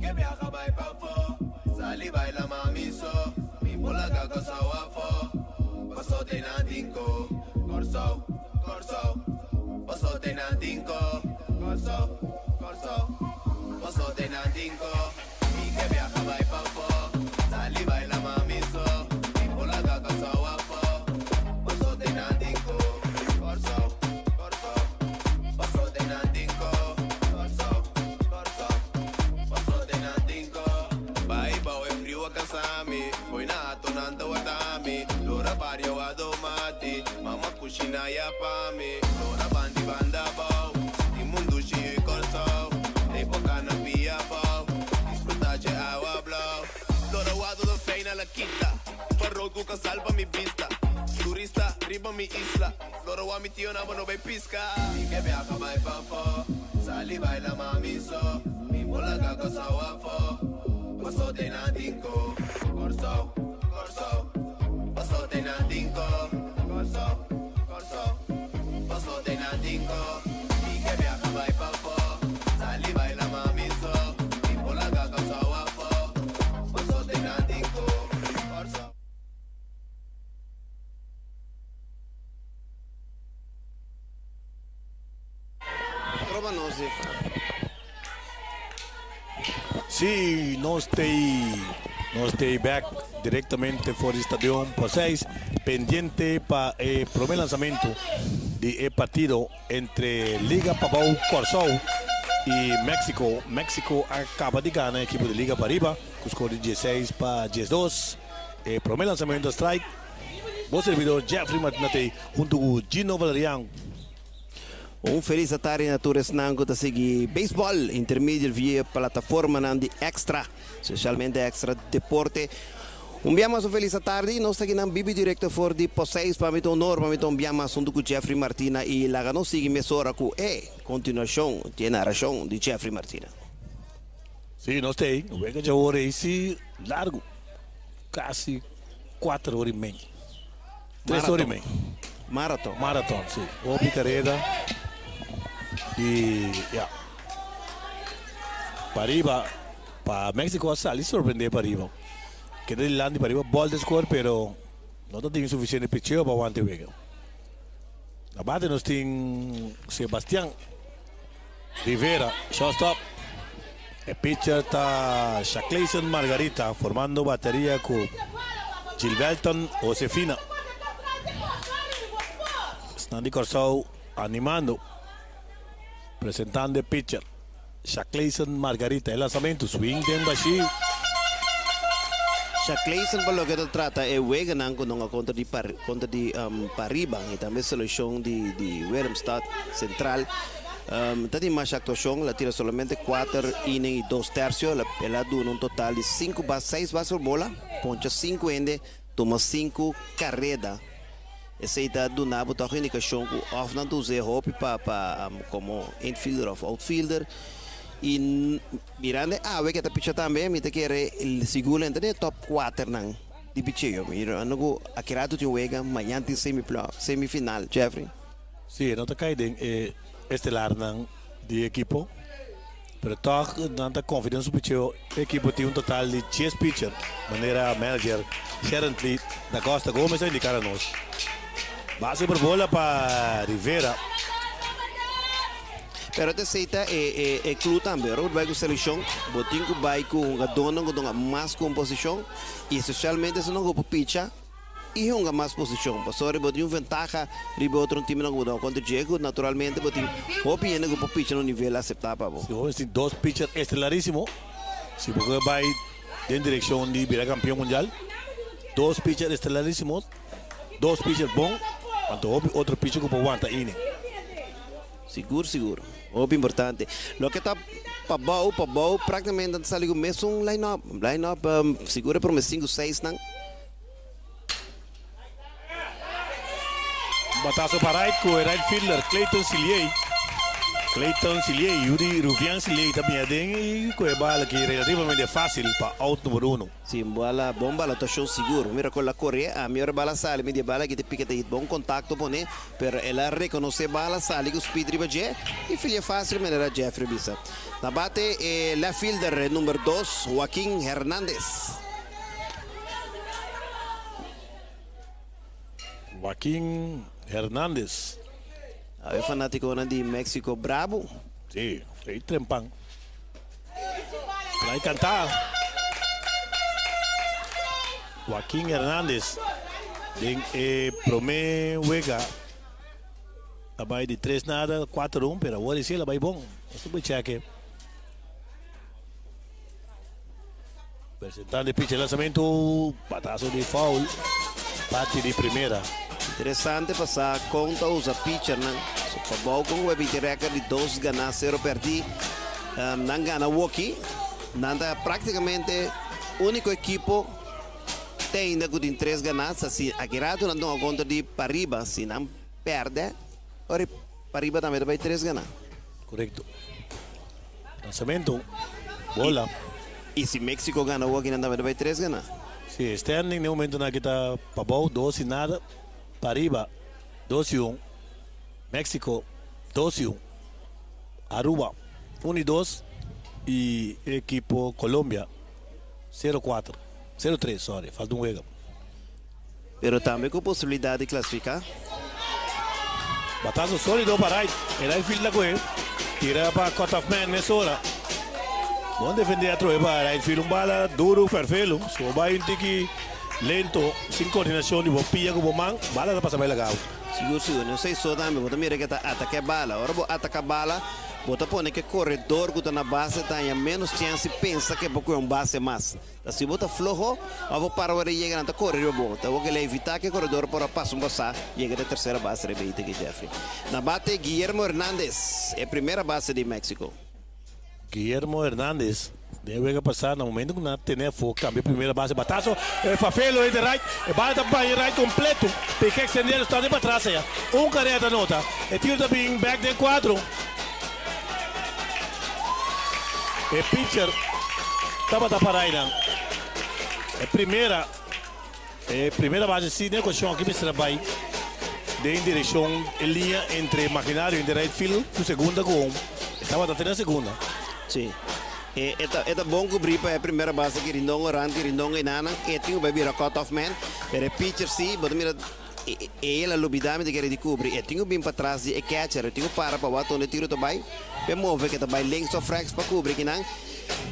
ke biaha bai pafó, sali baila mami so. Mi por laga Kòrsou afó, paso te nan tin ko. Kòrsou, Kòrsou, paso te nan tin ko. Kòrsou, Kòrsou, paso te nan tin ko. Mi ke biaha bai pafó, sali baila mami so. Mi por laga Kòrsou afó, paso te nan tin ko. Kòrsou, Kòrsou, paso te nan tin ko. Kòrsou, Kòrsou, paso te nan tin ko. Bai bou e friu a kansa mi, fo'i na ato nan ta warda mi. Lora bario a domati, mama kushina ya pa mi. Lora bandi banda bou, di mundu shi yu Kòrsou. Ei por kana pia bou, disfruta dje awa blou. Lora wado do feina la kita, parol ku kasal pa mi bista. Turista riba mi isla, lora wa mi tio nan bo no bai piska. Mi ke biaha bai pafó, sali baila mami so. Mi por laga Kòrsou afó, paso te nan tin ko. Kòrsou, Kòrsou, paso te nan tin ko. Kòrsou, Kòrsou, paso te nan tin ko. Mi ke biaha bai pafó, sali baila mami so. Mi por laga Kòrsou afó, paso te nan tin ko. Kòrsou. Proba nos di. Sí, nos t'ei, nos t'ei bek directamente for di Stadion Poseis, pendiente pa e prome lanzamento di e partido entre Liga Pabou Kòrsou y Mexico. Mexico a caba di gana e ekipo di Liga Pariba cu score di dieseis pa diesdos. E prome lanzamento a strike. Bo servidor Jeffrey Martina t'ei hunto cu Gino Valerian. Un felis atardi na tur esnan ku ta sigui beisbòl intermediate via plataformanan di Extra, spesialmente Extra Deporte. Un bia mas un felis atardi, nos ta kinan bibi direkto for di Poseis. Pa mi ta honor pa mi ta un bia mas huntu ku Jeffrey Martina i laga nos sigui mesora ku e kontinuashon di e narashon di Jeffrey Martina. Sí, nos ta ei. Wega dje ora ei sí largu, kasi kuater ora i mei. Tres ora y mei. Marathon. Marathon, si. Hopi careda. Y ya. Pariba, pa Mexico a sali sorprende pariba. Keda dilanti pariba bol de score, pero no ta tin suficiente picheo pa wanta e wega. Na bate nos tin Sebastian Rivera, shortstop. E pitcher ta Shaclayson Margarita formando bateria cu Gilvelton Josefina. Esnan di Corsou animando, presentando e pitcher Shaclayson Margarita. E lanzamento swing den bashi. Shaclayson pa loke ta trata e weganan cu nan a contra di contra di Pariba y tambe seleccion di di Willemstad Central. Ta tin masha actuacion, el a tira solamente cuater inning y dos tercio, el a duna un total di cinco bas, seis bas por bola, poncha cinco hende, tuma cinco careda. Esey ta duna bo toch indicacion cu of nan ta us'e hopi pa pa como infielder of outfielder. Y mirando e awe ke ta picha tambe, mi ta kere sigur lo entra den e top cuaternan di picheo. Mirando cu aki rato tin wega, mañan tin semifinal, Jeffrey. Sí, e no ta kai den e estelarnan di e ekipo, pero tòg nan ta konfia den su picheo. E ekipo tin un total di dies picher, manera manager Sherently da Costa Gomez a indiká na nos. Base por bola pa Rivera. Pero ta esei ta e e clue tambe. Ora bo ta bai ku selekshon, bo tin ku bai ku hungadónan ku dunga mas komposishon i espesialmente esnan ku por picha. I hunga mas posishon. Pasobra bo tin un ventaha riba e otro timnan ku bo ta hunga kontra dje ku naturalmente bo tin hopi hende ku por picha na un nivel aseptá pa bo. Si bo tin dos picher estelarísimo, si bo ke bai den direkshon di bira kampion mundial, dos picher estelarísimo, dos picher bon, anto hopi otro picher ku por wanta inning. Sigur sigur. Hopi importante. Loke ta pabou pabou praktikamente nan ta sali ku mesun line up. Line up sigur e prome sinku seisnan. Un batazo pa right cu e right fielder Clayton Siliey. Clayton Silié, yu di Ruvian Silié ta bini aden y cu e bala aki relativamente facil pa out number uno. Si, un bala, bon bala actuacion sigur. Mira con la core, ami ora bala sali mi di e bala aki ta pica ta hit bon contacto pone, pero el a reconoce bala sali cu speed riba dje y filia facil manera Jeffrey bisa. Na bate e left fielder e number dos Joaquin Hernandez. Joaquin Hernandez. Awe fanaticonan di Mexico brabo. Si, ei trempan. Trai canta. Joaquin Hernandez den e prome wega a bai di tres nada, cuatro un, pero awor si el a bai bon. Nos ta por cheke. Presentando e pitcher lanzamento, batazo di foul, parti di primera. Interesante pa sa kon ta usa pitchernan. So pabou kon ku binti record di dos ganá sero pèrdí. Nan gana woki. Nan ta práktikamente úniko ekipo te ainda ku tin tres ganá. Sa si aki ratu nan tuma kontra di Pariba, si nan pèrdè, ora Pariba tambe ta bai tres ganá. Korekto. Lanzamento, bola. Y si Mexico gana hoy nan tambe ta bay tres gana. Si, standing den momentonan aki ta pabou, dos y nada, pariba, dos y un, Mexico, dos y un, Aruba, un y dos, y e ekipo Colombia, sero cuatro, sero tres, sorry, falta un wega. Pero tambe cu posibilidad di clasifica. Batazo solido pa right. E right field ta coge. Tira pa cut off man mesora. Bon defende atrobe pa right field. Un bala duro fervelo. Si bo bay un tiki lento, sin coordinacion di bo pia cu bo man, bala ta pasa bay laga. Sigur sigur. No esey so tambe. Bo ta mira ke ta ataka e bala. Ora bo ataka bala, bo ta pone ke koredor ku ta na base ta haña menos chèns di pensa ke bo kohe un base mas. Ta si bo ta floho of bo para ora e yega nan ta kore riba bo. Ta bo kila evita ku e koredor por a pasa un basá yega den tersera base riba e Itiki Jeffrey. Na bate Guillermo Hernandez, e primera base di Mexico. Guillermo Hernandez den e wega pasá na momento ku nan a tene afó kambia primera base bataso e Fafelo e de right e bala ta baña right kompleto pika ekstendé lo sta den patras aya un karera ta nota e tiro ta bin bek den kuadro. E pitcher tabata para einan. E primera, e primera base si den okashon aki mester a bai den direkshon e liña entre imaginario entre right field ku segunda ku home. E tabata te na segunda. Si. E e ta e ta bon kubrí pa e primera base ki Rindon Orán ki Rindon enanan e tin ku bai bira cut off man pero e pitcher si bo ta mira E el a lubidá mi ta kere di kubri. E tin ku bin patras di e catcher. E tin ku para pa wak donde e tiro ta bai. P'e move ke ta bai links of rechts pa kubri kinan.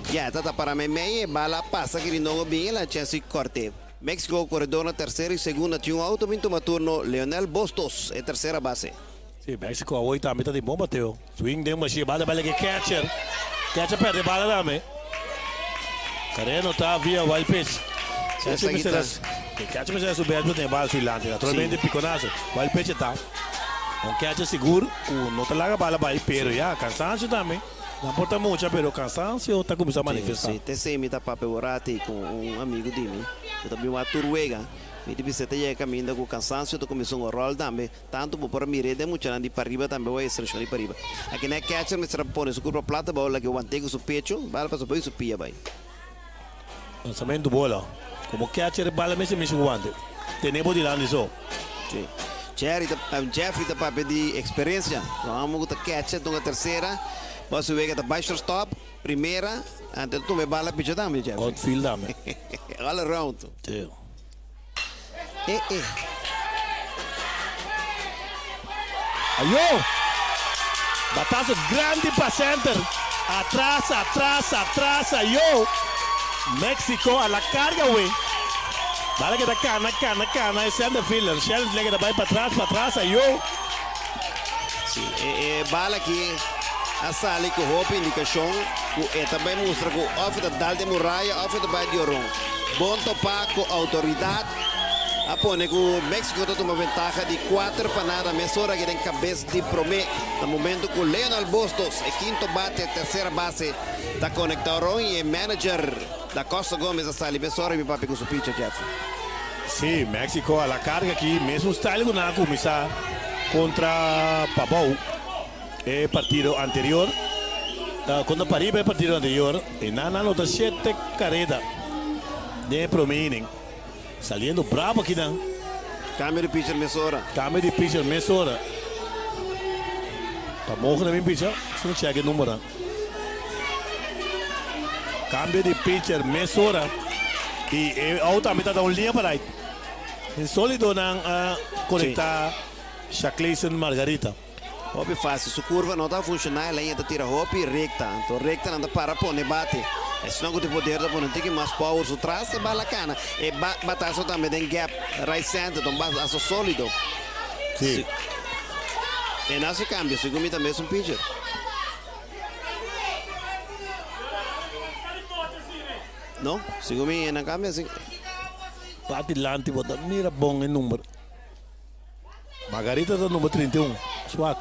Ya, e ta ta para meimei. E bala a pasa ki Rindongo bin el a chens di kòrt'é. Mexico koredor na tersera i segunda tin un outo bin tuma turno Leonel Bustos, e tersera base. Si, Mexico awor tambe ta den bon bateo. Swing den mashia, bala ta bai lek e catcher. Catcher perde bala tambe. Carrera no ta via wild pitch. Catcher mester a catcher mester a su best pa tene bala su dilanti. Naturalmente piconazo. Wild pitch e ta. Un catcher sigur cu no ta laga bala bai, pero ya cansancio tambe. Nan por ta mucha, pero cansancio ta cuminsa manifesta. Si, te mi ta papia borati cu un amigo di mi cu ta bin wak tur wega. Mi ta bisa ta yega caminda cu cansancio ta cuminsa un rol tambe. Tantu bo por a mir'é den muchanan di pariba tambe wou e selekshon di pariba. Aki na e catcher mester a pone su kurpa plat abou laki want'é ku su pechu, bala pasa bai su pia bai. Lansamentu bola. Komo catcher e bala mester mishi ku wante. Ten'é bo dilanti so. Sí. Jerry ta, Jeffrey ta papia di eksperensia. Lo amo ku ta catcher dunga tersera. Bo a su wega ta bai shortstop, primera, antes ta tuma e bala picha tambe, Jeffrey. Outfield tambe. All around. Sí. E e. Ayo! Batazo grandi pa center. Atras, atras, atras, ayo! Mexico a la carga we. Bala keda cana, cana, cana e center fielder. Sheldon le keda bay patras, patras, ayo! Si, e e bala aki a sali cu hopi indicacion cu e ta bay mustra cu of e ta dal den muraya of e ta bay di oron. Bon topa cu autoridad a pone cu Mexico ta tuma ventaha di cuater pa nada mesora aki den cabes di prome na momento cu Leonel Bustos, e quinto bate tercera base, ta conecta oron y e manager Da Costa Gomez a sali mesora mi papia cu su picha, Jeffrey. Sí, Mexico a la carga aki, mesun style cu nan a cuminsa contra Pabao. E partido anterior, kontra Pariba e partido anterior, e nan a anota shete kareda den e prome inning. Saliendo bravo akinan. Kambio di pitcher mesora. Kambio di pitcher mesora. Ta mogen na bin picha, si no check e numbernan. Kambio di pitcher mesora. I e out tambe ta da un liña pa right. Insolido nan a konekta Shaclayson Margarita. Hopi fácil. Su curva no ta funciona, el a yenta tira hopi recta. Anto rectanan ta para pone bate. Esnan cu tin poder ta pone un tiki mas power su tras e bala cana. E batazo tambe den gap right center ta un batazo solido. Sí. E no haci cambio, segun mi ta mesun pitcher. No, segun mi e no cambia si. Parti dilanti bo ta mira bon e number. Margarita ta number 31. Swak.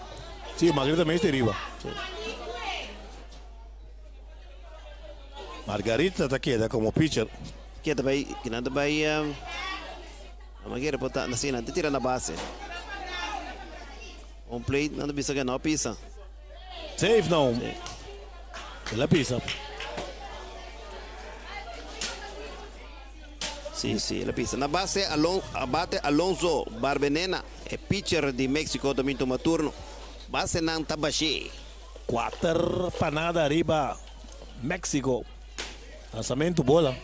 Sí, Margarita mes ta riba. Sí. Margarita ta keda como pitcher. Keda bai, kinan ta bai, um, nan kere por ta, sí, nan ta tira na base. Home plate, nan ta bisa ke no pisa. Safe no. Sí. El a pisa. Sí, sí, el a pisa. Na base, Alon, a bate Alonso Barbenena, e pitcher di Mexico ta bin tuma turno. Basenan ta bashé. Kuater pa nada riba Mexico. Lanzamentu bola.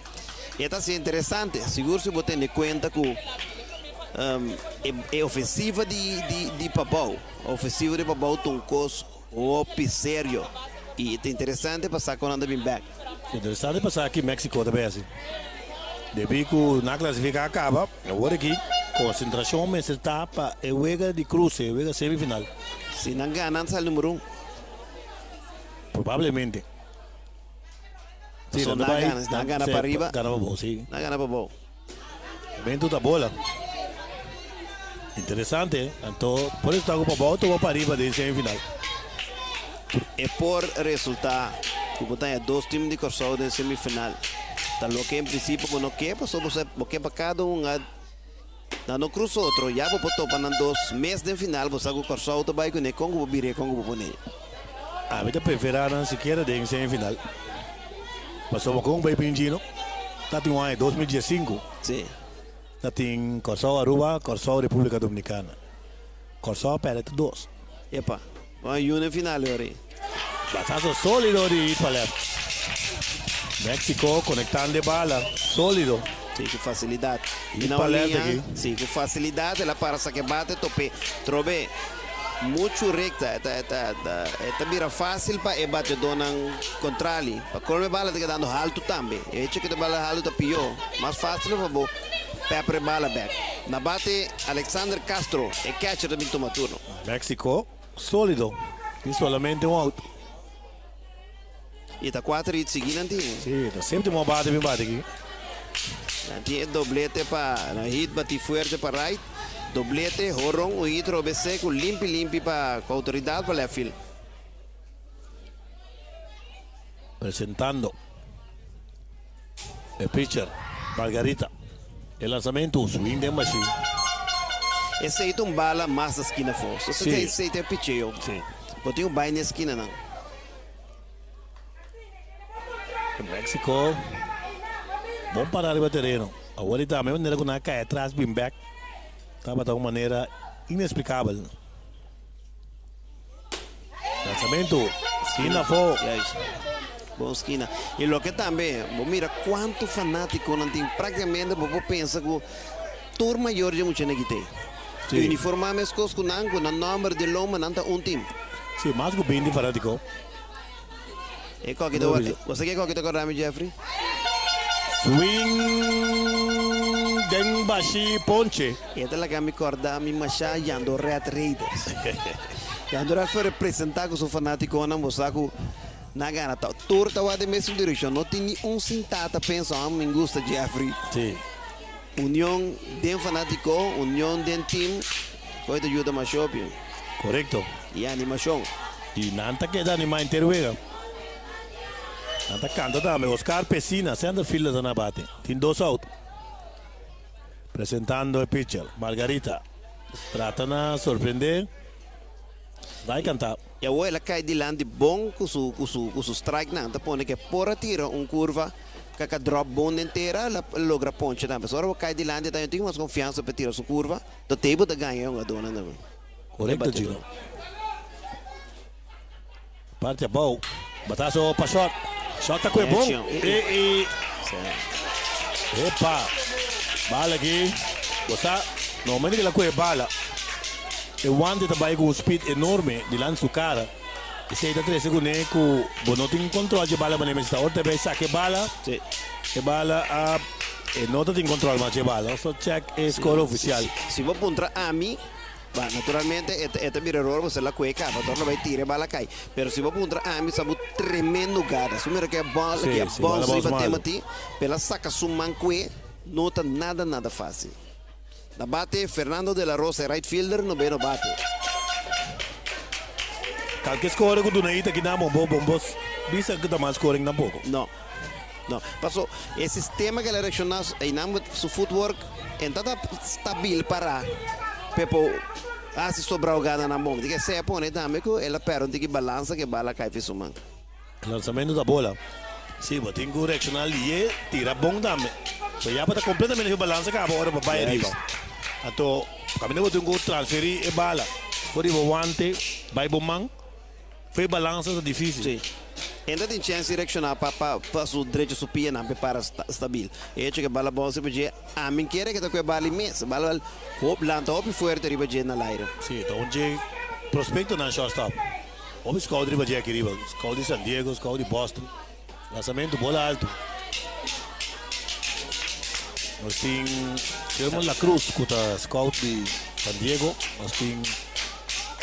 E ta así interesante, sigur si bo tene kuenta ku e, e ofensiva di, di, di Pabou. Ofensiva di Pabou ta un kos hopi serio. I ta interesante pa sa kon nan ta bin bèk. Interesante pa sa ki Mexico ta bay hasi. Debí ku nan klasifiká kaba, awor aki konsentrashon mester ta pa e wega di kruse, e wega semifinal. Si nan gana, nan ta sali number un. Probablemente. Si, So nan ta nan bay, gana, nan gana sí, pa riba. Gana pa bou, sí. Nan gana pa bou. Momento ta bola. Interesante, anto por eso ta ku pa bou ta pa riba den semifinal. E por resulta ku bo ta haña dos tim di Kòrsou den semifinal. Ta loke en prinsipio bo no ke, pasobra bo sa bo ke pa kada un a nan no krusa otro. Ya bo por topa nan dos mes den final, bo sa ku Kòrsou ta bai kuné, kon ku bo bir'é, kon ku bo pon'é. Ami ta preferá nan sikiera den semifinal. Pasobra kon bai Pingino ta tin un aña 2015. Sí. Ta tin Kòrsou Aruba, Kòrsou Repúblika Dominikana. Kòrsou a pèrdè tur dos. Epa, bo a yuna e final e ora ei. Batazo sólido di hit pa left. Mexico konektando e bala sólido. Sí, ku fasilidat. Hit pa left aki. Sí, ku fasilidat el a para sa ke bate top'é. Trob'é muchu rekta. E ta, e ta, e ta bira fásil pa e batedónan kontrali. Pa kolme bala ta kedando haltu tambe. E hecho ku ta bala haltu ta pió. Mas fásil pa bo pepper e bala bèk. Na bate Alexander Castro, e catcher ta bin tuma turno. Mexico solido, tin solamente un out. Y ta cuater hit sigui nan tin. Sí, ta séptimo bate bin bate aki. Nan tin e doblete pa nan hit bati fuerte pa right. Doblete, horon, un hit robe seco limpi limpi pa cu autoridad pa left field. Presentando e pitcher Margarita. E lanzamento, swing den bashi. Esey ta un bala mas na skina for. So Sí. esey ta e picheo. Sí. Bo tin un bai na e skinanan. Mexico bon para riba tereno. Awor di tambe manera ku nan a kai atras bin bek tabata un manera inexplicabel. Lanzamento, skina afó. Juist. Bon skina. Y loke tambe, bo mira cuanto fanaticonan tin. Practicamente bo por pensa cu tur mayor dje muchanan aki t'ey. Sí. Uniforma mescos cu nan, cu nan nomber di lomba, nan ta un team. Sí, mas cu 20 fanatico. E koki ta No, Bo sa ke koki ta korda mi, Jeffrey? Swing den bashi ponche. E ta laga mi korda mi masha Yando Red Raiders. Yando Red fue representa ku su fanatikonan, bo sa ku nan gana ta tur ta wak den mesun direkshon. No tin ni un sintá ta pensa, oh, mi gusta Jeffrey. Sí. Union den fanatiko, union den team, koe ta yuda masha hopi. Korekto. I animashon. I nan ta keda animá henter wega. Nan ta kanta tambe. Oscar Pesina, center fielder, ta na bate. Tin dos out. Presentando e pitcher, Margarita. Trata na sorprende. Bai kanta. I awor el a kai dilanti bon ku su ku su ku su strikenan ta pone ku e por a tira un kurva ku a drop bon den tera el a logra poncha tambe. So ora bo kai dilanti ta tin mas konfiansa pa tira su kurva to tei bo ta gaña e hungadónan tambe. E Korekto batedó. Gino. Parti abou. Bataso pa short. Short ta kue bon. E i. Epa. Bala aki. Bo sa, na momento ku el a kue bala, e wante ta bai ku un speed enorme dilanti su kara. Esei ta trese kuné ku bo no tin kontrol dje bala manera mester ta. Ora ta bai saka e bala, e bala a e no ta tin kontrol mas dje bala. So check e score ofisial. Si bo puntra ami. Ba, naturalmente e ta e ta bira eror pasobra el a kue kaba, tor lo bai tira e bala kai. Pero si bo puntra ami sa bo tremendo gada. Su mira ku e bòl Sí, ki a sí, bala bòns bòns riba malu. Timothy, pero el a saka su man kue, no ta nada nada fásil. Na bate Fernando de la Rosa e right fielder no beno bate. Kalke score ku duna ita ki nan bo bo bo bisa ku ta mas scoring tampoko. No. No. Paso e sistema ku el a reakshoná einan su footwork en ta ta stabil pará p'e por hasi sobrao gana na mon. Di esei a pone tambe ku el a pèrdè un tiki balansa ku e bala a kai fi su man. Lansamentu ta bola. Si, bo tin ku reakshoná lié, tira bon tambe. So ya bo ta kompletamente fi balansa kaba ora bo bai ariba. Anto kaminda bo tin ku transferí e bala for di bo wante bai bo man. Fe balansa ta dificil. Sí. E ta tin chens di reacciona pa pa pa su drecho su pianan p'e para stabil. E hecho ke bala bon riba dje, ami kere ke ta ku e bala i mes. Bala hop lanta hopi fuerte riba dje na laire. Sí, ta un dje prospectonan shortstop. Hopi scout riba dje aki riba. Scout di San Diego, scout di Boston. Lanzamento bola alto. Nos tin Sherman La Cruz ku ta scout di San Diego. Nos tin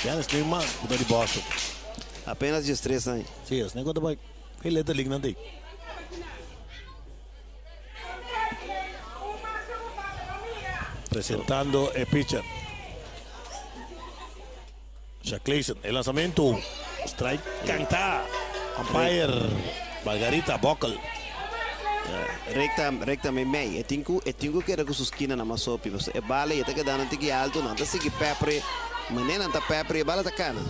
Dennis Newman ku ta di Boston. Apenas 13 aña. Sí, es neko ta bai e Little League nan tin. Presentando e pitcher. Jack Clayson, e lanzamento. Strike canta. Umpire Margarita Bokkel. Recta, recta mei mei. E tin ku, e tin ku keda ku su skina na mas hopi. Pasobra e bala e ta kedando un tiki alto, nan ta sigui pepper. Manera nan ta pepper e bala ta kana.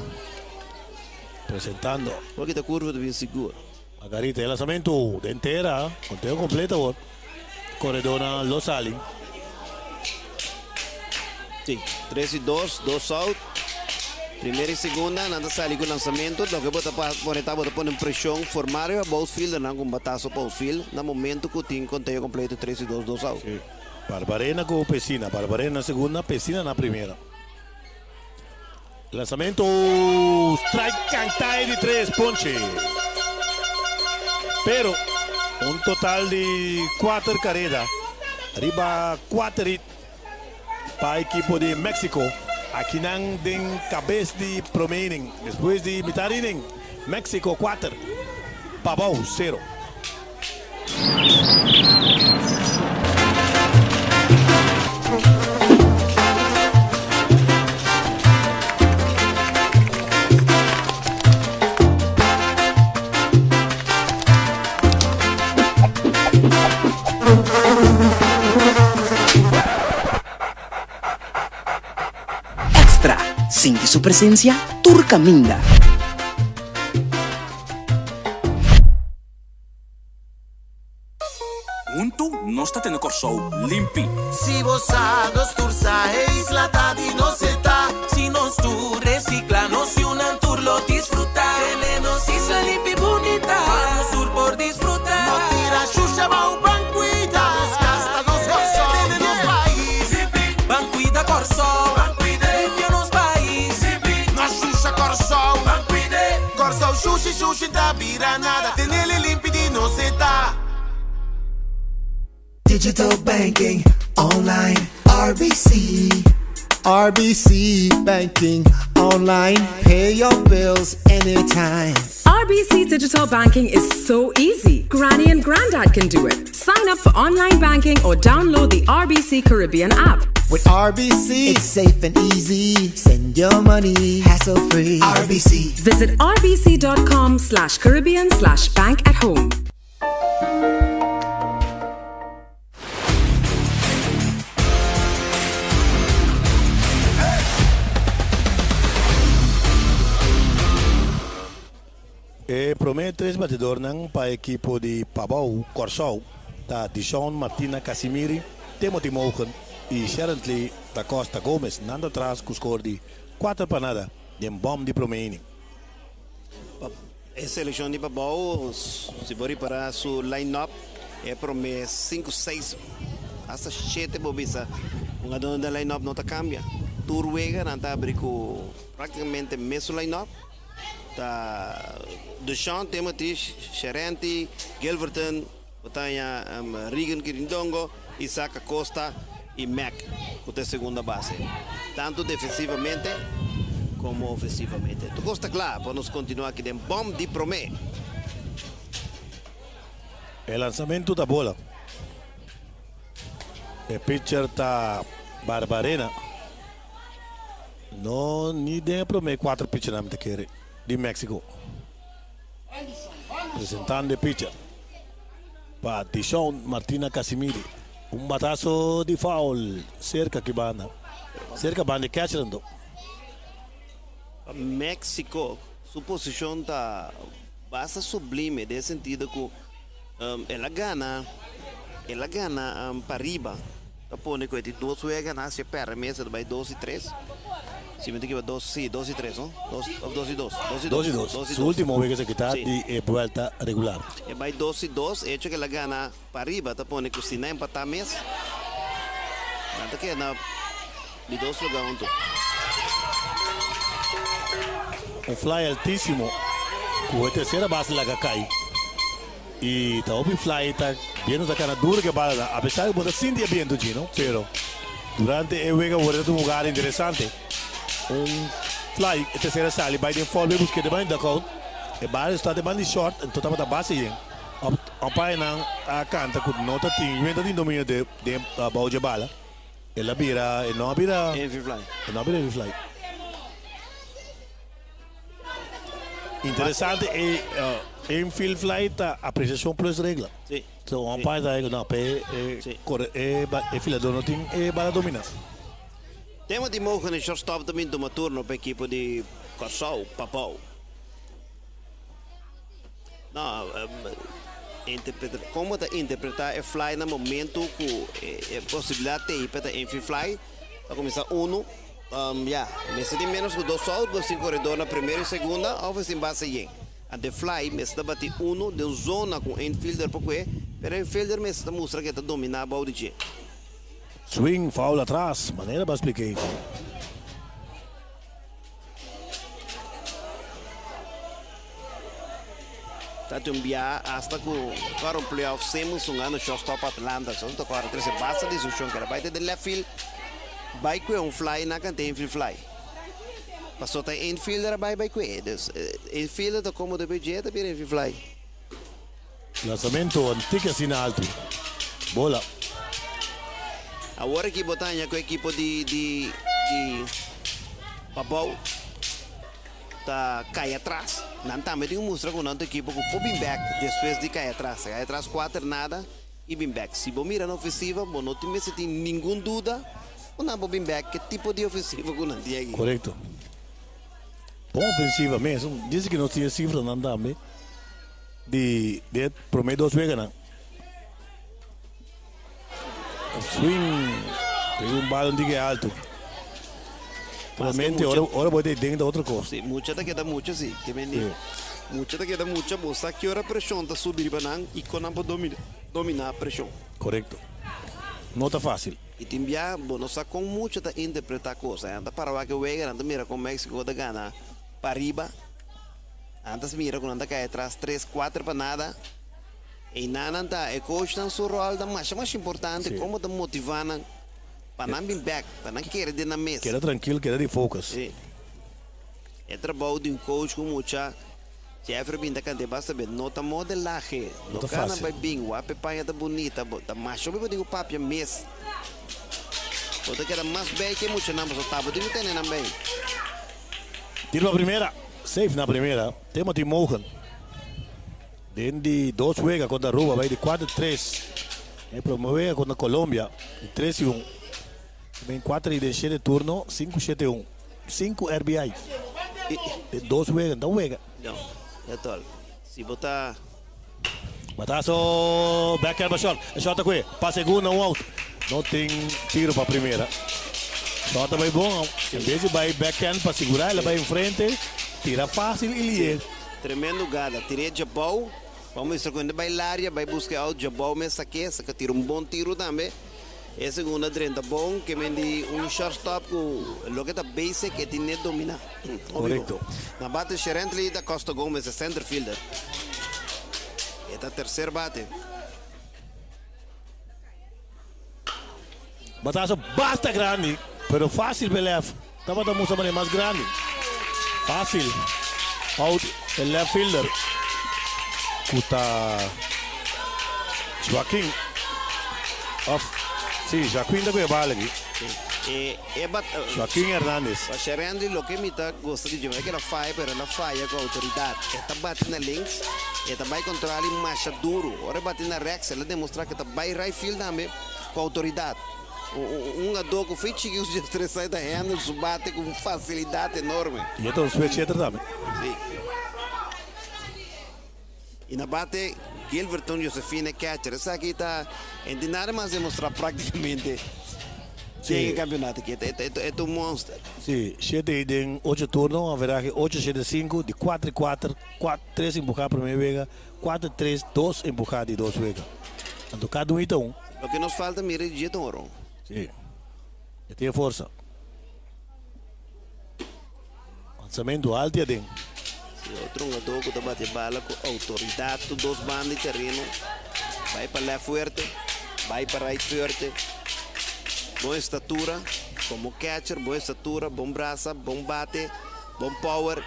Presentando. Porque ta curva ta bin sigur. Margarita, e lanzamento den tera. Conteo completo awor. Corredornan lo sali. Sí, 3 y 2, 2 out. Primera y segunda, nan ta sali ku lanzamento. Loke bo ta pone ta bo ta pone preshon formal riba both fieldernan ku un batazo pa outfield na momento ku tin conteo completo 3 y 2, 2 out. Sí. Barbarena ku Pesina. Barbarena na segunda, Pesina na primera. Lanzamento, strike canta e di tres ponche. Pero un total di cuater careda riba cuater hit pa equipo di Mexico. Akinan den cabes di prome inning. Despues di mitar inning, Mexico cuater, Pabao cero. Extra, Sinti su presencia tur caminda. Huntu nos ta tene Kòrsou limpi. Si bo sa, nos tur sa, e isla ta di nos e ta. Si nos tur resikla, nos yunan tur lo disfrutá. Tene nos isla limpi bunita, pa nos tur por disfrutá. No tira shusha bou, ban kuida nos kas, ta nos Kòrsou. Tene nos pais limpi, ban kuida Kòrsou. Ban kuida, limpia nos pais limpi. No shusha Kòrsou, ban kuida. Kòrsou shushi shushi ta bira nada, tenele limpi di nos e ta. Digital banking online RBC. RBC banking online. Pay your bills anytime. RBC Digital Banking is so easy. Granny and Grandad can do it. Sign up for online banking or download the RBC Caribbean app. With RBC, it's safe and easy. Send your money hassle free. RBC. Visit rbc.com/caribbean/bank at home. promé tres batidornan pa ekipo di Pabou, Kòrsou, ta Dishon Martina Casimiri, Timothy Mogen i Sherently da Costa Gomez. Nan ta tras ku skor di kuater pa nada den bòm di promé inning. Pa e selekshon di Pabou, si bo ripará su line-up, e promé sinku, seis, asta shete bo bisa hungadónan den line-up no ta kambia. Tur wega nan ta abri ku práktikamente mesun line-up. Ta Dushawn, Timothy, Sherenti, Gilverton, bo ta haña Regan Kirindongo, Isaac Acosta i Mack ku ta e segunda base, tantu defensivamente komo ofensivamente. Tur kos ta kla pa nos kontinuá aki den bòm di promé. E lansamentu ta bola. E pitcher ta Barbarena. No ni den e prome cuatro pitchernan mi ta kere di Mexico. Presentando e pitcher pa Dishon Martina Casimiri. Un batazo di foul cerca ki banda. Cerca banda di catcher anto. Pa Mexico su posicion ta basta sublime den e sentido cu el a gana el a gana pariba. Ta pone cu e tin dos wega na haci e perde mes e ta bay dos y tres. Si mi ta ekiba dos, si, dos y tres no? Dos of dos y dos? Dos y dos. Dos y dos. Dos y Su dos. ultimo wega esaki ta Si. di e buelta regular. E bay dos y dos, e hecho cu el a gana pariba ta pone cu si nan empata mes, nan ta keda na di dos lugar hunto. Un fly altisimo cu e tercera base laga cay. Y ta hopi fly ta biento ta cana duro ke bala ta apesar ku bo ta sinti e biento Gino pero durante e wega worde ta un hugada interesante un fly e tercera sali bay den foul bay buske den banda di dugout e bala esta den banda di short enton tabata base yen umpirenan a canta ku no ta tin no ta tin dominio den bou dje bala el a bira e no a bira Infield fly. e no a bira infield fly. Interesante e infield fly ta apreciacion plus regla. Sí. So un umpire ta no pe e Sí. corre e e filador no tin e bala domina. Tema di Mogen e shortstop ta bin tuma turno pa ekipo di Kòrsou, Pabou. No, interpreta, kon bo ta interpreta e fly na momento ku e posibilidat t'ei pa ta infield fly? Ta kuminsá unu. Ya, mester tin menos ku dos out, bo sin koredor na primera i segunda òf e sin base yen. Ante fly mester ta bati unu den un zona ku un infielder por kue, pero e infielder mester ta mustra ku e ta dominá bou di dje. Swing, foul atras, manera bo a splika ei. Ta tin un bia asta ku kòrre un playoff Simmons un gana shortstop Atlanta. So ta kòrre trese basta discusion keda bai te den left field bai kue un fly na kante infield fly. Paso ta infielder a bai bai kue. Dus infielder ta komo depe dje ta bira infield fly. Lansamento antik asina altu. Bola. Awor aki bo ta haña ku ekipo di di di Pabou ta kai atras. Nan tambe tin ku mustra ku nan ta ekipo ku por bin bek despues di kai atras. Kai atras kuater nada i bin bek. Si bo mira nan ofensiva bo no tin mester tin ningun duda ku nan por bin bek ke tipo di ofensiva ku nan tin aki. Korekto. Bon ofensiva mes. Dice ku nos tin e sifranan tambe. Di e prome dos weganan. Swing riba un bal un tiki alto. Solamente ora ora bo ta den ta otro cos. Si, mucha ta keda mucha si. Ke men di mucha ta keda mucha bo sa ki ora presion ta subi riba nan y con nan por domina domina presion. Corecto. No ta facil. Y tin bia bo no sa con mucha ta interpreta cos. Nan ta para wak e wega nan ta mira con Mexico ta gana pariba. Antes mira ku nan ta kai atras tres, kuater pa nada. Einan nan ta, e coachnan su ròl ta masha masha importante, komo ta motivá nan pa nan bin bèk, pa nan kere den nan mes. Keda trankil, keda di focus. Sí. E trabou di un coach ku mucha, Jeffrey bin ta kant'é basta be, no ta modelahe, No no ta kana fácil. bai bin, wak e paña ta bunita, bo ta masha hopi bo tin ku papia mes. Bo ta keda mas bei ke muchanan pasobra ta bo tin ku tene nan bei. Tiro pa primera. Safe na primera. Timothy Mogen. Den di dos wega kontra Aruba bai di kuater tres. E prome wega kontra Colombia di tres i un. Den kuater i den shete turno sinku shete un. Sinku RBI. Den dos wega. No ta un wega. No, dat al. Si bo ta. Bataso backhand pa short. E short ta kue. Pa segunda un out. No tin tiro pa primera. Short ta bai bon. En bes di bai backhand pa sigura el a bai enfrente. Tira facil y lier. Tremendo gada. Tir'é djabou. Bo mester ku hende bai laria bai buska e out djabou mes sak'é. Saka tira un bon tiro tambe. E segunda drenta bon ke men di un shortstop ku loke ta basic e tin net domina. Korekto. Na bate Sherently da Costa Gomez e center fielder. E ta tercer bate. Batazo basta grandi, pero facil p'e left. Tabata musa manera mas grandi. Facil. Out e left fielder cu ta Joaquin. Of, si, Joaquin ta cu e bal aki. E e bat. Joaquin Hernandez. Pa Sherendly loke mi ta gusta di dje, e keda faya pero el a faya cu autoridad. E ta bati na links, e ta bay control y masha duro. Ora e bati na rechts el a demostra cu e ta bay right field tambe cu autoridad. Un hungador cu fe chiki cu su destresa e ta handle su bate cu un facilidad enorme. Y e ta un switch hitter tambe. Si. Y na bate Gilberton Josefina catcher. Esaki ta en tin nada mas demostra practicamente den e campeonato aki. E ta un monster. Si, shete y den ocho turno, averahe ocho shete sinku, di kuater y kuater, tres empuha prome wega, kuater tres, dos empuha di dos wega. Anto kada un y ta un. Loke nos falta mira di dje ta un oron. Si, e tin e forsa. Lanzamento alto y aden. Si, otro hungador cu ta bati e bala cu autoridad tur dos banda di tereno. Bay pa left fuerte, bay pa right fuerte. Bon estatura como catcher, bon estatura, bon brasa, bon bate, bon power.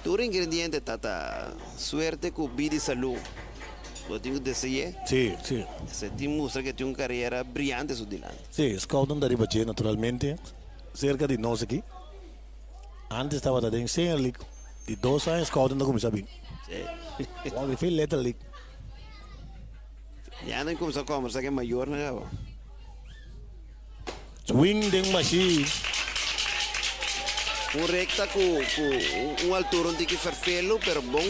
Tur ingrediente ta ta suerte cu bida y salud. Bo tin cu dese'e. Si, si. Esey tin mustra cu e tin un carera briyante su dilanti. Si, scoutnan ta riba dje naturalmente. Cerca di nos aki. Antes tabata den Senior League. Di dos aña scouting ta cuminsa bin. Si. Wak di fin Little League. Ya nan cuminsa combersa cu e mayornan caba. Swing den mashi. Un recta cu cu un altura un tiki ferfelu pero bon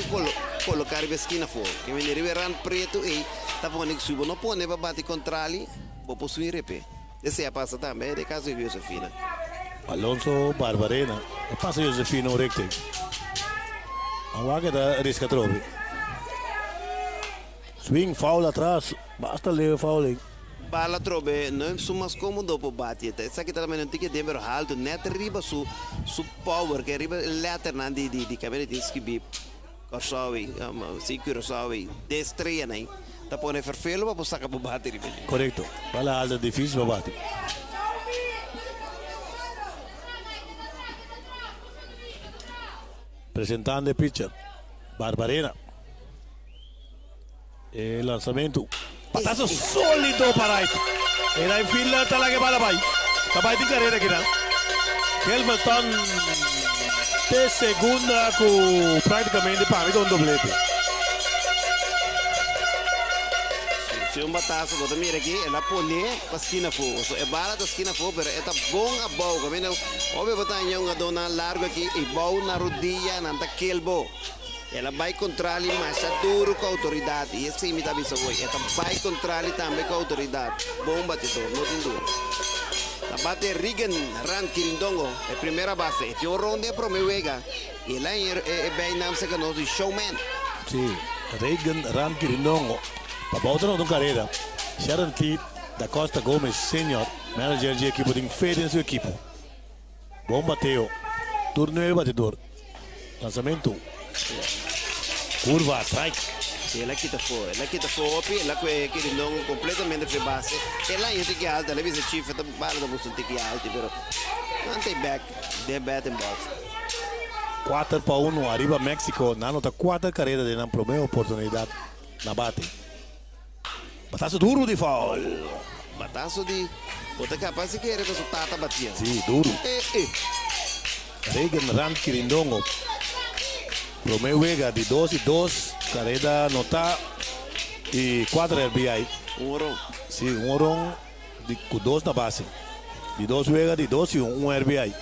coloca riba e skina afo. Ke mende riba e rand preto ey ta pone cu si bo no pone pa bati contrali bo por swing repe. Esei a pasa tambe den caso di Josefina. Alonso Barbarena a pasa Josefina un recte. A wak e ta risca atrobe. Swing, foul atras. Basta leu e foul ei. Bala atrobe no e su mas comodo por bati. Esaki ta tambe un tiki den pero halto net riba su su power ke riba e letternan di di camera tin skibi Corsou ei, si Curaçao ei, de estreanan ei. Ta pone ferfelo pa bo saca bo bati riba dje. Corecto. Bala alto dificil pa bati. Presentando e pitcher, Barbarena. E lanzamento. Batazo solido pa right. E right fielder ta laga e bala bai. Ta bai tin carera kinan. Kelverton te segunda cu practicamente pa mi ta un doblete. Si un batazo bo ta mira aki el a pone pa skina afo. So e bala ta skina afo pero e ta bon abou. Caminda hopi bo ta haña un gadónan largo aki y bou na rodia nan ta kel bo. El a bai kontrali masha duru ku outoridat i esei mi ta bisa hoy, e ta bai kontrali tambe ku outoridat. Bon batidor, no tin duda. Ta bate Reagan Rand Kirindongo e primera base. E tin un ronda e prome wega i el a haña e bijnaam serka nos di Showman. Sí, Reagan Rand Kirindongo pa bouta nota un karera. Sharon T. Da Costa Gomez Senior, manager dje ekipo tin fe den su ekipo. Bon bateo. Tur nuebe batidor. Lanzamento. Curva, strike. Si el a kita afó. El a kita afó hopi. El a kue Kirindongo completamente for e base. El a haña un tiki alto. El a bisa Chief e ta bala ta buska un tiki alto pero nan ta e back den batting box. Kuater pa unu ariba Mexico. Nan nota kuater kareda den nan prome oportunidat na bate. Batazo duru di foul. Batazo di bo ta capaz di kere pa su tata batia. Si, duru. Eh, eh. Reagan Rand Kirindongo. Prome wega di dos i dos kareda nota i kuater RBI. Un oron. Si, un oron di ku dos na base. Di dos wega di dos i un, un RBI.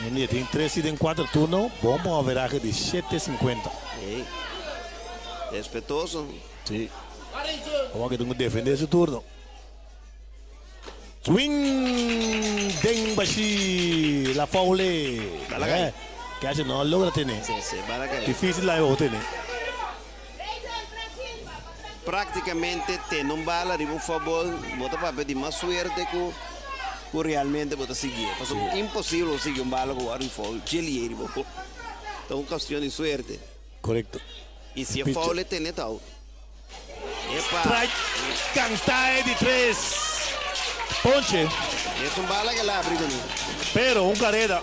Hende tin tres hit den kuater turno, bon pa un averahe di shete sinkuenta. Ey. Respetuoso. Si. Awor ke tin ku defende su turno. Swing den bashi la foule. Bala kai. Catcher no a logra tene. Si, si, bala kai. Dificil la e tene. Practicamente tene un bala riba un foul bo ta papia di mas suerte cu cu realmente bo ta sigui. Pasobra imposible bo sigui un bala cu wòrdu foul djelié riba bo. Ta un cuestion di suerte. Correcto. Y si e foul e tene ta out. Epa. Strike canta e di tres ponche. Es un bala que la abri con Pero un carrera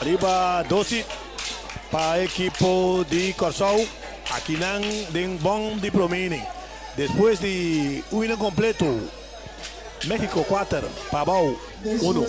riba dos hit pa ekipo di Kòrsou. Akinan den bòm di promé inning. Despues di un inning kompleto, Mexico kuater pa abou unu.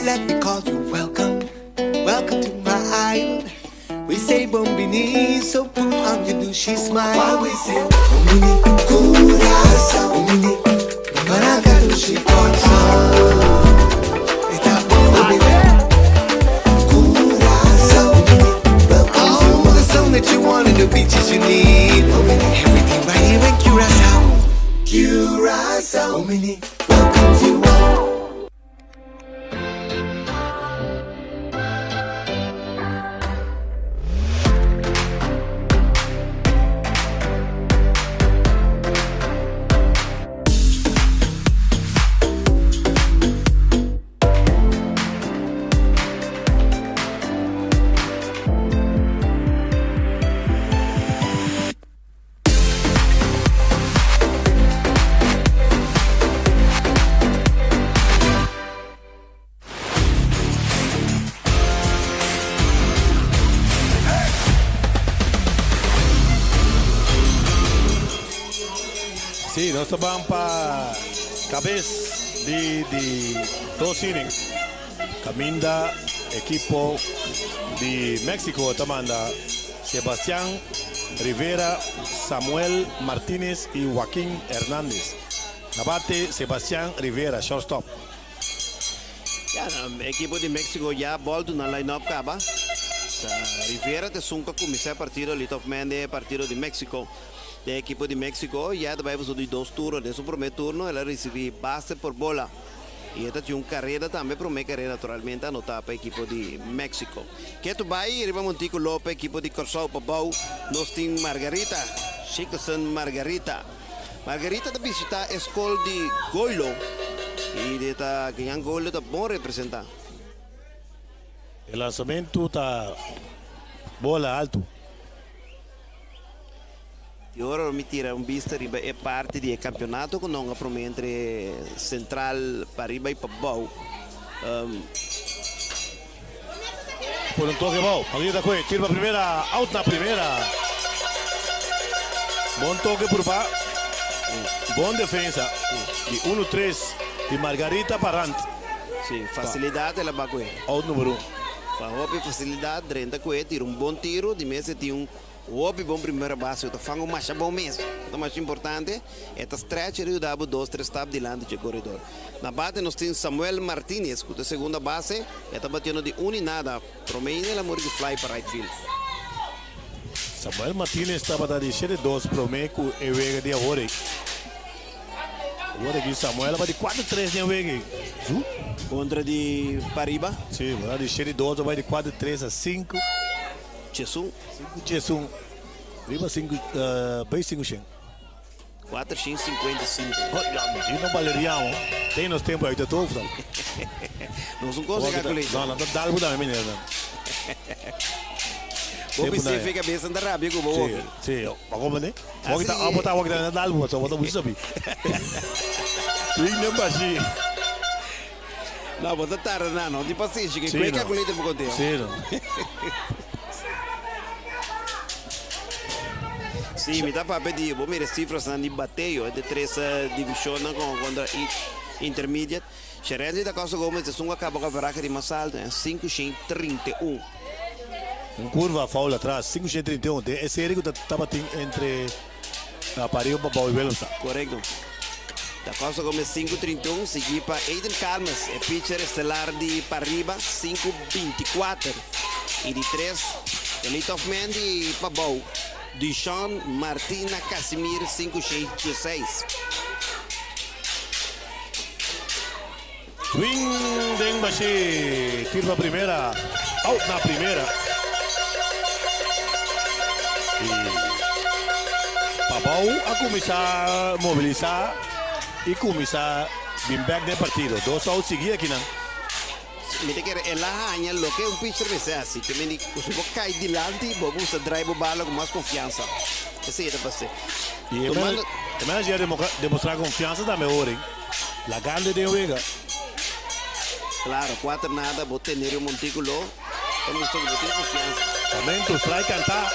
Let me call you welcome, welcome to my island. We say bon bini, so put on your dushi smile. While we say bon bini, Curaçao, bon bini, Maraka dushi Kòrsou. Esta bon bini, Curaçao, bon bini, welcome to the sun that you want and the beaches you need. Bon bini, everything right here in Curacao. Curacao, bon bini, welcome to all. Sí, nos ta ban pa kabes di di dos inning. Kaminda ekipo di Mexico ta manda Sebastian Rivera, Samuel Martinez y Joaquin Hernandez. Na bate Sebastian Rivera, shortstop. Ya, ekipo di Mexico ya boltu na line-up kaba. Ta Rivera ta esun ku a kuminsá e partido, lead off man den e partido di Mexico. Den ekipo di Mexico ya ta bai paso di dos turno. Den su promé turno el a risibí base por bola. Y e ta tin un careda tambe, prome careda naturalmente anota pa ekipo di Mexico. Ketu bai riba Montico Lope, ekipo di Corsou pa bou, nos tin Margarita, Shickelson Margarita. Margarita ta bishita e scol di Goilo y e ta kinan Goilo ta bon representa. E lansamento ta bola alto. I ora mi tira un bista riba e parti di e kampionato ku nan a promé entre Sentral pariba i pabou. Por un toke bou. Margarita koe tira pa primera, out na primera. Bon toke purba. Bon defensa di uno tres di Margarita Parant. Sí, fasilidat el a ba koe. Out numero un. Pa hopi fasilidat drenta koe tira un bon tiro di mes e tin un Hopi bon primera base, ta fango masha bon mes. Ta masha importante, e ta stretch e yuda bo dos tres stap dilanti dje koredor. Na bate nos tin Samuel Martinez ku ta segunda base, e ta batiendo di un i nada, prome inning el a muri di fly pa right field. Samuel Martinez tabata di shete dos prome ku e wega di awor ei. Awor aki Samuel a bati kuater tres den e wega ei. Zu. Kontra di Pariba. Si, di shete dos a bai di kuater tres a sinku. Chesun. Sinku chesun. Riba sinku, bay sinku shen. Kuater shen sinkuenta i sinku. Gino Valeriano, den nos tempo ay ta tof dan. Nos un kos di kalkulation. No, nan ta dal bo tambe meneer nan. Bo bisé fe kabesa nan ta rabia ku bo woki. Si, si. Bo komprende? Woki ta, bo ta woki ta dal bo, so bo ta muchu sabi. Swing den bashi. No, bo ta tarda na, no tin pasenshi ke Sí, kue no. calculator bo konteo. Sí, no. Sí, mi ta papia di bo mira e cifrasnan di bateo entre tres divisionnan como contra intermediate. Sherendy da Costa Gomez esun cu a caba cu averahe di mas alto en 531. Un curva foul atras, 531 den e serie cu ta tabatin entre Pariba Pabao y Willemstad. Corecto. Da Costa Gomez 531, sigui pa Aiden Calmes, e pitcher estelar di Pariba, 524. Y di tres, e lead-off man di Pabao, Dushawn Martina Casimir, 516. Swing den bashí, tiro pa primera, out na primera. Y Pabao a cuminsa movilisa y cuminsa bin bek den partido. Dos out sigui akinan. Mi ta kere el a haña loke un pitcher mester hasi, ke mende ku si bo kai dilanti bo gusta drai bo bala ku mas konfiansa. Esei ta pas'é. Y e Tomando. manager a demostra konfiansa tambe ora ei. Lagando den wega. Claro, kuater nada bo tene riba montículo ta mustra ku bo tin konfiansa. Momento, strike kantá.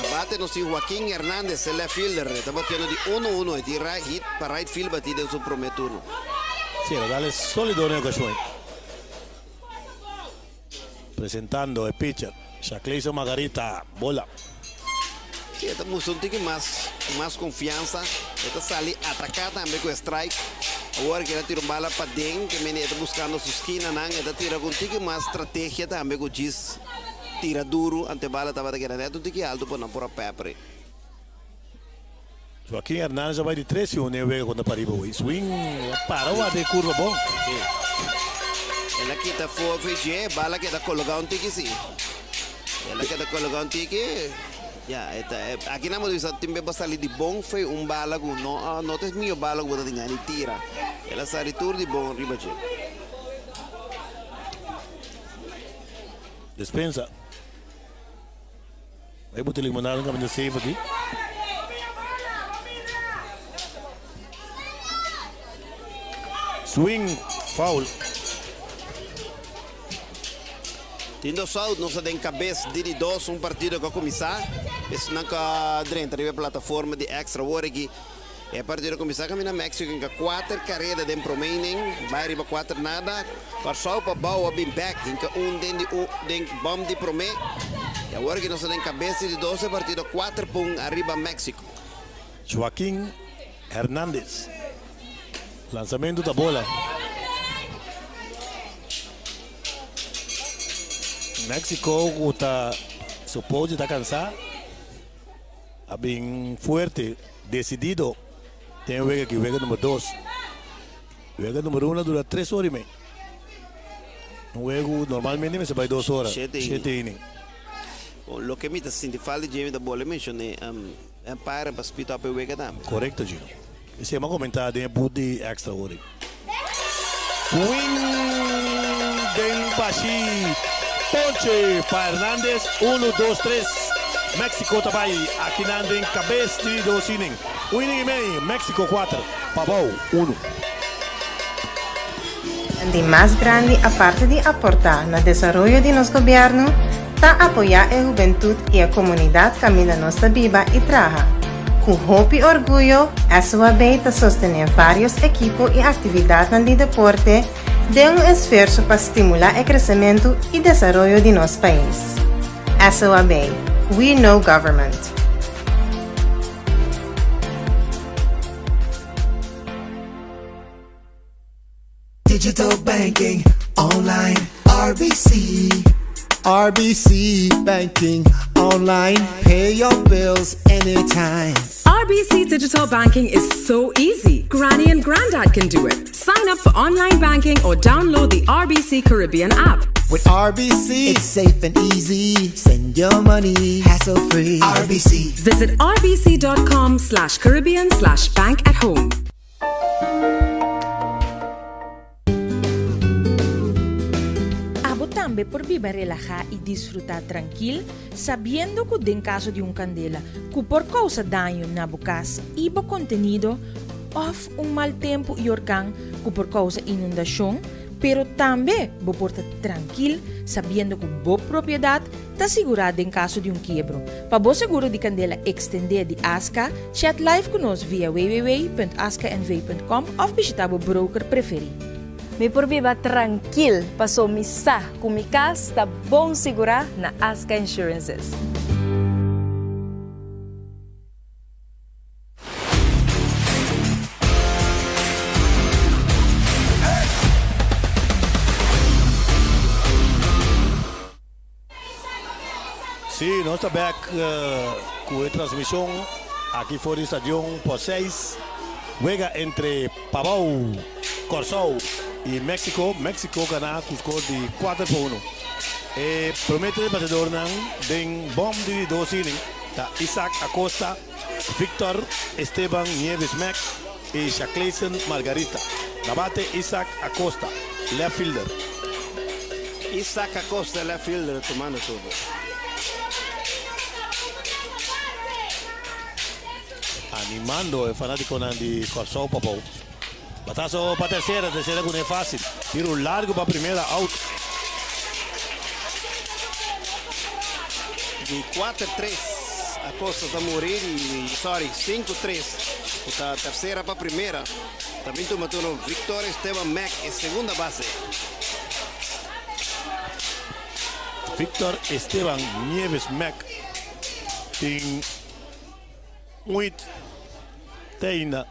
Na bate nos tin Joaquin Hernandez, e left fielder. E ta batiendo di uno uno. E tin hit pa right field batí den su promé turno. Sí, el a dale sólido den ocasion ei. Presentando e pitcher, Shacleyson Margarita, bola. Sí, e ta mustra un tiki mas, mas confiansa. E ta sali ataca tambe cu e strike. Awor cu el a tira un bala paden, ke mende e ta buscando su skinanan. E ta tira cu un tiki mas strategia tambe cu djis tira duro. Ante bala tabata keda net un tiki alto pa no por a pepper. Joaquin Hernandez a bai di tres y un den wega contra Pariba hoy. Swing a para wak den curva bon. Sí. El a kita for for dje, bala keda cologa un tiki sí. El a keda cologa un tiki. Ya, e ta, e, aki nan bo ta bisa tin be bo sali di bon foi un bala cu no a, no ta es mio bala cu bo ta tin gana di tira. El a sali tur di bon riba dje. Despensa. Bai bota limonada un caminda safe aki. Swing, foul. Tin dos out, nos ta den cabes di di dos, un partido cu a cuminsa. Esnan cu a drenta riba e plataforma di Extra awor aki. E partido a cuminsa caminda Mexico hinca cuater careda den prome inning, bay riba cuater nada. Corsou pa bou a bin bek, hinca un den di un den bom di prome. Y awor aki nos ta den cabes di di dos e partido cuater pun ariba Mexico. Joaquin Hernandez. Lanzamento ta bola. Mexico cu ta suppose ta cansa. A bin fuerte, decidido den e wega aki, wega number dos. Wega number uno a dura tres ora y mei. Un wega cu normalmente mester bay dos ora, Shete inning. shete inning. Bon, loke mi ta sinti falta dje mi ta bole mencion'é, umpire pa speed up e wega tambe. Correcto, Gino. Esei mi a comenta den e booth di Extra ora ei. Wing den bashi. Ponche pa Hernandez. Uno, dos, tres. Mexico ta bai akinan den kabes di dos inning. Un inning i mei. Mexico kuater, Pabao unu. Di mas grandi aparte di aportá na desaroyo di nos gobièrnu, ta apoyá e hubentut i e komunidat kaminda nos ta biba i traha. Ku hopi orguyo, SOAB ta sostené vários ekipo i aktividatnan di deporte den un esfuerso pa stimulá e kresementu i desaroyo di nos pais. SOAB, We Know Government. Digital banking online RBC RBC banking online pay your bills anytime. RBC Digital Banking is so easy. Granny and Grandad can do it. Sign up for online banking or download the RBC Caribbean app. With RBC, it's safe and easy. Send your money hassle free. RBC. Visit rbc.com slash Caribbean slash bank at home. Abo tambe por biba relahá i disfrutá trankil sabiendo ku den kaso di un kandela ku por kousa daño na bo kas i bo kontenido, òf un mal tempu i orkan ku por kousa inundashon, pero tambe bo por ta trankil sabiendo ku bo propiedat ta sigurá den kaso di un kiebro. Pa bo seguro di kandela ekstendé di Aska, chat live ku nos via www.askanv.com òf bishitá bo broker preferí. Mi por biba trankil paso mi sa ku mi kas ta bon sigurá na Aska Insurances. Sí, nos ta bek ku e transmishon aki for di stadion por seis. Wega entre Pabou, Kòrsou i Meksiko. Meksiko gana ku skor di kuater pa uno. E promé tres batedornan den bòm di di dos inning ta Isaac Acosta, Victor Esteban Nieves Mack i Shacleyson Margarita. Na bate Isaac Acosta, left fielder. Isaac Acosta, left fielder, tumando turno. Animando e fanaticonan di Kòrsou pa bou. Bataso pa tercera, tercera ku no e fácil. Tiro largo pa primera, out. Di kuater tres Acosta ta muri di sorry sinku tres ku ta tercera pa primera. Ta bin tuma turno Victor Esteban Mack e segunda base. Victor Esteban Nieves Mack tin un hit te ainda.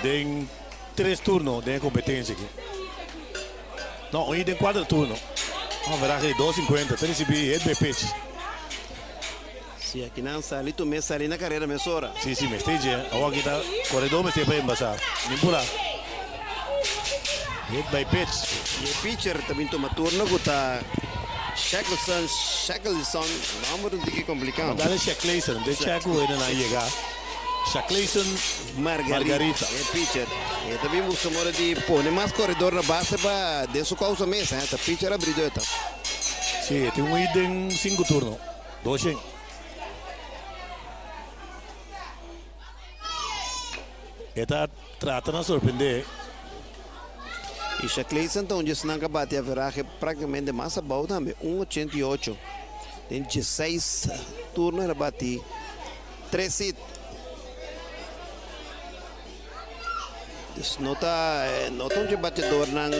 Den tres turno den e competencia aki. No, un hit den cuatro turno. Un averaje di dos cincuenta. Ta ricibi hit by pitch. Si aki nan sali tu mes sali na carera mesora. Si, si, mester dje. Awor aki ta coredor mester pa embasa. Ni pura. Hit by pitch. Y e pitcher ta bin tuma turno cu ta Shackleson, Shackleson, nomber un tiki complicado. Dale Shackleson, de Shackle e nan yega. Shacleyson Margarita. E pitcher. E ta bin busca modo di pone mas corredor na base pa den su causa mes. Eh. Ta pitcher abrido e ta. Si, e tin un hit den cinco turno. Doshen. E ta trata na sorprende. Y Shacleyson ta un djesnan cu a bati averahe practicamente mas abao tambe, un 88. Den dieseis turno el a bati Tres hit. Dus no ta no ta un dje batedornan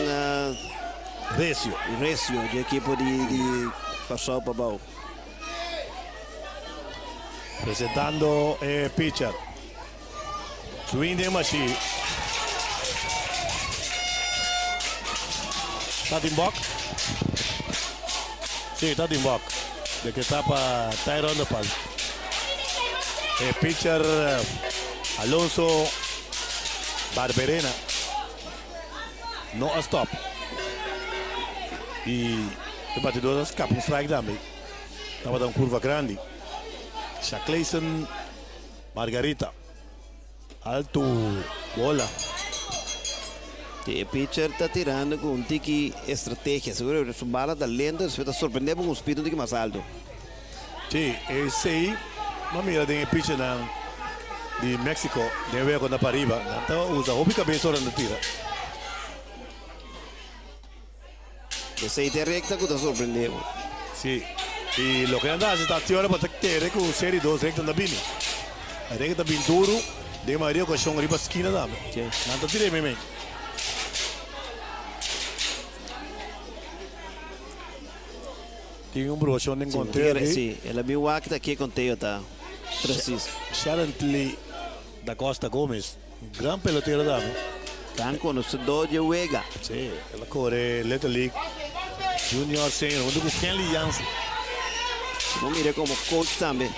Recio. Recio dje ekipo di di Kòrsou Pabou. Presentando e pitcher. Swing den mashi. Ta tin bok? Si, ta tin bok. De ke ta pa Tyron de Pal. E pitcher Alonso Barberena no a stop. Y e batidor a scapa un strike tambe. Tabata un curva grandi. Shacleyson Margarita. Alto bola. E pitcher ta tirando cu un tiki estrategia. Seguro su bala ta lento, despues ta sorprende bo cu un speed un tiki mas alto. Si, esey bo mira den e pitchernan di Mexico den wega cu ta pariba. Nan ta usa hopi cabes ora nan ta tira. Esey ta e recta cu ta sorprende bo. Si, y loke nan ta haci ta haci ora bo ta kere cu serie dos recta ta bini. E recta ta bini duro den mayoria ocasion riba skina tambe. Nan ta tira mei mei. Tin un probacion den conteo aki. Si, el a bin wak ta ki conteo ta precies. Sharently Da Costa Gomez. Gran pelotero tambe. Gran konosedó dje wega. Sí, el a kore Little League Junior, Senior huntu ku Kenley Jansen. Bo mira komo coach tambe.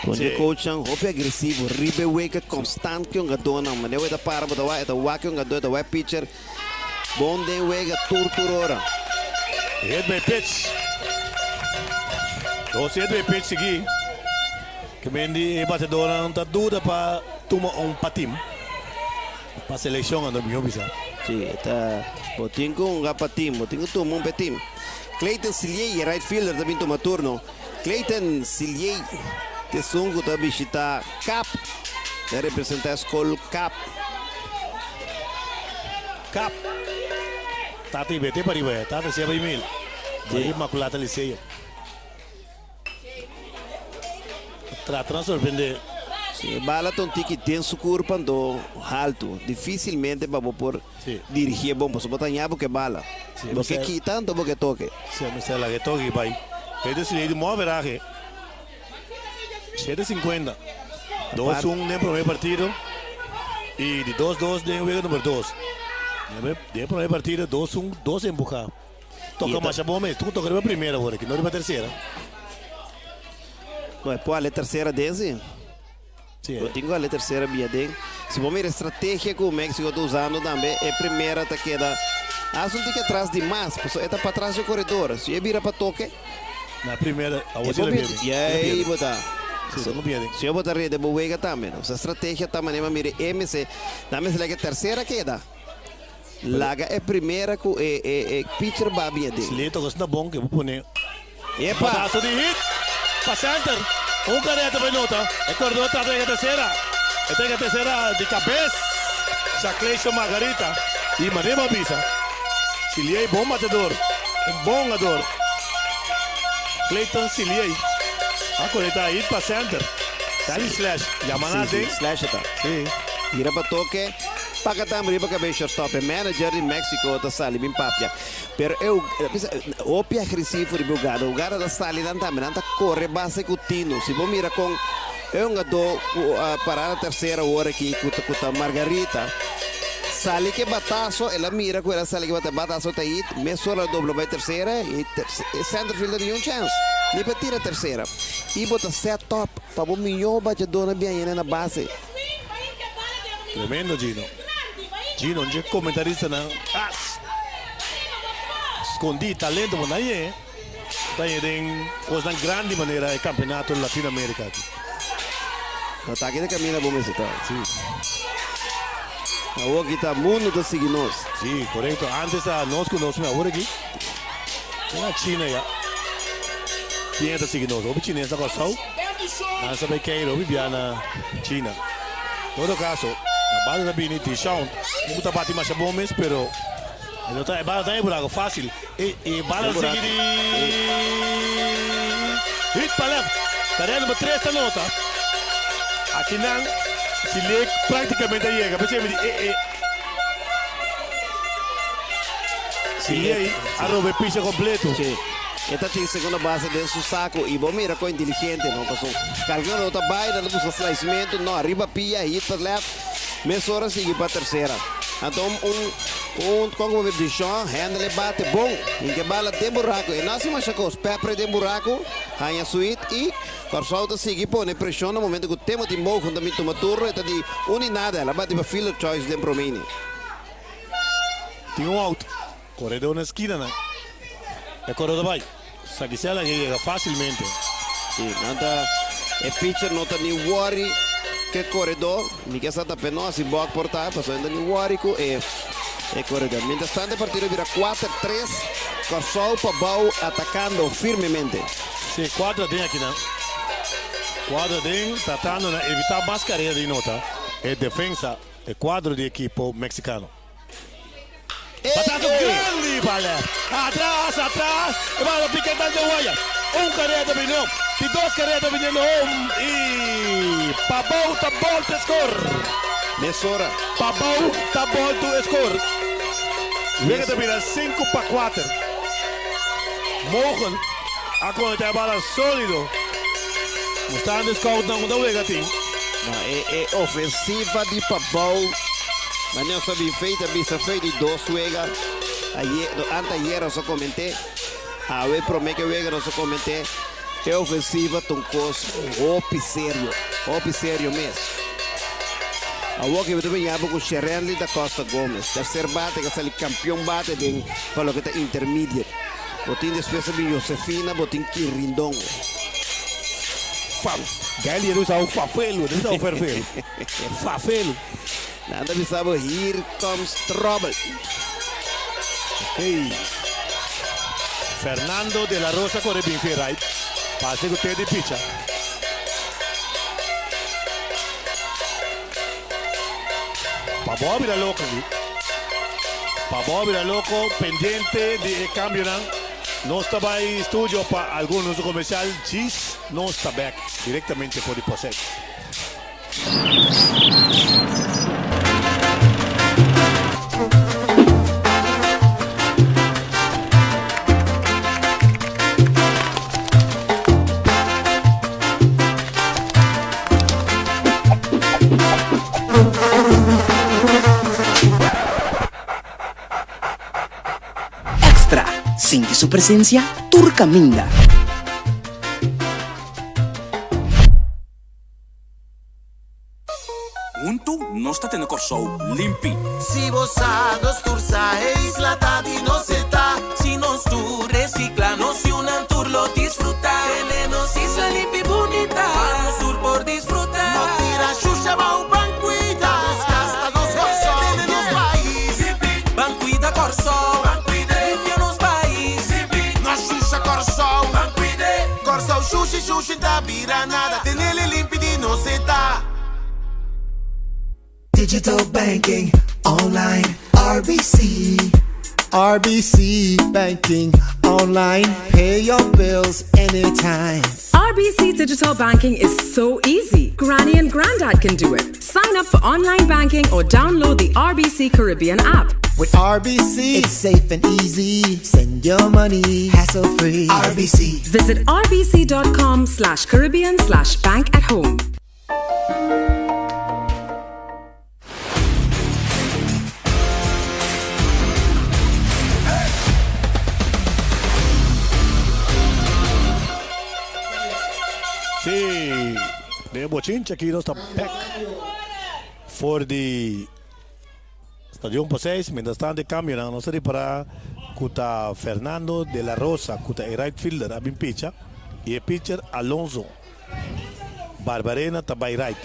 Kon dje coachnan hopi agresivo riba e wega konstant ku e hungadónan. Manera ku e ta para bo ta wak, e ta wak e hungadó, e ta wak e pitcher. Bon den wega tur tur ora. Hit by pitch. Dos hit by pitch sigui. Ke men di e batedónan ta duda pa tuma un patim pa selekshon anto mihó bisa. Sí, e ta bo tin ku hunga pa tim, bo tin ku tuma un pa e tim. Clayton Siliey, e right fielder ta bin tuma turno. Clayton Siliey ta esun ku ta bishita Kap. Ta representá skol Kap. Kap. Tata i bete pariba e. Tata siaba i mil. Maria Inmaculata Liceo. Trata na sorprende. Si e bala ta un tiki den su kurpa anto haltu, dificilmente pa bo por dirigi e bon pasobra bo ta haña bo ke bala. Bo ke kita anto bo ke toke. Si, mester laga e toke bai. Pero e decidí di moa verahe. 7.50. 2-1 den prome partido y di 2-2 den wega number 2. Den prome partido 2-1, dos empuha. Toca masha bon mes. Tur toca riba primera awor aki, no riba tercera. No, e por ale tercera den si. Si. Bo tin cu ale tercera bia den. Si bo mira e strategia cu Mexico ta usando tambe, e primera ta keda hasta un tiki atras di mas, pasobra e ta patras dje corredor. Si e bira pa toke. Na primera, awor si lo pierde. Y ahí bo ta. Si, lo pierde. Si bo ta rede bo wega tambe. Nos strategia ta manera mira e mester, nan mester laga e tercera keda. Laga e primera cu e e e pitcher ba bia den. Si le toca asina bon ke bo pone. Epa! Batazo di hit pa center. Un careta pa e nota. E corredor trata yega tercera. E ta yega tercera di cabes. Shacleisho Margarita. Y manera bo a bisa, Siliey bon batedor. Un bon hungador. Clayton Siliey a conecta hit pa center. Sali slash. Yama nan Si, aden. si, slash e ta. Si. Bira pa toke. Paca tambe riba cabes shortstop. E manager di Mexico ta sali bin papia. Pero e bisa hopi agresivo riba e hugada. Hugada ta sali nan tambe. Nan ta kore base ku tino. Si bo mira kon e hungadó ku a para na tersera ora aki ku ta ku ta Margarita sali ku e bataso el a mira ku el a sali ku e bataso ta hit mesora el a dobla bai tersera i e centerfielder ni un chèns ni pa tira tersera i bo ta set up pa bo mihó bachadónan biaña na base. Tremendo Gino. Gino un dje comentaristanan as scondi talento bo na ye ta ye den cosnan grandi manera e campeonato Latino America aki. No ta aki ta camina bo mester ta. Si. Awor aki ta mundo ta sigui nos. Si, corecto. Antes ta nos cu nos, awor aki te na China ya. Ken ta sigui nos? Hopi chines na Kòrsou. Nan sa bay keiro hopi bia na China. Todo caso, na banda ta bini Deshaun. Un cu ta bati masha bon mes, pero e no ta, e bala ta e buraco facil. E, e bala ta sigui di hit pa left. Tarea number tres ta nota. Aki nan, Silik practicamente a yega. P'esei mi di e, e. Siliey a roba e picha completo. Sí. E ta tin segunda base den su saco y bo mira con inteligente no paso carga no ta bay nan ta busca slicemento no ariba pia hit pa left mesora sigui pa tercera anto un un con como Dishon handle e bate bon hinca e bala den buraco e no haci masha cos pepper den buraco haña su hit y Kòrsou ta sigui pone preshon na momento ku Timothy Mogen ta bin tuma turno, e ta di un i nada, el a bati pa fielder choice den prome inning. Tin un out. Koredó na skinanan. E koredó ta bai. Sagisela ke yega fásilmente. Sí, nan ta, e pitcher no ta ni worry ku e koredó, mi ke sa ta p'e no hasi bòk por ta, pasobra e no ta ni worry ku e e koredó. Mientras tanto e partido a bira 4-3, Kòrsou pabou atakando firmemente. Sí, cuadra den akinan. Cuadra den tratando na evita mas carera di nota e defensa, e cuadro di ekipo mexicano. Batazo grandi pa left. Atras, atras, e bala pica dal den waya. Un carera ta bini home, di dos carera ta biniendo home y Pabou ta bolta e score. Mesora. Pabou ta bolto e score. Wega ta bira 5-4. Mogen a conecta e bala solido. Mostrando e scoutnan cu ta wega tin. No, e e ofensiva di Pabou, manera nos a bin fei ta bisa fei di dos wega. Ayer, no, anteayer nos a comente, awe prome ke wega nos a comente, e ofensiva ta un cos hopi serio, hopi serio mes. Awor ke mi ta bin yaba cu Sherenly da Costa Gomez, tercer bate ke a sali campeon bate den pa loke ta intermediate. Bo tin despues a bin Josefina, bo tin Quirindongo. Fa, Gael yera usa un fafelu, no usa un ferfelu. Fafelu. Nan ta bisa bo, here comes trouble. Ok. Fernando de la Rosa kore bin fe right. Pase ku Teddy picha. Pabou a bira loko aki. Pabou a bira loko pendiente di e kambionan. Nos ta bai studio pa algun anuncio comercial. Djis nos ta bek directamente for di Posek. Extra, Sinti su presencia tur caminda. Huntu nos ta tene Kòrsou limpi. Si bo sa, nos tur sa, e isla ta di nos e ta. Si nos tur resikla, nos yunan tur lo disfrutá. Tene nos isla limpi bunita, pa nos tur por disfrutá. No tira shusha bou, ban kuida nos kas, ta nos Kòrsou. Tene nos pais limpi, ban kuida Kòrsou. Ban kuida, limpia nos pais limpi. No shusha Kòrsou, ban kuida. Kòrsou shushi shushi n'ta bira nada, tenele limpi di nos e ta. Digital banking online RBC. RBC banking online pay your bills anytime. RBC Digital Banking is so easy. Granny and Grandad can do it. Sign up for online banking or download the RBC Caribbean app. With RBC, it's safe and easy. Send your money hassle free. RBC. Visit rbc.com slash Caribbean slash bank at home. Sí, den bochincha aki nos ta bek for di Stadion Paseis. Mientras tanto e cambionan nos ta ripara cu ta Fernando de la Rosa cu ta e right fielder a bin picha y e pitcher Alonso Barbarena ta bay right.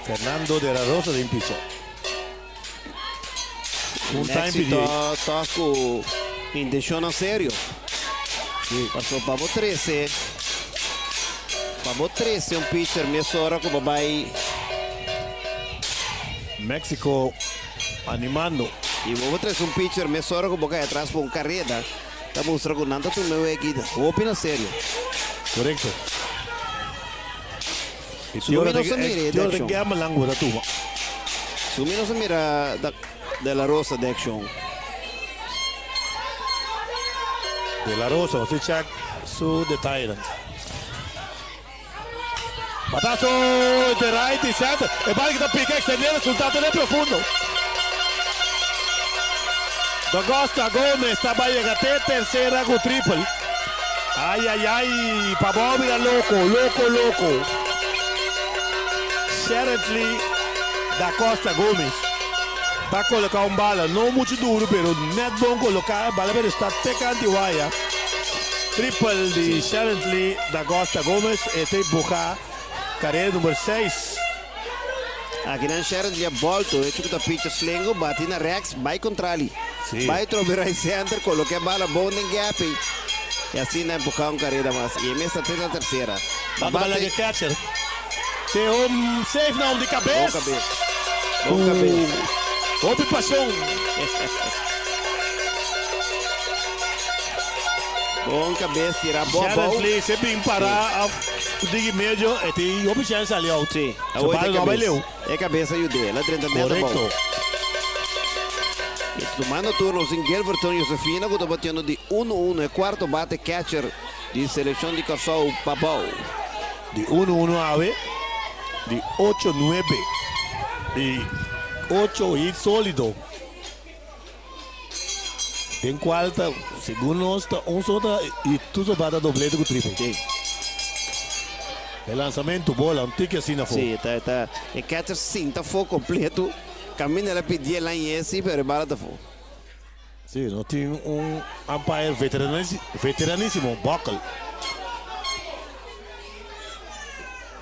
Fernando de la Rosa den picha. Un time pidi. Ta cu intencionnan serio. Paso pa bo trece, pa bo trece un pitcher mesora cu bo bay. Mexico animando. Y bo trece un pitcher mesora cu bo cay atras pa un careda. Ta mustra cu nan ta tuma e weki hopi na serio. Corecto. Y Su mi no sa mira e de accion. Gamelan cu ta tuma. Su mi no sa mira De La Rosa de accion. De La Rosa, nos tin check su detayenan. Batazo de right y center. E bal ki ta pica extende resulta ta den profundo. Dagosta Gomez ta bay yega te tercera cu triple. Ay ay ay Pabao bira loco loco loco. Sherently Da Costa Gomez ta coloca un bala no mucho duro pero net bon coloca. E bala pero sta te canti waya. Triple di Sherently Da Costa Gomez e ta empuha carera number 6. Aki nan Sherently a bolto, hecho cu ta picha slengo, bati na Rex, bay contrali. Bay trobe right center, coloca e bala bon den gap ey. Y asina empuha un carera mas. Y e mes ta te na tercera. Bata bala ke catcher. Te home safe na home di cabes. Bon cabes. Bon cabes. Hopi pasion. Bon cabes tira bo abou. Sherently se bin para af digi medio e tin hopi chance sali out. Sí, awor e cabes. E cabes a yud'é. El a drenta net abou. Correcto. Y tumando turno sin Gilberton Josefina cu ta batiendo di uno uno e cuarto bate catcher di seleccion di Corsou Pabou. Di uno uno awe, di ocho nuebe y ocho hit solido. Den cual ta, segun nos, ta un solo ta y tur so bata doblete cu triple. Sí. E lanzamento bola un tiki asina afo. Sí, ta, ta, e catcher sinta afo completo. Caminda el a pidi el aña esi, pero e bala ta afo. Sí, nos tin un umpire veteranisimo, Buckle.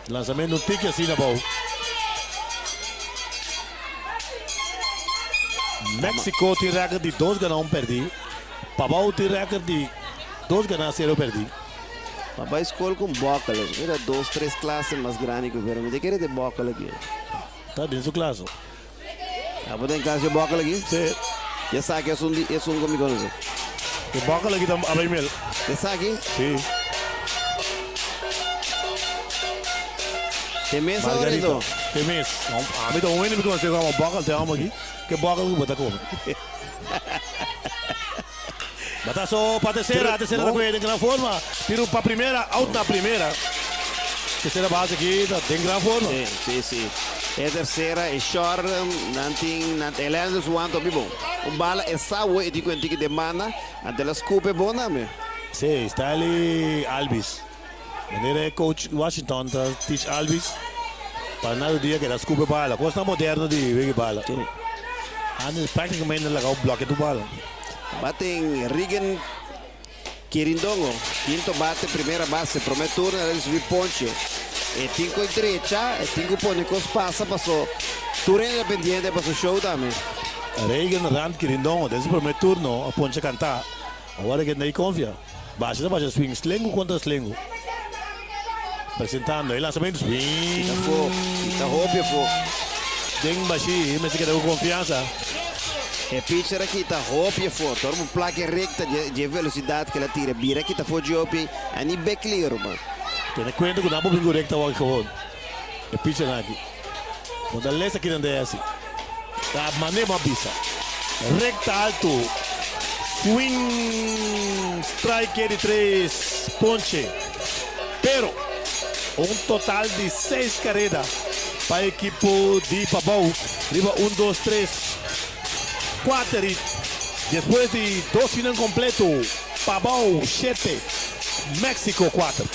Lanzamento un tiki asina abou. Mexico tin record di dos gana un perdi. Pabao tin record di dos gana cero perdi. Pa bai skol ku un Buckle, mira dos tres klase mas grandi ku pero mi ta kere di Buckle aki. Ta den su klas. Abo ta den klas di bòkel aki? Sí. Esaki esun di esun ku mi konosé. E bòkel aki ta abay mel. Esaki? Sí. Te mes ahora Margarita. Te mes. Ami ta un hende mi konosé ku ama bòkel te amo aki. Ke bòkel ku bo ta kome? Batazo pa tercera, tercera ta coge den gran forma. Tiro pa primera, out na primera. Tercera base aki ta den gran forma. Sí, sí, sí. E tercera, e short, nan tin, nan, el a su wanta hopi bon. Un bala e sa wo e tin cu e tiki demanda, anto el a scupe bon tambe. Sí, Stanley Albies. Manera e coach Washington ta teach Albies pa na dia keda scupe bala. Cosnan moderno di wega bala. Sí. Antes practicamente laga un bloke tu bala. Baten Regan Quirindongo, quinto bate, primera base, prome turno el a ricibi ponche. E tin cu drecha, e tin cu pone cos pasa paso tur hende ta pendiente pa su show tambe. Regan Rand Quirindongo den su prome turno a ponche canta. Awor e kende konfia. Basha ta basha swing, slengu kontra slengu. Presentando e lansamento, swing. Kita afó, kita hopi afó. Den bashí mester keda ku konfiansa. E pitcher a kita hopi afó. Tor bo plak e rekta dje velosidat ku el a tira. Bira kita afó dje hopi. A ni bek clear, ruman. Tene kuenta ku nan por bin ku rekta awor gewoon. E pitchernan aki. Bo ta lesa kinan ta hasi. Ta mane bo a bisa. Rekta altu. Swing strike di tres ponche. Pero un total di seis kareda pa ekipo di Pabou riba un dos tres kuater i despues di dos final kompleto Pabou shete Mexico kuater.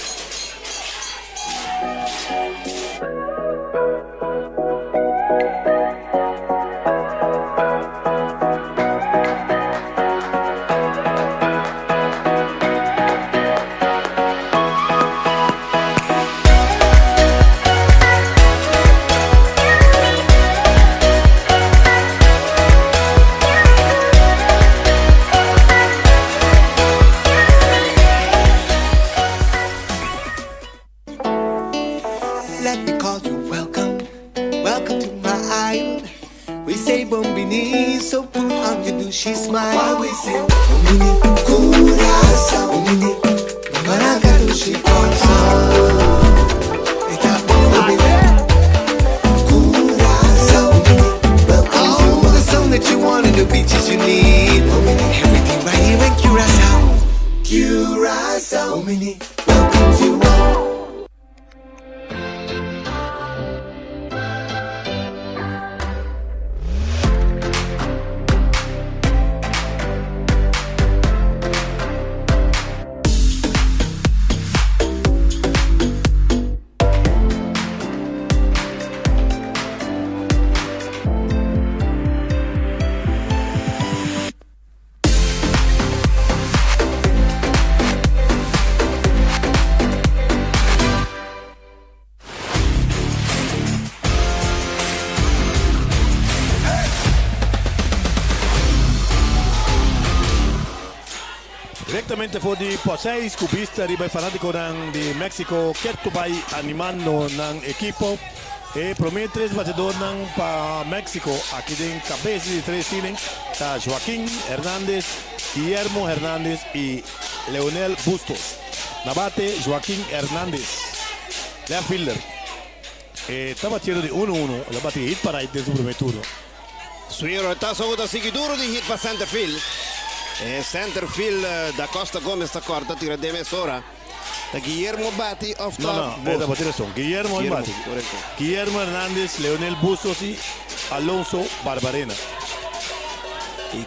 Let me call you welcome, welcome to my island. We say bon bini, so put on your douchey smile. Why we say bon bini, Curaçao, bon bini, Maraca dushi Kòrsou. Bon bini, Curaçao, bon bini, welcome to the sun that you want and the beaches you need. Everything right here in Curaçao, Curaçao, bon bini, welcome to all. Directamente for di Poseis cu bista riba e fanaticonan di Mexico ketu bay animando nan ekipo. E prome tres batedornan pa Mexico aki den cabes di tres inning ta Joaquin Hernandez, Guillermo Hernandez y Leonel Bustos. Na bate Joaquin Hernandez, left fielder. E ta batiendo di uno uno, el a bati hit pa right den su prome turno. Swing ta so ta sigui duro di hit pa center field. E center field Da Costa Gomez ta corta tira den mesora. Ta Guillermo bati of ta No, no, e ta bati razon. Guillermo e bati. Correcto. Guillermo Hernandez, Leonel Bustos y Alonso Barbarena. Y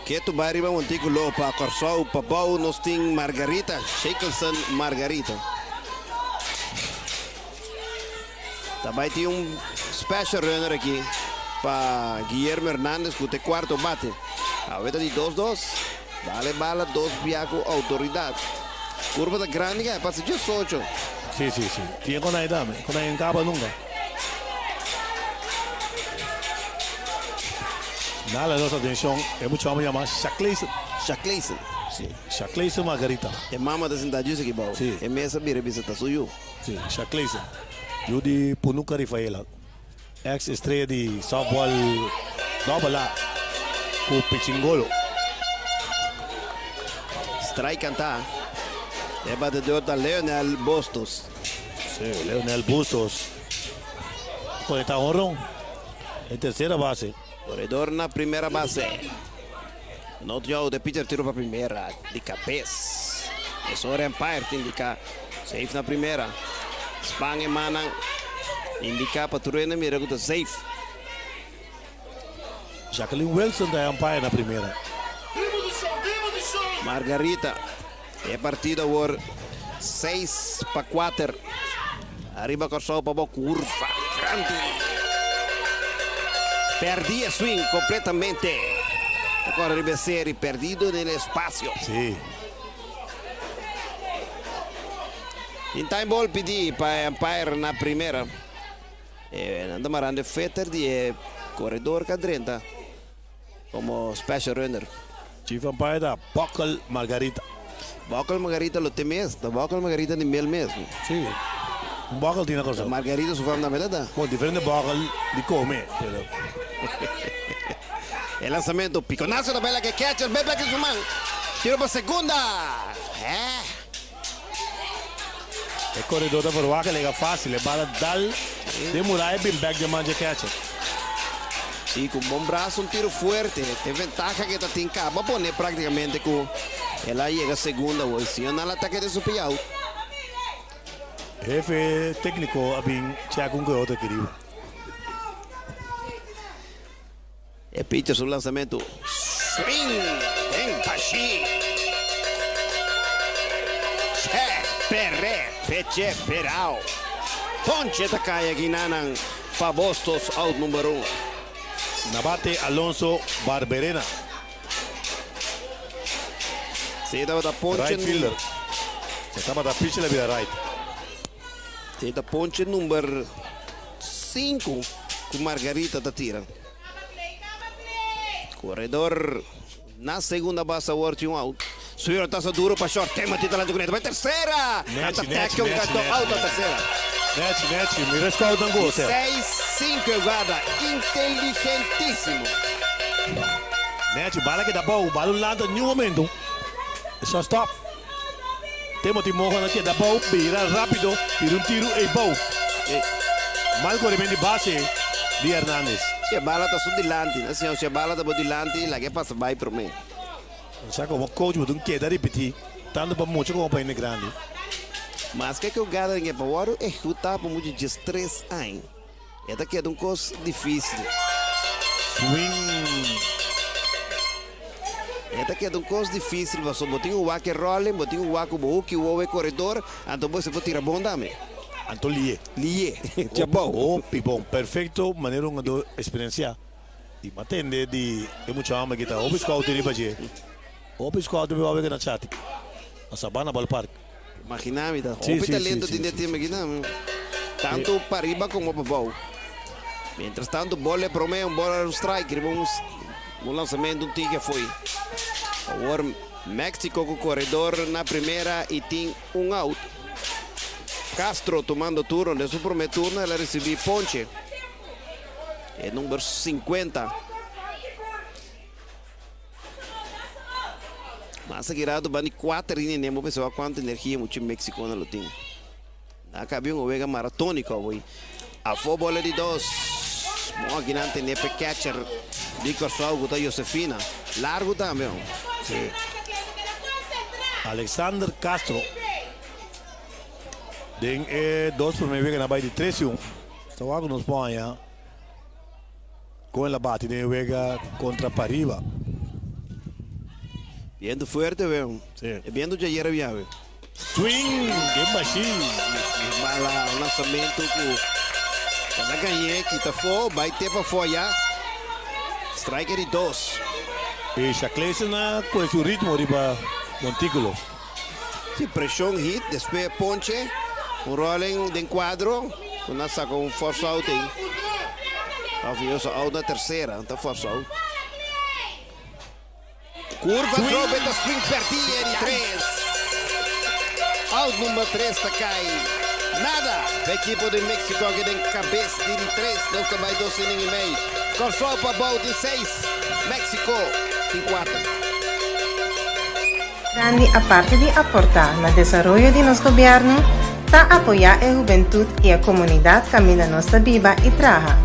ketu bai riba monticulo pa Kòrsou, Pabou nos tin Margarita, Shakelson Margarita. Ta bai tin un special runner aki pa Guillermo Hernandez ku ta e kuarto bate. Awe ta di dos dos. Dale bala dos bia ku outoridat. Kurva ta grandi kai, pasa diesocho. Si, si, si. Tin kon ai tambe. Kon ai no kaba nunka. Dale nos atenshon. E mucha homber yama Shacleyson. Shacleyson. Si. Shacleyson Margarita. E mama ta sinta djis aki bou. Si. E mes a bira bisa ta su yu. Si, Shacleyson. Yu di Punuca Rifaela. Ex estrella di softball Double A ku Pichingolo. Strike kantá. E batedor ta Leonel Bustos. Sí, Leonel Bustos. Konekta honron. E tersera base. Koredor na primera base. No otro out, e pitcher tiro pa primera di kabes. Es ora umpire ta indiká safe na primera. Span e mannan indiká pa tur hende mira ku ta safe. Jacqueline Wilson ta e umpire na primera. Margarita, e partido awor 6-4. Ariba Kòrsou pa bo kurva grandi. Pèrdí e swing kompletamente. Ta kòrre riba e seri perdido den e espasio. Sí. Tin time ball pidí pa e umpire na primera. E nan ta marando e feter di e koredor ka drenta komo special runner. Chief umpire ta Bokkel Margarita. Bokkel Margarita lo te mes. Ta Bokkel Margarita di mel mes. Sí. Un bokkel tin na Kòrsou. Ta Margarita su fam tambe ta ta. Bon, diferente bokkel di kome, pero. E lansamento, piconazo ta bela ke catcher, bel bek su man. Tiro pa segunda. Hè? E koredor ta verwagt e lega fácil, e bala dal den muraya bin bek den man dje catcher. Sí, ku un bon braso, un tiro fuerte. E ventaha ke ta tin kaba pone práktikamente ku el a yega segunda awor. Si no al atake den su pia out. Hefe tékniko a bin chèk un ku e otro aki riba. E pitcher su lanzamentu swing den bashí. Che peré peche perao. Ponche ta kai aki nanan pa Bustos out number un. Na bate Alonso Barberena. Si tabata ponche. Right fielder. Si tabata pitcher la bira right. Si ta ponche number 5 ku Margarita ta tira. Koredor na segunda base awor tin un out. Suyo tasa duro pa short. Timothy ta lanti kuné. Ta bai tersera. Nechi, Ta nechi, tackle un nechi, kanto nechi, out na nechi. tersera. Nechi, nechi. Mira scout nan goal, Seth. 6-5 e guarda. Inteligentísimo. Nechi, bala keda bou. Bala un lanta niun momento. E shot stop. Timothy Mohan a keda bou. Bira rápido. Tira un tiro ei bou. Mal correment di base di Hernandez. Si e bala ta su dilanti, na señor, si e bala ta bo dilanti, laga e pasa bai prome. Sa como coach bo tin keda ripiti tanto pa mucha como pa hende grandi. Maske cu gada den e pa worde ehecuta pa mucha 13 aña, e ta keda un cos dificil. Swing. E ta keda un cos dificil pasobra bo tin un wak e rolling, bo tin un wak cu bo hoek y wowo e corredor, anto bo por tira bon tambe. Anto lié. Lié. Chabou. Hopi bon. Perfecto manera un hungador experiencia. Y m'a tende di e mucha homber ki ta hopi scout riba dje. Hopi scout riba hopi na chati. Na Sabana Ballpark. Imagina mi ta hopi talento tin den e team aki nan. Tanto pariba como pabou. Mientras tanto bol e prome un bol un strike riba un lanzamento un tiki afoi. Awor Mexico cu corredor na primera y tin un out. Castro tumando turno den su prome turno el a ricibi ponche. E number 50. Mas aki rato ban di 4 inning nemo pensaba cuanto energia mucho Mexico na lo tin. Na cabi un wega maratónico hoy. Afo bola di dos. Bon aki nan tene pe catcher di Curaçao ku ta Josefina. Largo tambe. Sí. Alexander Castro. Den e dos prome wega na bai di 3-1. Sta wak nos por haña con el a bati den e wega contra Pariba. Biento fuerte weón. Sí. E biento djayer a biawe. Swing den machine. Mala un lanzamento ku el a gañ'é kita afó, bai te pafó allá. Strike di dos. E Shacleyson a coge su ritmo riba montículo. Sí, presión hit, despues ponche, un rolling den cuadro, ku nan saca un force out ei. Of yo out na tercera, ta force out. Curva trobe ta swing perdí e di tres. Out number 3 ta kai. Nada! Pa ekipo di Mexico aki den kabes di di tres. Nos ta bai dos inning i mei. Kòrsou pa bou tin seis, Mexico tin kuater. Grandi aparte di aportá na desaroyo di nos gobièrnu, ta apoyá e hubentut i e komunidat kaminda nos ta biba i traha.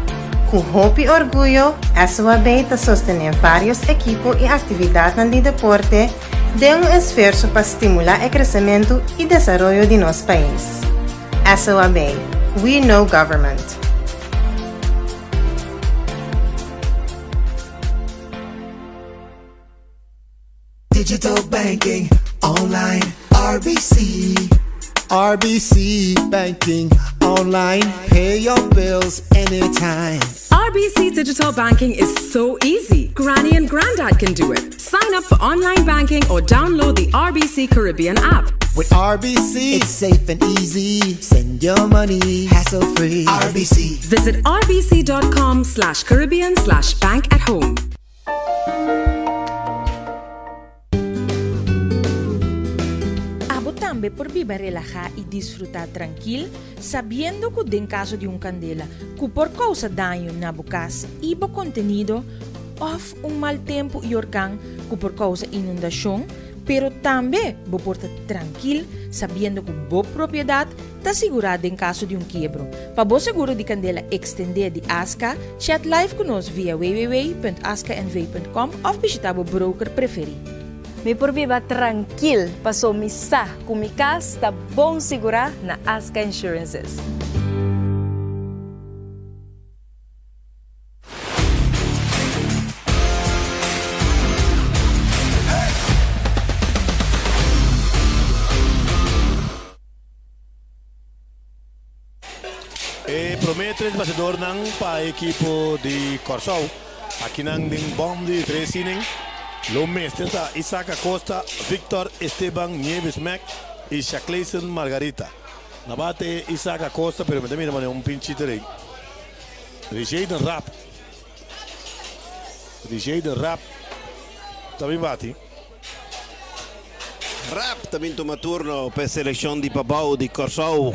Ku hopi orguyo, SOAB ta sostené vários ekipo i aktividatnan di deporte den un esfuerso pa stimulá e kresementu i desaroyo di nos pais. SOAB, We Know Government. Digital banking online RBC RBC banking online pay your bills anytime. RBC Digital Banking is so easy. Granny and Grandad can do it. Sign up for online banking or download the RBC Caribbean app. With RBC, it's safe and easy. Send your money hassle free. RBC. Visit rbc.com slash Caribbean slash bank at home. Abo tambe por biba relahá i disfrutá trankil, sabiendo ku den kaso di un kandela ku por kousa daño na bo kas i bo kontenido, òf un mal tempu i orkan ku por kousa inundashon, pero tambe bo por ta trankil sabiendo ku bo propiedat Ta sigurá den kaso di un kiebro. Pa bo seguro di kandela ekstendé di Aska, chat live ku nos via www.askanv.com òf bishitá bo broker preferí. Mi por biba trankil paso mi sa ku mi kas ta bon sigurá na Aska Insurances. E prome tres bateadornan pa e ekipo di Kòrsou akinan den bòm di tres inning lo mester ta Isaac Acosta, Victor Esteban Nieves Mack i Shacleyson Margarita. Na bate Isaac Acosta pero mi ta mira manera un pinchito rei. Rijeden Rapp. Rijeden Rapp ta bin bati. Rap ta bin tuma turno pa e selekshon di Pabou di Kòrsou.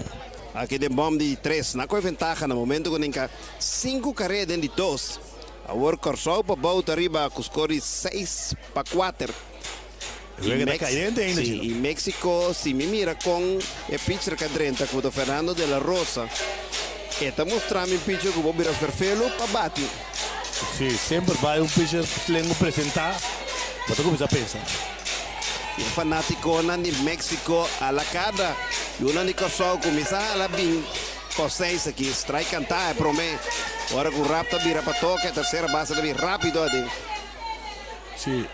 Aki den bòm di tres. Nan koe ventaha na momento ku ninka sinku kareda den di dos. Awor Kòrsou Pabou ta riba ku skor di 6-4. Wega ta kayente ainda, Chino. I Mexico, si mi mira kon e pitcher ka drenta ku ta Fernando de la Rosa, e ta mustra mi un pitcher ku bo bira ferfelu pa bati. Si, semper bai un pitcher slengu presenta, bo ta kuminsá pensa. E fanátikonan di Mexico a la kada yunan di Kòrsou kuminsá hala bin Kòseis aki. Strike kantá e promé. Ora ku Rapp ta bira pa toka e tersera base ta bin rápido aden. Si,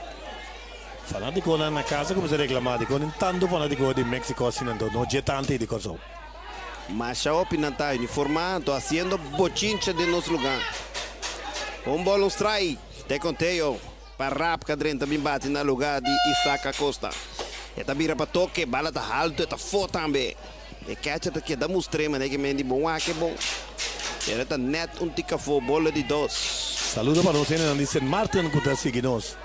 fanátikonan na kasa kuminsá reklamá dikon tin tantu fanátiko di Mexico asina anto no dje tantu di Kòrsou. Masha hopi nan ta uniformá anto hasiendo bochincha den nos lugá. Un bòl un strike ta e konteo pa Rapp ka drenta bin bati na lugá di Isaac Acosta. E ta bira pa toke, bala ta haltu e ta fo tambe. E catcher ta keda mustr'é manera ke men di bon wak e bon. Pero e ta nèt un tika fo, bola di dos. Saludo pa nos hendenan di Sint Maarten ku ta sigui nos.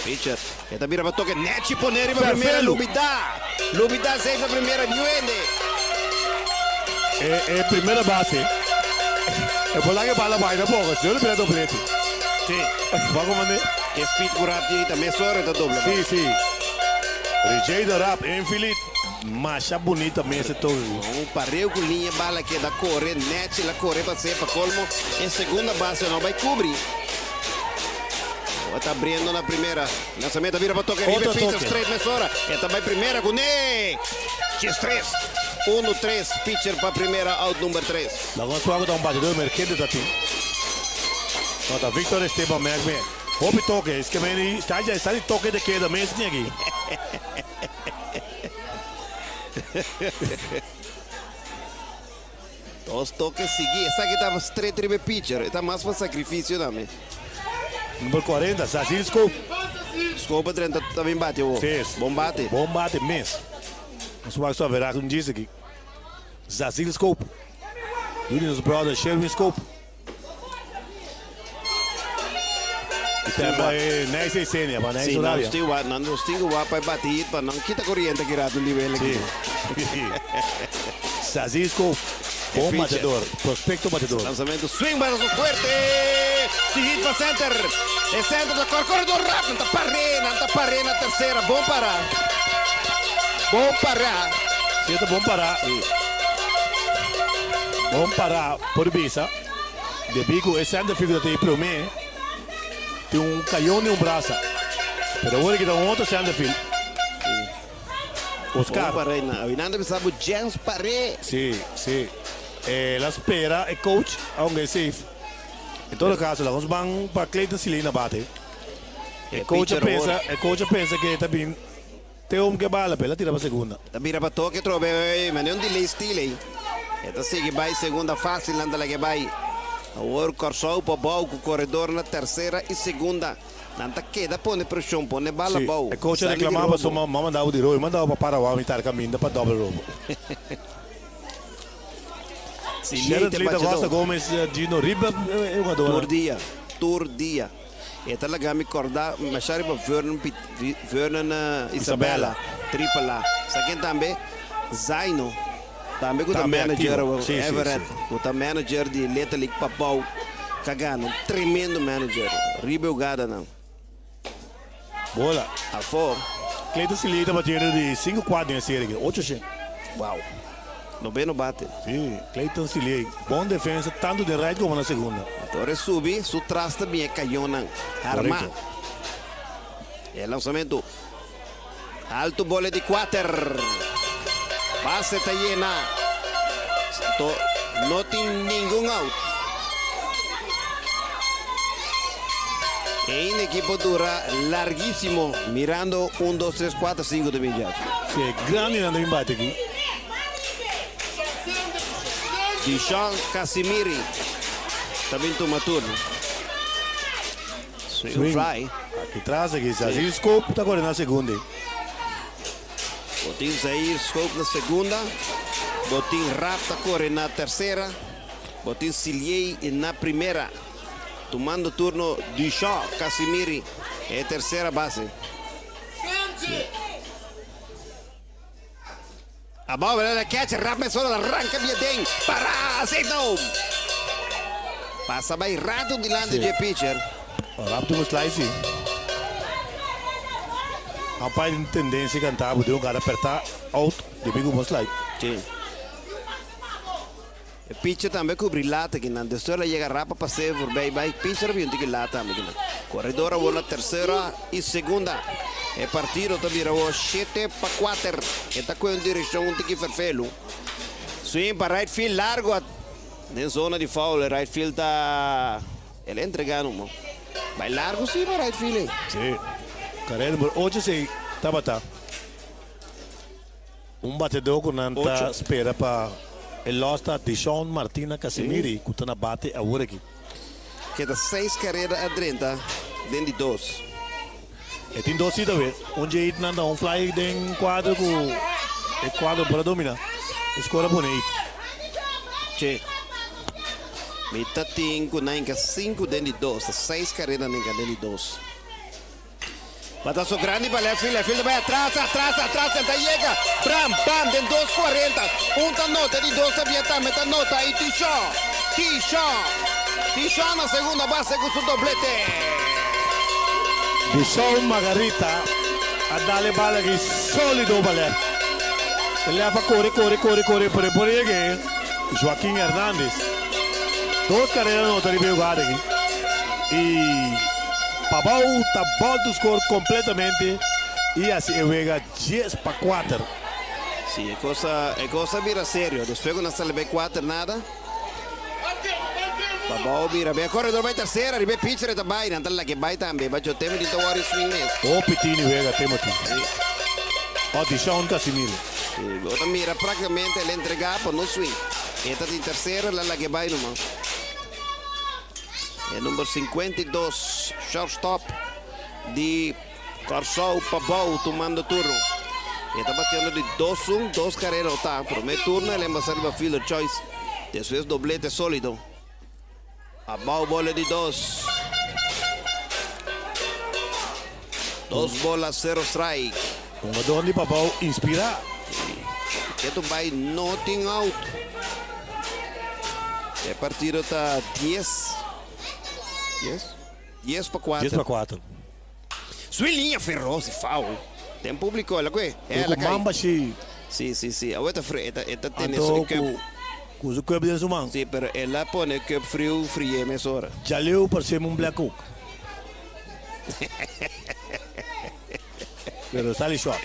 Pitcher, e ta bira pa toke nechi pone riba primera lubida. Lubida safe na primera new hende. E e primera base. E por laga e bala bai na boca, si no lo bira doblete. Si. Bo a comprende? E speed cu Rapp tin ta mesora e ta dobla bal. Si, si. Rijay Rapp, infilit. Masha bunita mes e toke. Un pareu cu liña bala keda core, nechi la core pa sepa colmo e segunda base no bai cubri. Bo ta abriendo na primera. Lanzamiento bira pa toke riba e pitcher straight mesora. E ta bai primera cu ne. Djes tres. Uno tres. Pitcher pa primera out number tres. Lagun Suago ta un batidor emergente ta tin. No ta Victor Esteban merk me. Hopi toke. Es ke meni sta dja sta di toke de keda mes tin aki. Dos toke sigui. Esaki ta straight riba e pitcher. E ta mas pa sacrificio tambe. Number 40, Zazil Scope. Scope a drenta ta bin bati awor. Si. Bon bate. Bon bate mes. Nos wak su averahe un djis aki. Zazil Scope. Yu di nos brother Sherwin Scope. Tambe Nice Esenia, pa Nice Sí, Horaria. nos tin wa, nan nos tin ku wa pa e bati hit pa nan kita koriente aki rato un nivel aki. Sí. Sazisco, bon pitcher. batedor, prospecto batedor. Lanzamento, swing, balazo fuerte. Di hit pa center. E center ta kor, koredor rap, nan ta par'é, nan ta par'é na tersera. Bon pará. Bon pará. Sí, ta bon pará. Sí. Bon pará por bisa. Debí ku e centerfield ta tin promé, tin un kayon di un brasa. Pero awor aki ta un otro centerfield. Oscar. Bon paré na. Awinan ta bisa bo Jens paré. Sí, sí. El a spera e coach, aunke e safe. En todo caso, laga nos ban pa Clayton Siley na bate. E coach a pensa, e coach a pensa ke ta bin te om ke bala, pero el a tira pa segunda. Ta bira pa toke trobe, mane un delay steal ey. E ta sigui bay segunda facil, nan ta laga e bay. Awor Kòrsou pa bou ku koredor na tersera i segunda. Nan ta keda pone preshon, pone bala Sí, bou. e coach a Sali di reclama robo. pasobra m'a mandabo di robo, mi mandabo pa para wou mitar caminda pa doble robo. Si Sharon Leite Tlita Costa bachedor. Gomez, Gino riba e jugador. Tur dia, tur dia. E ta laga mi corda masha riba Vernon Pit, Vernon Isabella, Isabella. Triple A. Sa ken tambe? Zaino, tambe cu ta Tambe manager activo. Sí, sí, Everett, sí. cu ta manager di Little League Pabao, Cagano, un tremendo manager. Riba e hugadanan. Bola. Afó. Clayton Siley ta batiendo di sinku kuat den e serie aki, ocho shen. Wow. Noveno bate. Sí, Clayton Siley, bon defensa tanto den right como na segunda. Ora e subi, su tras ta bin e cañonnan arma. Correcto. E lanzamento. Alto bola di kuater. Base ta yena. To no tin ningun out. Ein ekipo dura larguísimo mirando un, dos, tres, kuater, sinku ta bin Jeff. Si e grandinan ta bin bati aki. Dishon Casimiri ta bin tuma turno. Swing fly. Aki tras aki Zaire Scope ta kore na segunda. Bo tin Zaire Scope na segunda. Bo tin Rapp ta kore na tersera. Bo tin Siliey na primera. Tumando turno Duchamp Casimiri e tersera base. Abao bela da catch, Rapp mesora arranca via den. Para, signal. Pasa bay rato dilanti dje pitcher. Rapp tin un slice. Umpire tin tendencia canta bo den un gara aperta out debi cu bo slide. Sí. E pitcher tambe cubri lata kinan. Despues la yega Rapp a pas'e voorbij bay. Pitcher a bin un tiki lata tambe kinan. Corredor awor na tercera y segunda. E partido ta bira awor 7-4. E ta coge un direccion un tiki ferfelu. Swing pa right field largo. Den zona di foul e right field ta el a entrega numa. Bai largo si pa right field ey. Sí. Carrera number ocho si tabata un batedor cu nan ta spera pa e los ta Dishon Martina Casimiri cu ta na bate awor aki. Keda seis carrera a drenta den di dos. E tin dos hit awe. Un dje hitnan ta un fly den cuadro cu e cuadro por a domina. E score a pone hit. Che. Mi ta tin cu nan inca sinku den di dos. Ta seis carrera nan inca den di dos. Batazo grandi pa left field. Left field ta bay atras, atras, atras. El ta yega. Bram, bam, den dos cuarenta. Un ta nota, di dos ta bia tambe ta nota. Y Tishon, Tishon, Tishon na segunda base cu su doblete. Dishon Margarita a dal e bala aki solido pa left. E left a kore, kore, kore, kore, pero e por yega Joaquin Hernandez. Dos karera nota riba e hugada aki. Y Pabao ta bolto score completamente y haci e wega 10-4. Si, e cos a, e cos a bira serio. Despues cu nan sali bay kuater nada. Pabao bira bay. Corredor bay tercera. Riba e pitcher e ta bay. Nan ta laki bay tambe. Bacho Timothy ta wori swing mes. Hopi tini wega Timothy. Oh, Dishon Casimiro. Si, bo ta mira practicamente el entrega pa no swing. E ta di tercera, la laki bay numa. E number 52, shortstop di Kòrsou Pabou tumando turno. E ta batiendo di dos un, dos karera ota. Promé turno el embasa riba fielder choice. Despues doblete solido. Abou bola di dos. Dos bola, sero strike. Hungadó di Pabou inspirá. Ketu bai no tin out. E partido ta dies. Dies? Dies pa kuater. Dies pa kuater. Swing liña feroz di foul. Den publico el a kue. El a kai. Mamba shi. Si, si, si. Awe ta fre, e ta, e ta tene su cup. Ku su cup den su man. Si, pero el a pone cup friu frié mesora. Djaleu parsem un black hook. Pero sali short.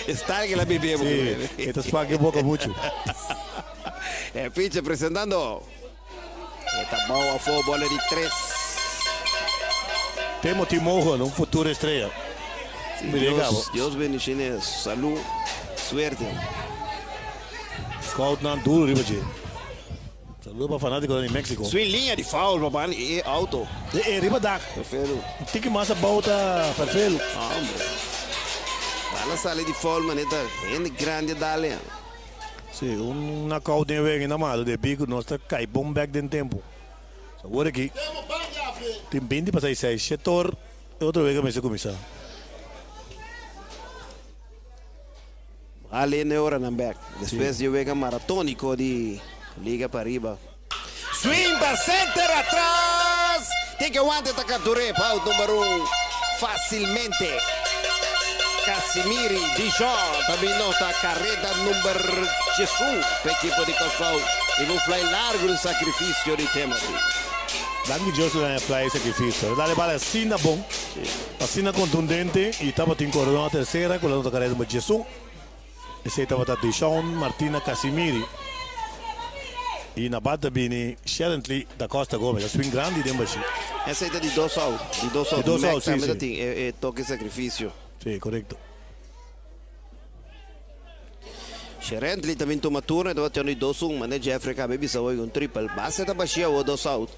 Está que la bibie. Sí, esta es que boca mucho. El pitcher presentando. Esta bola afó, bola di tres. Timothy Mohan, un futuro estrella. Sí, Dios, Dios bendicione, salud, suerte. Scout nan duro riba dje. Saludo pa fanaticonan di Mexico. Swing liña di foul pa banda e auto. E e riba dak. Ferfelu. Un tiki mas abou ta Ferfelu. Hombre. Bala sali di foul manera ta hende grandi a dale. Si, un knockout den wega ainda malo debí ku nos ta kai bon bek den tempu. So awor aki tin binti pa seis seis. Shetor e otro wega mester kuminsá. Hale n'e oranan bek despues di e wega maratóniko di Liga Pariba. Swing pa center atras! Tin ke wante ta kaptur'é pa out number un fásilmente. Casimiri Dijon ta bin nota kareda number 11 pa ekipo di Kòrsou riba un fly largu di sakrifisio di Timothy. Danki Dios lo daña fly sakrifisio. Dale bala asina bon. Asina contundente y tabatin coredor na tercera cu la nota carrera number 11. Esey tabata Dishon Martina Casimiri y na bata bini Sherently Da Costa Gomez. A swing grandi den bashi. Esey ta di dos out. Di dos out. Di dos Mac out, si, tambe ta si. tin e toke sacrificio. Si, corecto. Sherently ta bin tuma turno y ta bateando di dos un. Mane Jeffrey caba e bisa hoy un triple. Base ta bashia awo dos out.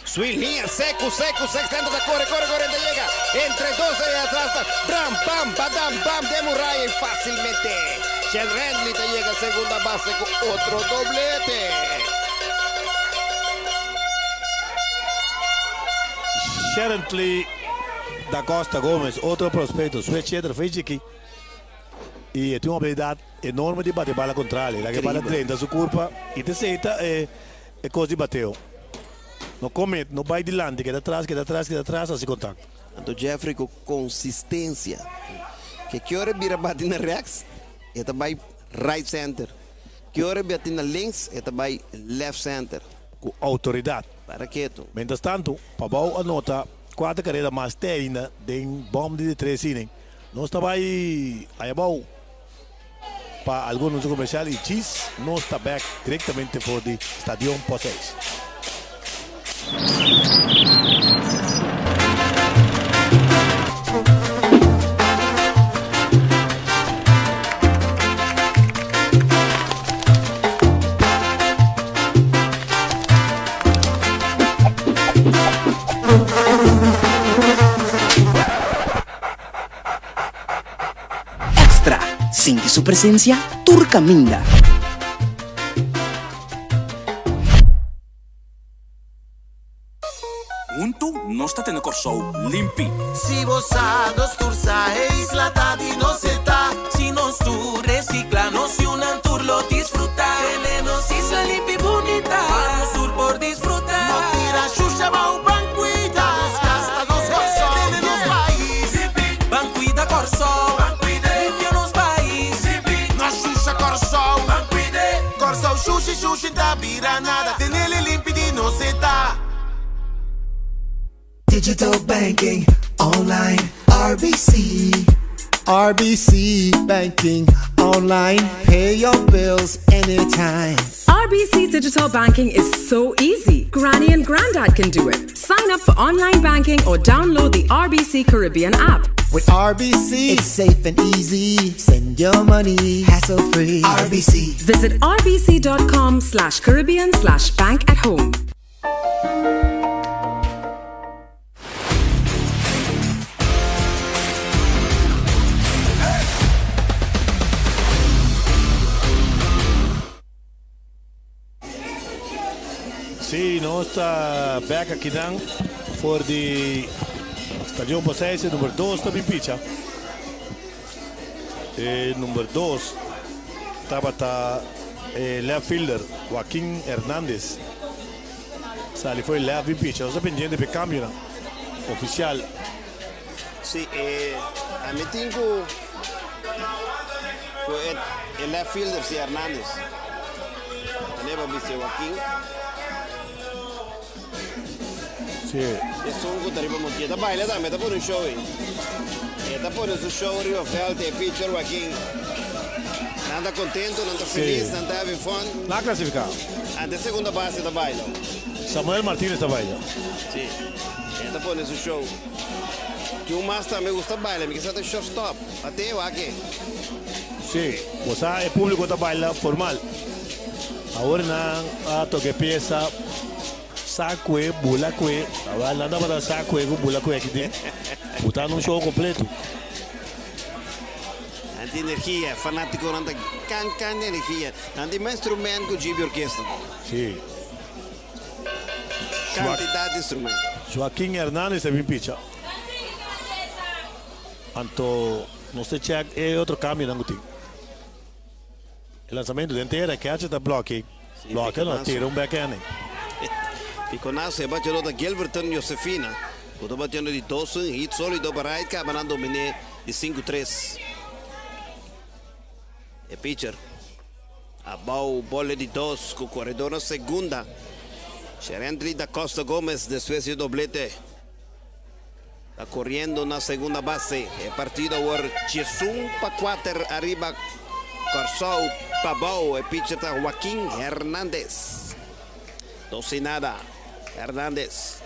Swing liña seco, seco, seco. Centro ta corre, corre, corre, ta yega. Entre dos ahí atrás ta bram, bam, badam, bam den muraya y fácilmente Sherently ta yega segunda base cu otro doblete. Sherently Da Costa Gomez, otro prospecto. Switch hitter, fei chiki. Y e tin un habilidad enorme di bate bala contrale. La ke bala drenta su curpa y ta esey ta e e cos di bateo. No come, no bay dilanti, keda atras, keda atras, keda atras, haci contacto. Anto Jeffrey cu consistencia. Ke ki ora e bira bati na rechts, e ta bay right center. Ki ora e bati na links, e ta bay left center. Cu autoridad. Para ketu. Mientras tanto, Pabao a nota cuater careda mas te ainda den bom di di tres inning. Nos ta bai ayabou pa algun anuncio comercial y djis nos ta bek directamente for di Stadion Poseis. Extra, Sinti su presencia tur caminda. Huntu nos ta tene Kòrsou limpi. Si bo sa, nos tur sa, e isla ta di nos e ta. Si nos tur recicla, nos yunan tur lo disfruta. Tene nos isla limpi bunita, pa nos tur por disfruta. No tira shusha bou ban cuida nos cas ta nos Kòrsou. Tene nos pais. Ban cuida Kòrsou. Ban cuid'e. Limpia nos pais. No shusha Kòrsou. Ban cuid'e. Kòrsou shushi shushi ta bira nada. Tenele limpi di nos e ta. Digital banking online RBC. RBC banking online pay your bills anytime. RBC Digital Banking is so easy. Granny and Grandad can do it. Sign up for online banking or download the RBC Caribbean app. With RBC, it's safe and easy. Send your money hassle free. RBC. Visit rbc.com slash Caribbean slash bank at home. Sí, nos ta bek akinan for di. Stadion Pasais e number dos ta bin picha. E number dos tabata e left fielder Joaquin Hernandez. Sali foi left bin picha. Nos ta pendiente pa e cambionan oficial. Si, e ami tin cu cu e e left fielder si Hernandez. Aneba bisa Joaquin. Si. Esun cu ta riba monti. E ta baila tambe, e ta pone un show ey. E ta pone su show riba veld, e pitcher Joaquin. Nan ta contento, nan ta feliz, nan ta having fun. Nan a clasifica. Ante segunda base ta baila. Samuel Martinez ta baila. Si. E ta pone su show. Tin un mas tambe gusta baila, mi kisa ta shortstop. Ate wak e. Si, bo sa e publico ta baila formal. Awor nan a toca e pieza Sa cue, bula cue. Awor nan tabata sa cue cu bula cue aki den. Bo ta un show completo. Nan tin energia, fanaticonan ta can can di energia. Nan tin mas instrument cu GB Orquesta. Si. Cantidad di instrument. Joaquin Hernandez ta bin picha. Anto nos ta check e otro cambionan cu tin. E lanzamento den tera, catcher ta bloke. Bloke no, tira un backhand. Piconazo e bateador ta Gilberton Josefina cu ta batiendo di dos un hit solido pa right caba nan domine di 5-3. E pitcher abao bola di dos cu coredor na segunda. Sherently da Costa Gomez despues di doblete ta coriendo na segunda base. E partido awor 11-4 ariba Corsou pabao. E pitcher ta Joaquin Hernandez. 2-0. Hernandez.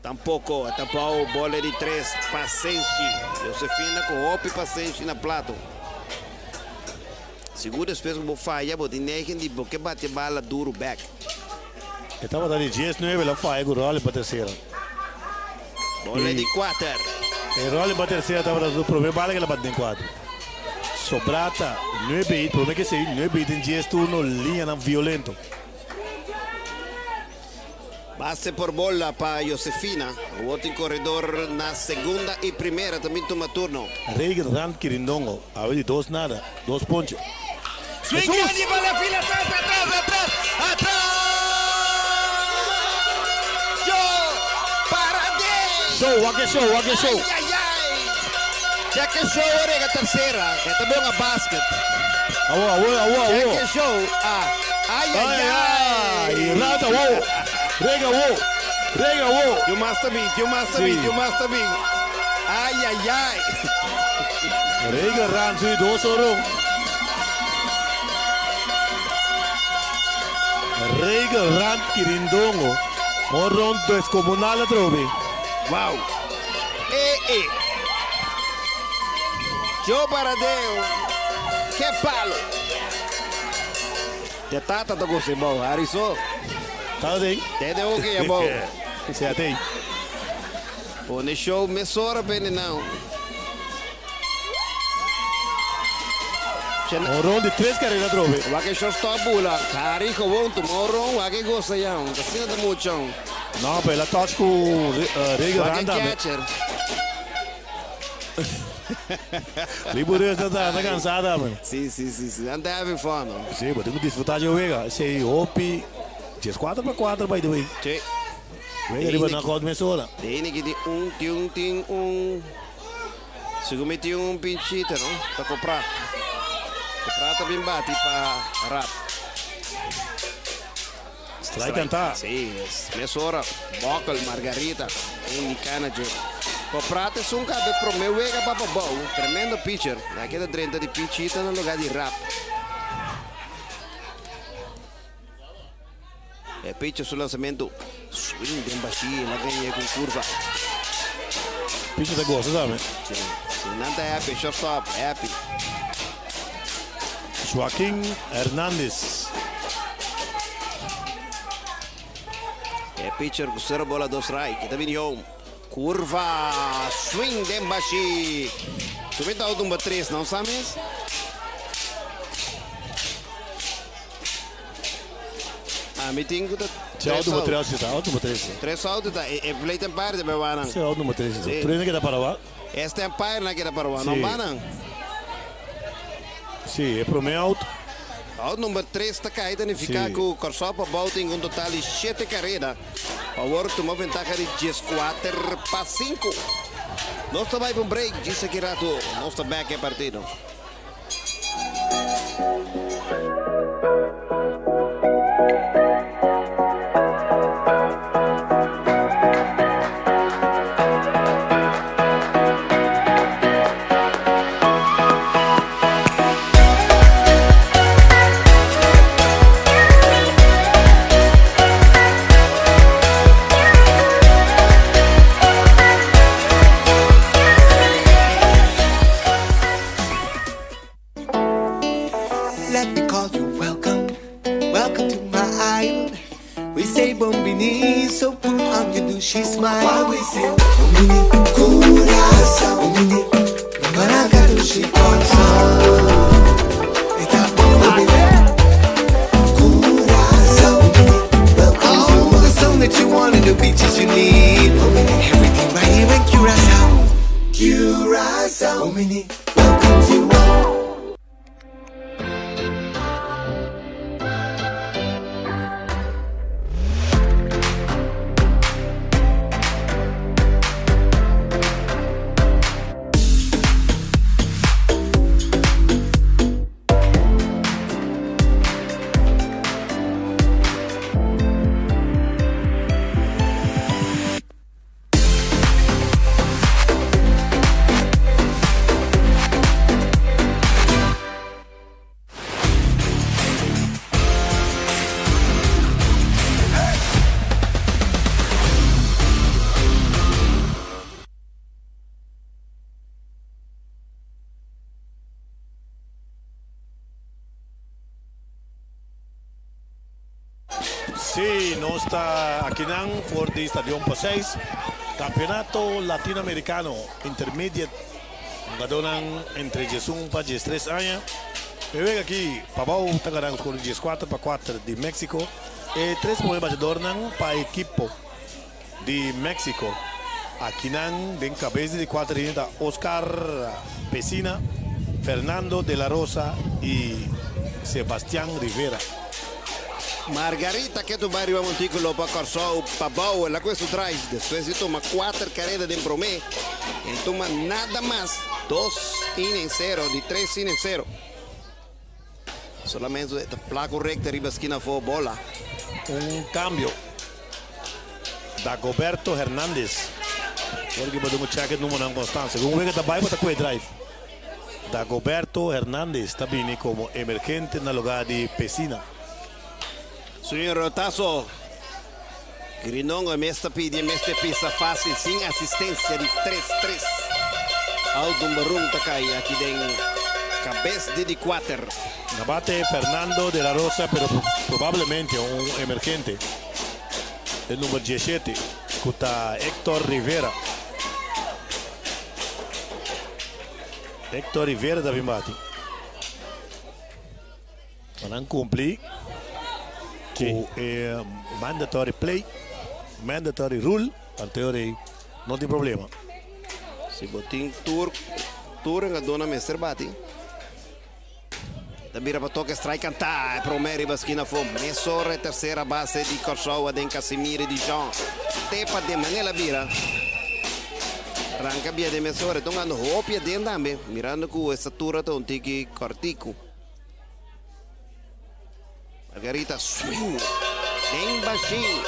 Tampoco, tapao, bola di tres, pasenshi. Josefina cu hopi pasenshi na plato. Sigur despues cu bo faya, bo tin negen di bo ke bate bala duro back. E tabata di 19 la faya cu Rolly pa tercera. Bola di cuater. E Rolly pa tercera tabata su prome bala cu el a bate den cuatro. Sobrata nuebe hit, prome ke sei nuebe hit den dies turno, liñanan violento. Base por bola pa Josefina. Awor tin corredor na segunda y primera también tuma turno. Reagan Rand Kirindongo awe di dos nada, dos ponche. Swing Jesus! grandi pa la fila atras, atras, atras, atras! Yo! Para de! Show, wak e show, wak e show. Ay, ay, ay! Check e show a rega tercera. E ta bon a basket. Awo, awo, awo, awo. Check e show. Ah. Ay, ay, Ay, ay! ay! Rata, wo! Rega, wo! Rega, wo! Tin mas ta bin, tin mas ta bin, Sí. tin mas ta bin. Ay, ay, ay! Rega Rand su di dos oro. Rega Rand Kirindongo. Un rond descomunal atrobe. Wow! Eh, eh! Joe Baradeo. Ke palo! Te tata ta gosta bou, Harry so. Tata tem? Te de oke ya bou. Sea tem. Pone show mesora pende não. Un rond di tres carrera atrobe. Wak e shortstop bula. Harry gewoon tuma un rond, wak e gosta ya. Ta asina ta mucha. No, pero el a touch cu Reagan Wak e Rand tambe. catcher. Libo Reus ta ta cansa tambe. Si, si, si, si. Nan ta having fun, no? Si, bo tin cu disfruta dje wega. Esey hopi 14-4 by the way. Si. Wega riba knockout mesora. Tene ki tin un, tin un, tin un. Segun mi tin un pinchita, no? Ta compra. Compra ta bin bati pa rap. Strike canta. Si, mesora. Bokkel, Margarita, Andy Canager. Compra te sun cabe prome wega pa pabou. Tremendo pitcher. Aki ta drenta di pinchita na lugar di rap. E pitcher su lanzamento. Swing den bashi, la ganha com curva. Pitcher ta gosta, sabe? Si, si, nan ta happy, shortstop, happy. Joaquin Hernandez. E pitcher cu 0 bola 2 strike. Ta bini home. Curva, swing den bashi. Subita out number 3, não sabes? Ami tin ku ta Sí, out number 3 si ta, out number 3 si. Tres out ta, e plate umpire ta bay wanan. Sí, out number 3 si ta. Tur hende keda para wak. Este umpire nan keda para wak, no banan. Sí, e prome out. Out number 3 ta kai, ta nifiká ku Kòrsou Pabou tin un total di shete kareda. Awor tuma ventaha di dieskuater pa sinku. Nos ta bai pa un break, djis aki ratu nos ta bèk e partido. Let me call you welcome, welcome to my island. We say bombini, so put on your douchey smile. Why we say bombini, curacao, bombini, maraca douchey Curacao, welcome to the sun that you want and the beaches you need. Everything right here in Curacao. Curacao, bombini, welcome to all. Sí, nos ta akinan for di Stadion Paseis, Campeonato Latinoamericano Intermediate, hungadónan entre diesun pa diestres aña. E wega aki Pabou ta gana ku skor di dieskuater pa kuater di Mexico. E tres prome bachadornan pa ekipo di Mexico akinan den kabes di kuater linia ta Oscar Pesina, Fernando de la Rosa y Sebastian Rivera. Margarita ke tu bai riba montíkulo pa Kòrsou pa bou el a kue su drive despues di tuma kuater kareda den promé el tuma nada mas dos inning sero di tres inning sero solamente ta plaku rekta riba skina afó bola. Un kambio. Dagoberto Hernandez. Ora ki bo dun un check e numbernan constant. Segun wega ta bai bo ta kue drive. Dagoberto Hernandez ta bini como emergente na lugar di Pesina. Señor Rotazo, Grinongo e mes ta pidi e mester pisa facil sin asistencia di tres tres. Out number un ta cay aki den cabes di di cuater. Na bate Fernando de la Rosa pero probablemente un emergente. E number diesshete ku ta Hector Rivera. Hector Rivera ta bin bati. Pa nan kumpli ku e mandatory play, mandatory rule, anto ei no tin problema. Si bo tin tur tur hungadónan mester bati. Ta bira pa toke strike kantá e promé riba skina afó. Mesora e tersera base di Kòrsou aden Casimiro di Jean. Te pa den manera el a bira. Ranka bia den mesora. E ta hungando hopi aden tambe. Mirando ku e statura ta un tiki kòrtiku. Margarita swing den bashin.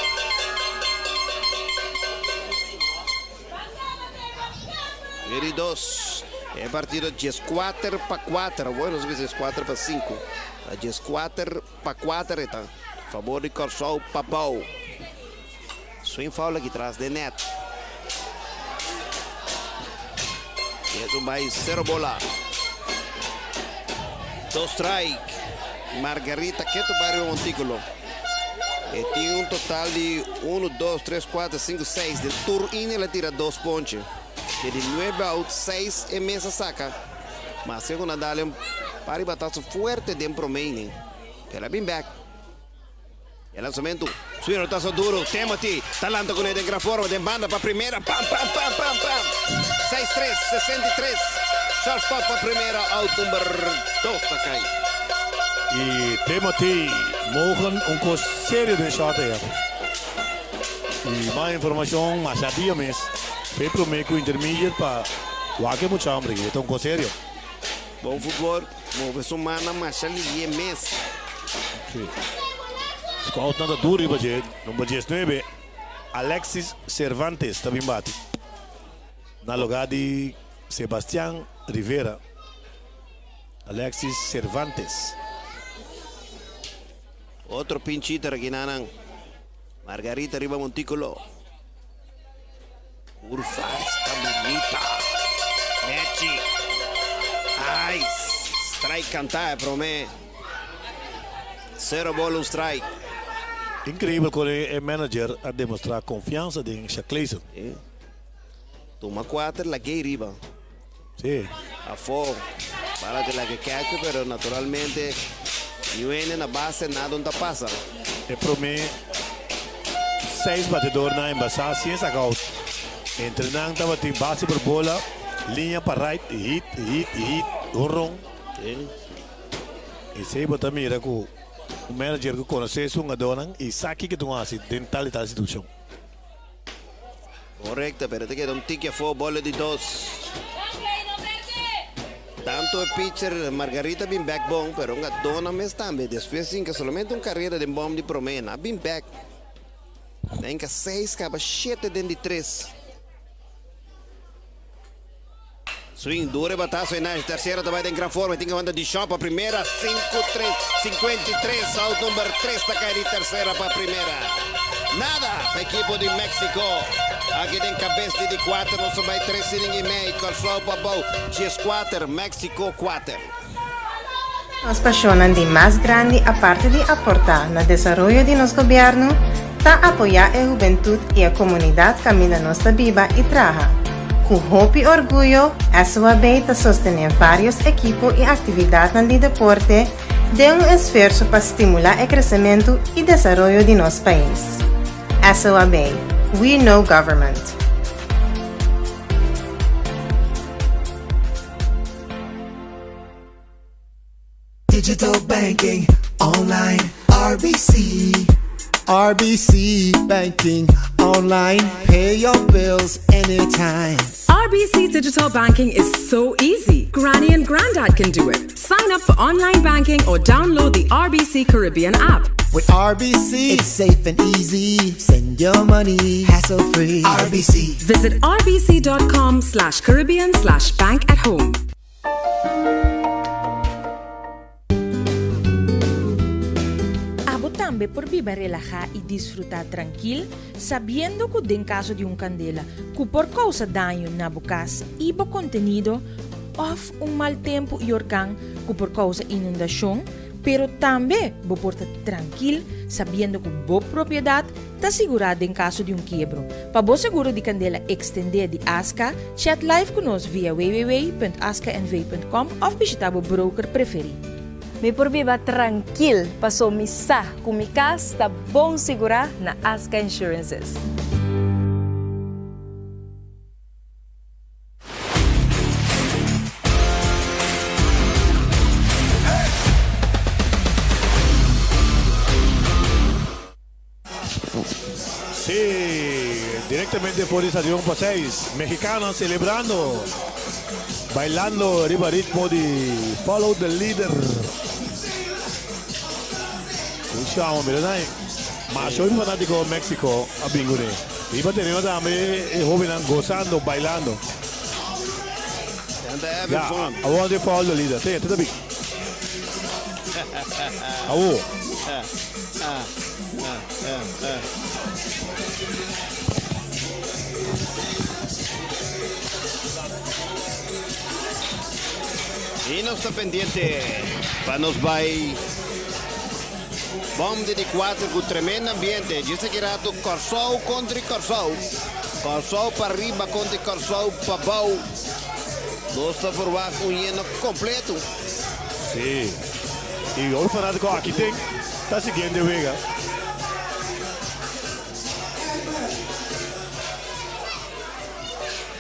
Miri dos. E partido dieskuater pa kuater. Awor nos bisa dieskuater pa sinku. Ta dieskuater pa kuater e ta. Fabor di Kòrsou pa bou. Swing foul aki tras den net. Etu bai sero bola. Dos strike. Margarita ketu bai riba montículo. E tin un total di 1, 2, 3, 4, 5, 6. Den tur inning el a tira dos ponche. Ke di nuebe out, seis e mes a saka. Maske ku nan dale un par di bataso fuerte den prome inning. El a bin bek. E lanzamento, swing tazo duro, Timothy, ta lanta cu ne den gran forma, den banda pa primera, pam, pam, pam, pam, pam. 6-3, 63, shortstop pa primera, out number 2 ta cay. Y Timothy Mogen un cos serio den short aya. Y mas informacion masha dia mes. Fe prome cu intermediate pa wak e mucha hombre aki. E ta un cos serio. Bon futbol, move su mannan masha liye mes. Sí. Scoutnan ta duro riba dje. Number diesnuebe, Alexis Cervantes ta bin bati na lugar di Sebastian Rivera. Alexis Cervantes. Otro pinchita rakinanan. Margarita riba montículo. Curva esta bunita. Nechi. Ay, strike cantá e promé. Cero ball, un strike. Increíbel con e manager a demostra confiansa den Shaclayson. Sí. Tuma cuater, lag'é riba. Sí. Afó. Bala te laga catcher, pero naturalmente Nuene na base nada no ta pasa. E prome seis batedornan a embasá sin saca out. Entre nan tabatin base por bola, liña pa right, hit, hit, hit, honron. Sí. Esey bo ta mira cu un manager cu conoce su hungadornan y sa kico tin cu haci den tal y tal situacion. Correcto, pero ta keda un tiki afó, bola di dos. Tanto e pitcher Margarita bin back bon, pero un Adona mes tambe. Despues hinka solamente un carrera den bom di prome, na bin back. Na hinka seis, caba shete den di tres. Swing duro e batazo e na tercera ta bai den gran forma. E tin ke wanta di short pa primera. Sinku tres, 53. Out number tres ta kai di tercera pa primera. Nada pa ekipo di Mexico. Aki den kabes di di kuater nos a bai tres inning i mei. Kòrsou pa bou 14, Mexico kuater. Nos pasionnan di mas grandi aparte di aporta na desaroyo di nos gobierno ta apoya e hubentud y e comunidad caminda nos ta biba y traha. Cu hopi orguyo SOAB ta sostene varios ekipo y actividadnan di deporte den un esfuerso pa stimula e crecemento y desaroyo di nos pais. SOAB, We Know Government. Digital banking online RBC. RBC banking online. Pay your bills anytime. RBC digital banking is so easy. Granny and Grandad can do it. Sign up for online banking or download the RBC Caribbean app. With RBC, it's safe and easy. Send your money hassle free. RBC. Visit rbc.com slash Caribbean slash bank at home. Abo tambe por biba relahá i disfrutá trankil, sabiendo ku den kaso di un kandela ku por kousa daño na bo kas i bo kontenido, òf un mal tempu i orkan ku por kousa inundashon, pero tambe bo por ta trankil sabiendo ku bo propiedat Ta sigurá den kaso di un kiebro. Pa bo seguro di kandela ekstendé di Aska, chat live ku nos via www.askanv.com òf bishitá bo broker preferí. Mi por biba trankil paso mi sa ku mi kas ta bon sigurá na Aska Insurances. Sí, directamente for di Stadion Paseis, mexicano celebrando, bailando riba ritmo di Follow the Leader. Escuchamos, mira ahí. Mas hoy fanático México a bingune. Riba tenemos también e jóvenes gozando, bailando. Anda having Ya, fun. I want to follow the leader. Te, te big. Awo. Y nos ta pendiente pa nos bay bom di 4 cu tremendo ambiente. Dice que rato Corsou contra Corsou. Corsou pa riba contra Corsou pa bou. Nos ta verwacht un lleno completo. Sí. Y hoy fanático aki tin ta siguiendo wega.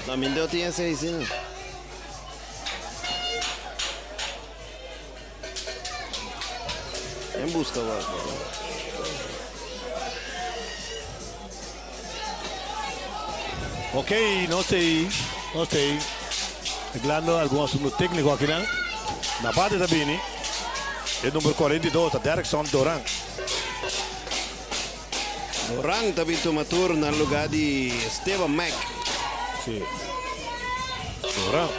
No, mi no tin esei si. En busca wa. Ok, nos tei, nos tei reglando algun asunto técnico akinan. Na bate ta bini e number 42 ta Derkson Doran. Doran ta bin tuma tur na lugar di Esteban Mack. Sí. Doran.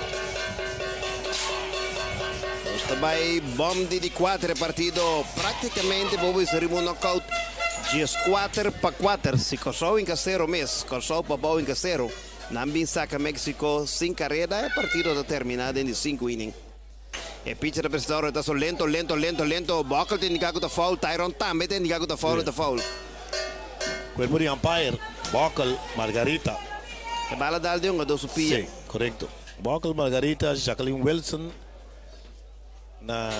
Nos ta bai bom di di kuater e partido prácticamente bo bisa riba un knockout 14-4. Si Kòrsou hinka sero mes, Kòrsou pa bou hinka sero, nan bin saka Mexico sin kareda, e partido ta terminá den di sinku inning. E pitcher ta presentá ora ta so lento, lento, lento, lento. Buckle ta indiká ku ta foul, Tyron tambe ta indiká ku ta foul, ta foul. Kuerpo di umpire, Buckle, Margarita. E bala dal den hungadó su pia. Sí, korekto. Buckle, Margarita, Jacqueline Wilson na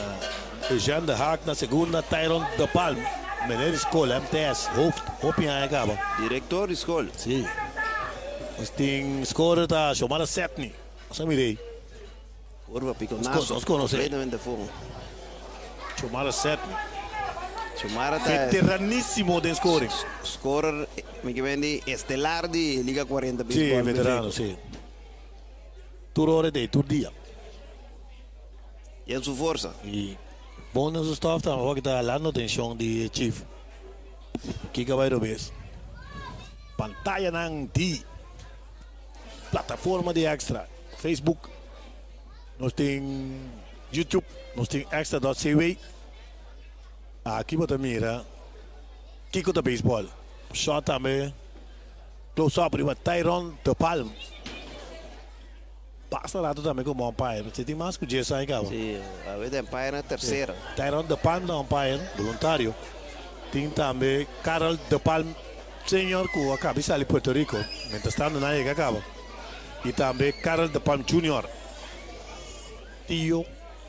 Eugène de Haak na segunda, Tyron de Palm, meneer di skol, MTS, hoofd, hopi aña kaba. Direktor di skol. Sí. Nos tin scorer ta Xiomara Setny. Nos a mira ei. Curva piconazo. Nos conoce. Completamente full. Xiomara Setny. Xiomara ta. Veteranísimo den scoring. Scorer, mi ke bendi, estelar di Liga 40 Baseball. Sí, veterano, sí. Tur ora dei, tur dia. Y en su forsa. Y bon den su staff tambe, wak ta halando atencion di e chief. Kiko a bai robes? Pantayanan di plataforma di Extra, Facebook, nos tin YouTube, nos tin extra.cw. Aki bo ta mira kiko ta baseball. Shot tambe close up riba Tyron De Palm. Basta rato tambe como umpire. Si tin mas cu dies aña caba. Si, awe ta umpire na tercera. Tyron De Palm ta umpire voluntario. Tin tambe Carol De Palm Senior cu a caba di sali Puerto Rico. Mientras tanto nan a yega caba. Y tambe Carol De Palm Junior. Tio.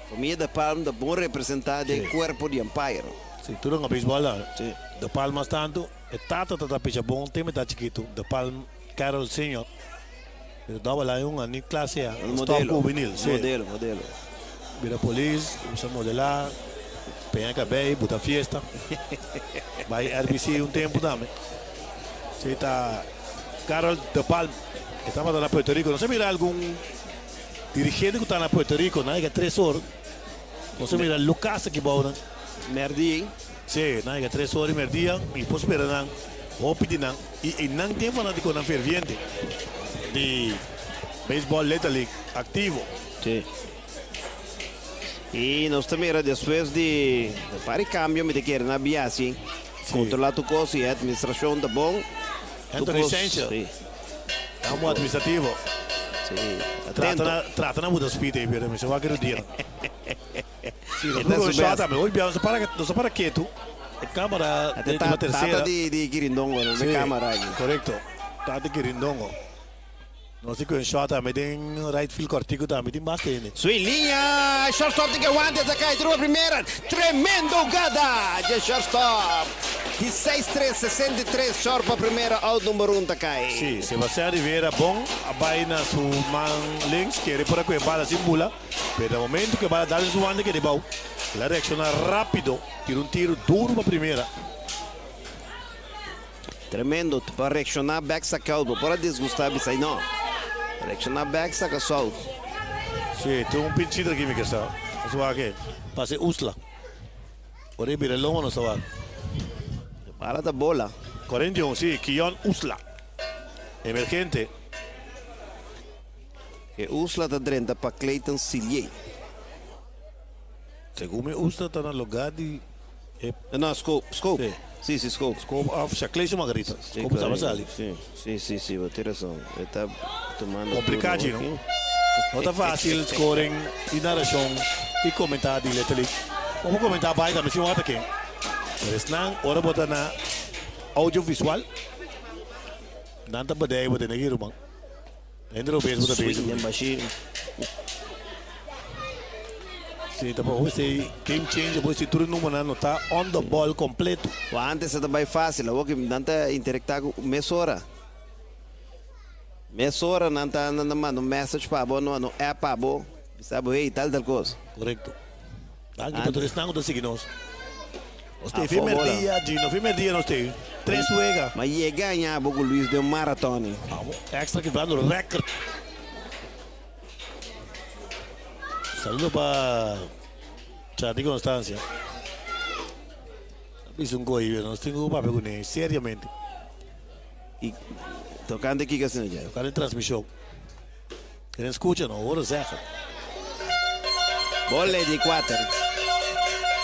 Familia De Palm ta bon representa den cuerpo di umpire. Si, tur nan a baseball la. Si. De Palm mas tanto. E tata ta ta picha bon te meta chikito. De Palm Carol Senior. Pero dòbel hay un ani klase ya. Un Stop modelo. juvenil, sí. Modelo, modelo. Bira polis, kumsa modelá, peña kabei, buta fiesta. Bai RBC un tempu tambe. Sí, ta Carol De Palm. E tabata na Puerto Rico. Nos a mira algun dirigente ku ta na Puerto Rico. Nan a yega tres or. Nos a mira Lucas aki bou nan. Mèrdia. Sí, nan a yega tres or di mèrdia. Mi por spera nan hopi di nan. I einan tin fanaticonan ferviente di Baseball Little League activo. Sí. I nos ta mira despues di un par di cambio mi ta kere na Biasi. Controla tur cos y e administracion ta bon. Anthony Sanchez. Sí. Ta un bon administrativo. Sí. Atento. Trata na, trata na buta speed ei, pero mi sa wak e rudia. Sí, nos E ta por su shot best. tambe. Hoy bia nos ta para, nos ta para ketu. E camara Ate den ta, riba tercera. tata di, di Kirindongo, no Sí, de camara aki. Correcto. Tata di Kirindongo. Nos tin cu un shot tambe den right field cortico tambe tin basta hende. Sui liña, shortstop tin ke wanta ta kai truba primera. Tremendo hugada dje shortstop. Di seis tres, 63, short pa primera, out number un ta kai. Sí, Sebastian Rivera bon a bai na su man links, kere por a cu e bala sin bula. Pero na momento cu e bala dal den su wanda keda ebao, el a reacciona rapido, tira un tiro duro pa primera. Tremendo pa reacciona bek saca out, bo por a disgusta bisa y no. Reacciona bek saca su out. Si, tin un pinchito aki mi ke sa. Nos wak e pase Usla. Ora e bira longo nos ta wak. E bala ta bola. 41, si, Kion Usla. Emergente. E Usla ta drenta pa Clayton Silié. Segun mi Usla ta na lugar di e. No, Scope. Scope. Sí. Sí, sí, Scope. Scope of Shaclation Margarita. Sí, Scope taba sali. Sí, sí, sí, sí, bo tin razon. E ta tumando Complica, turno Gino. aki. No ta facil scoring y narracion y comenta di Little League. Bo por comenta bay tambe sin wak ta ken. Pero esnan ora bo ta na audiovisual nan ta bedei bo tene ki ruman. Hende lo bes bo ta Swing bezig. den bashi. Sí, ta pa esei game changer, bo esei tur e numbernan no ta on the ball completo. Bo antes ta bai fácil, awor ki nan ta interacta ku mesora. Mesora nan ta nan ta manda un message pa bo, nan manda un app pa bo, bisa bo hey tal tal kos. Korekto. Danki pa tur esnan ku ta sigui nos. Nos ta Afó fin bola. merdia, Gino, fin merdia nos ta tres wega. Ma yega aña bo ku Luis den un marathon e. Amo extra kibrando record. Saludo pa Charly Constancia. A bisa un koe, nos tin ku papia kuné seriamente. Y tocante kiko asina dje? Tocante transmision. Quieren escucha no, horen zeggen. Bola di cuater.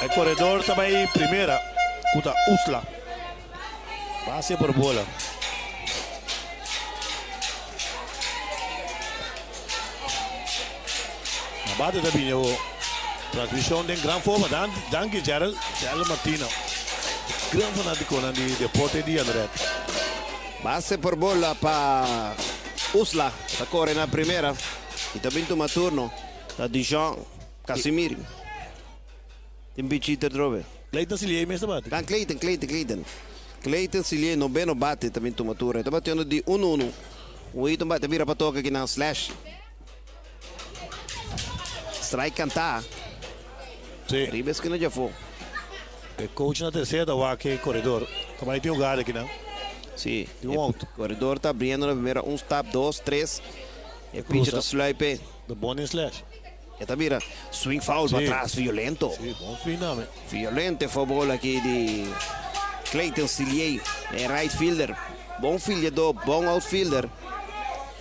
E corredor ta bay primera cu ta Usla. Base por bola. Na bate ta bini awo. Transmision den gran forma. Danki Gerald, Gerald Martina. Gran fanaticonan di deporte di Andret. Base por bola pa Usla. Ta core na primera y ta bin tuma turno ta Dijon Casimiri. Tin bichito atrobe. Clayton Silié mes ta bati. Dan Clayton, Clayton, Clayton. Clayton Silié noveno bate ta bin tuma turno. E ta batiendo di uno uno. Un hito bate bira pa toka kinan slash. Strike kantá. Sí. Riba eskina djafó. E coach na tercera ta wak e koredor. Ta bai tin hugada kinan. Sí. Tin un out. Koredor ta abriendo na primera. Un stap, dos, tres. E pitcher ta sluipe. The boni slash. E ta bira swing foul pa tras, violento. Sí, bon swing tambe. Violento e foul ball aki di Clayton Silié, e right fielder. Bon fildeador, bon outfielder.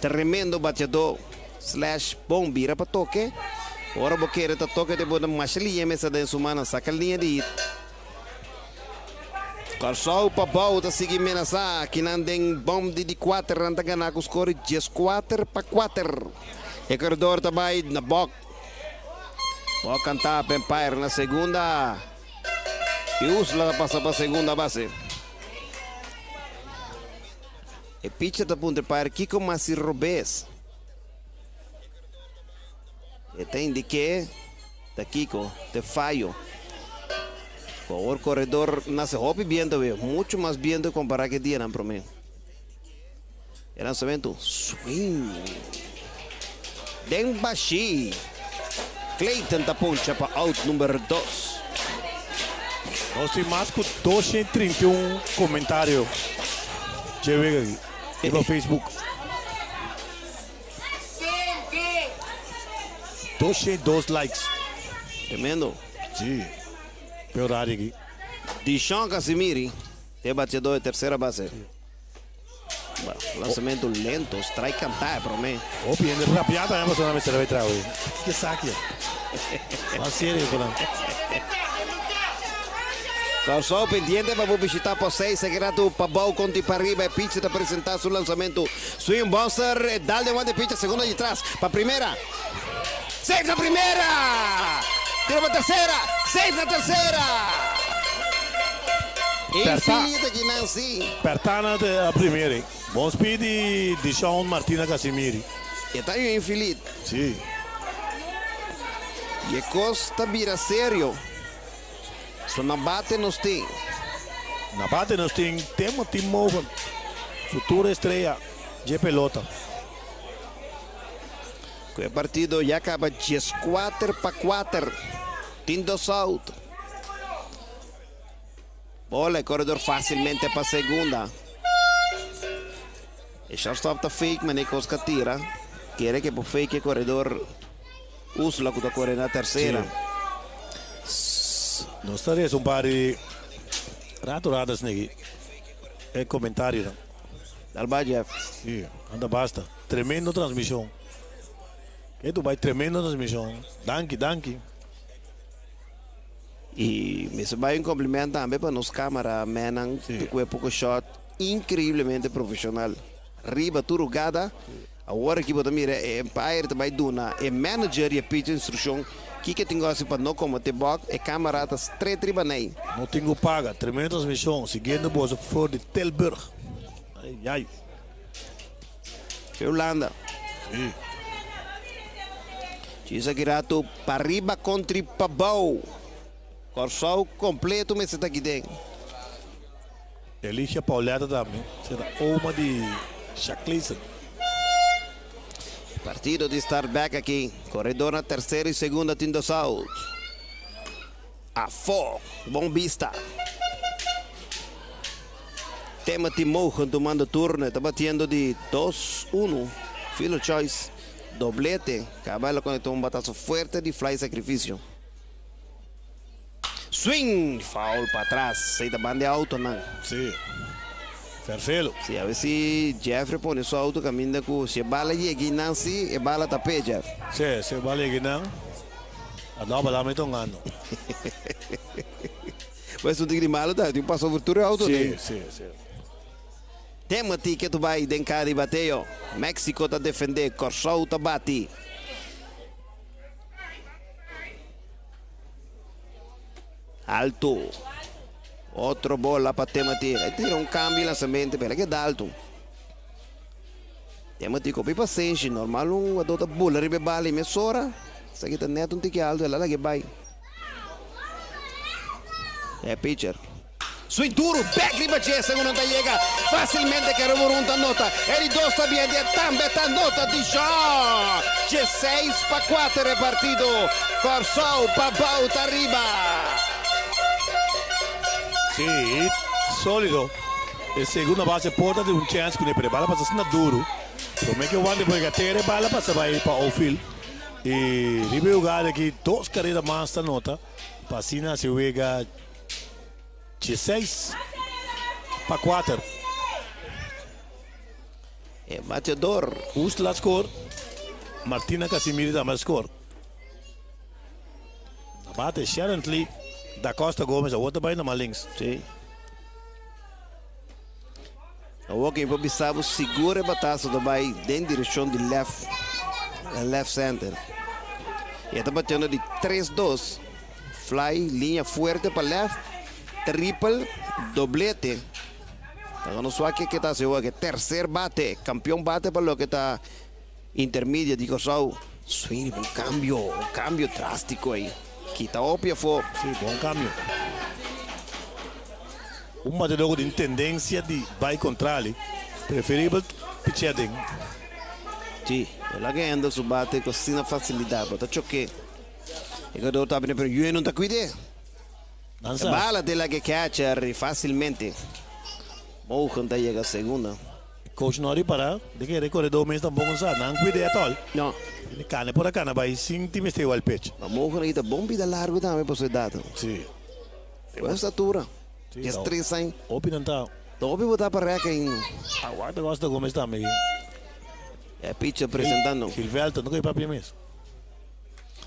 Tremendo bateador slash bon bira pa toke. Ora bo kere ta toke te bo ta masha liña mester den su mannan, saka liña di hit. Kòrsou pa bou ta sigui menasá kinan den bòm di di kuater nan ta gana ku skor di dieskuater pa kuater. E koredor ta bai na bòk. Bòk kantá pa Empire na segunda i Usla ta pasa pa segunda base. E pitcher ta puntra Empire kiko mas si robes. E ta indiké ta kiko ta e fayo. Ku awor koredor nase hopi biento awe, muchu mas biento kompará ku e dianan promé. E lansamentu, swing! Den bashí, Clayton ta poncha pa out number dos. Nos tin mas ku 231 komentario dje wega aki riba Facebook. 202 likes. Tremendo. Sí. Pe horario aki. Dishon Casimiri ta e bateador di tercera base. Lanzamento lento, strike cantá e prome. Hopi hende rabiá tambe pasobra nan mester a bay traha hoy. Kiko esaki? Mas serio ku nan. Kòrsou pendiente pa bo bishitá Posei Segretu Pabou konti pariba e pitcher ta presentá su lansamentu. Swing Buster e dal den wante pitcher segunda di tras pa primera. Safe na primera! Tira pa tercera! Safe na tercera! Infinito aki nan si. Pertana te a primera. Bon speed di Dishon Martina Casimiri. E ta un infilit. Si. Y e cos ta bira serio. So na bate nos tin. Na bate nos tin Timothy Morgan, futuro estrella dje pelota. Ku e partido ya kaba dieskuater pa kuater. Tin dos out. Bola e koredor fásilmente pa segunda. E shortstop ta fake manera kos ka tira. Kere ke por fake e koredor Usla ku ta kore na tersera. Sí. Nos ta resa un par di rato rato asina aki e komentarionan. Dal ba Jeff. Sí, anda basta. Tremendo transmision. Ke tu bai tremendo transmision. Danki, danki. Y mester bai un compliment tambe pa nos camera mannan cu e poco shot increiblemente profesional. Riba tur hugada. Awor aki bo ta mira e umpire ta bai duna e manager y e pitcher instruccion kiko tin cu haci pa no comete bok. E camera ta stret riba ney. No tin cu paga. Tremendo transmision. Siguiendo boso for di Tilburg. Ay, ay. Fe Hulanda. Sí. Chisa Girato pariba kontri pabou. Kòrsou kompleto mester ta aki den. Eligia Pauletta tambe, sera oma di Shackleyson. Partido di start back aki. Koredor na tersera i segunda tin dos out. Afó. Bon bista. Timothy Mogen tumando turno. E ta batiendo di dos uno. Filo Choice. Doblete. Kaba el a konekta un batazo fuerte di fly sakrifisio. Swing! Foul pa atras. Esei ta banda e autonan. Sí. Ferfelo. Sí, a ver si Jeffrey pone su auto caminda cu si e bala yega einan sí, e bala ta p'e, Jeff. Sí, si e bala yega einan, a no bala mi ta un ando. Pues un tiki di malo ta, tin pasa over tur e auto Sí, den. sí, sí. Timothy ke tu bai den cara di bateo. Mexico ta defende, Corsou ta bati. Alto. Otro bola pa Timothy. E tira un cambio y lanzamento, pero keda alto. Timothy con pasenshi. Normal un jugador ta bula riba e bala y mesora. Esaki ta net un tiki alto, el a laga e bay. E pitcher. Swing duro, back riba dje, segundo ta yega facilmente kero Burun ta nota, e di dos ta bien, e tambe ta nota di Shaw. 16-4 e partido, Kòrsou pa bou ta riba. Sí, sólido. E segunda base por ta di un chèns ku ne pero e bala pasa asina duru. Promé ke Wander por yega tera e bala pasa bai pa outfield. I riba e hugada aki dos kareda mas ta nota pa asina hasi wega. 16-4. E bateador. Usla a score. Martina Casimiri tambe a score. Na bate Sherently da Costa Gomez awor ta bai na man links. Sí. Awor ke por bisa bo sigur e batazo ta bai den direccion di left, left center. E ta bateando di 3-2. Fly, liña fuerte pa left, triple, doblete. Ta nos wak ke ta hasi awor, tercer bate, campeon bate pa loke ta intermedia di Kòrsou. Swing, bon cambio, un cambio drástico ahí. Kita hopi afó. Sí, bon cambio. Un batedor ku tin tendencia di bai contrali, preferibel pichea den. Sí, el a genda su bate ku asina facilidad, bo ta choke. E jugador ta bini pero Yue no ta cuide. Nan sa. Bala te laga catcher y facilmente Mogen ta yega segunda. Coach no a ripara de que e corredor mes tampoco sa. Nan cuide at all. No. Tiene cane por a cana bay sin tin mester wild pitch. Ma Mogen a kita bon bida largo tambe pa su edad. Sí. Buena statura. Sí, 13 aña. Hopi nan ta. Ta hopi bo ta pa rek ainda. Aguanta Costa Gomez tambe. E pitcher presentando. Gilvelto no ke papia mes.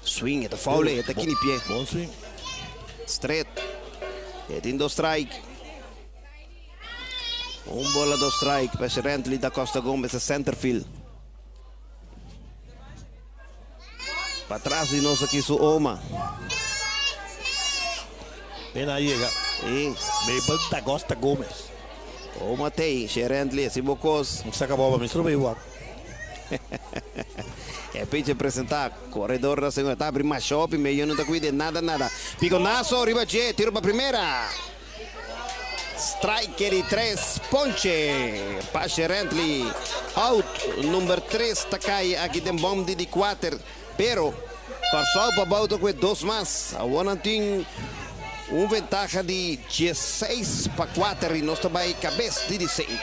Swing, e ta foul, e ta kini pie. Bon swing. Straight. E tin dos strike. Un bola dos strike pa Sherently da Costa Gomez a center field. Patras di nos aki su oma. Ena a yega. Sí. Mabel da Costa Gomez. Oma tei, Sherently, si bo kos. Saka boba, mi strobe igual. E pitcher presenta corredor na segunda ta abri masha hopi medio no ta cuide nada nada. Piconazo riba dje tiro pa primera. Strike di tres ponche pa Sherently. Out number 3 ta cay aki den bom di di kuater. Pero Kòrsou pa bou ta kue dos mas. Awor nan tin un ventaha di 16-4 i nos ta bai kabes di di sinku.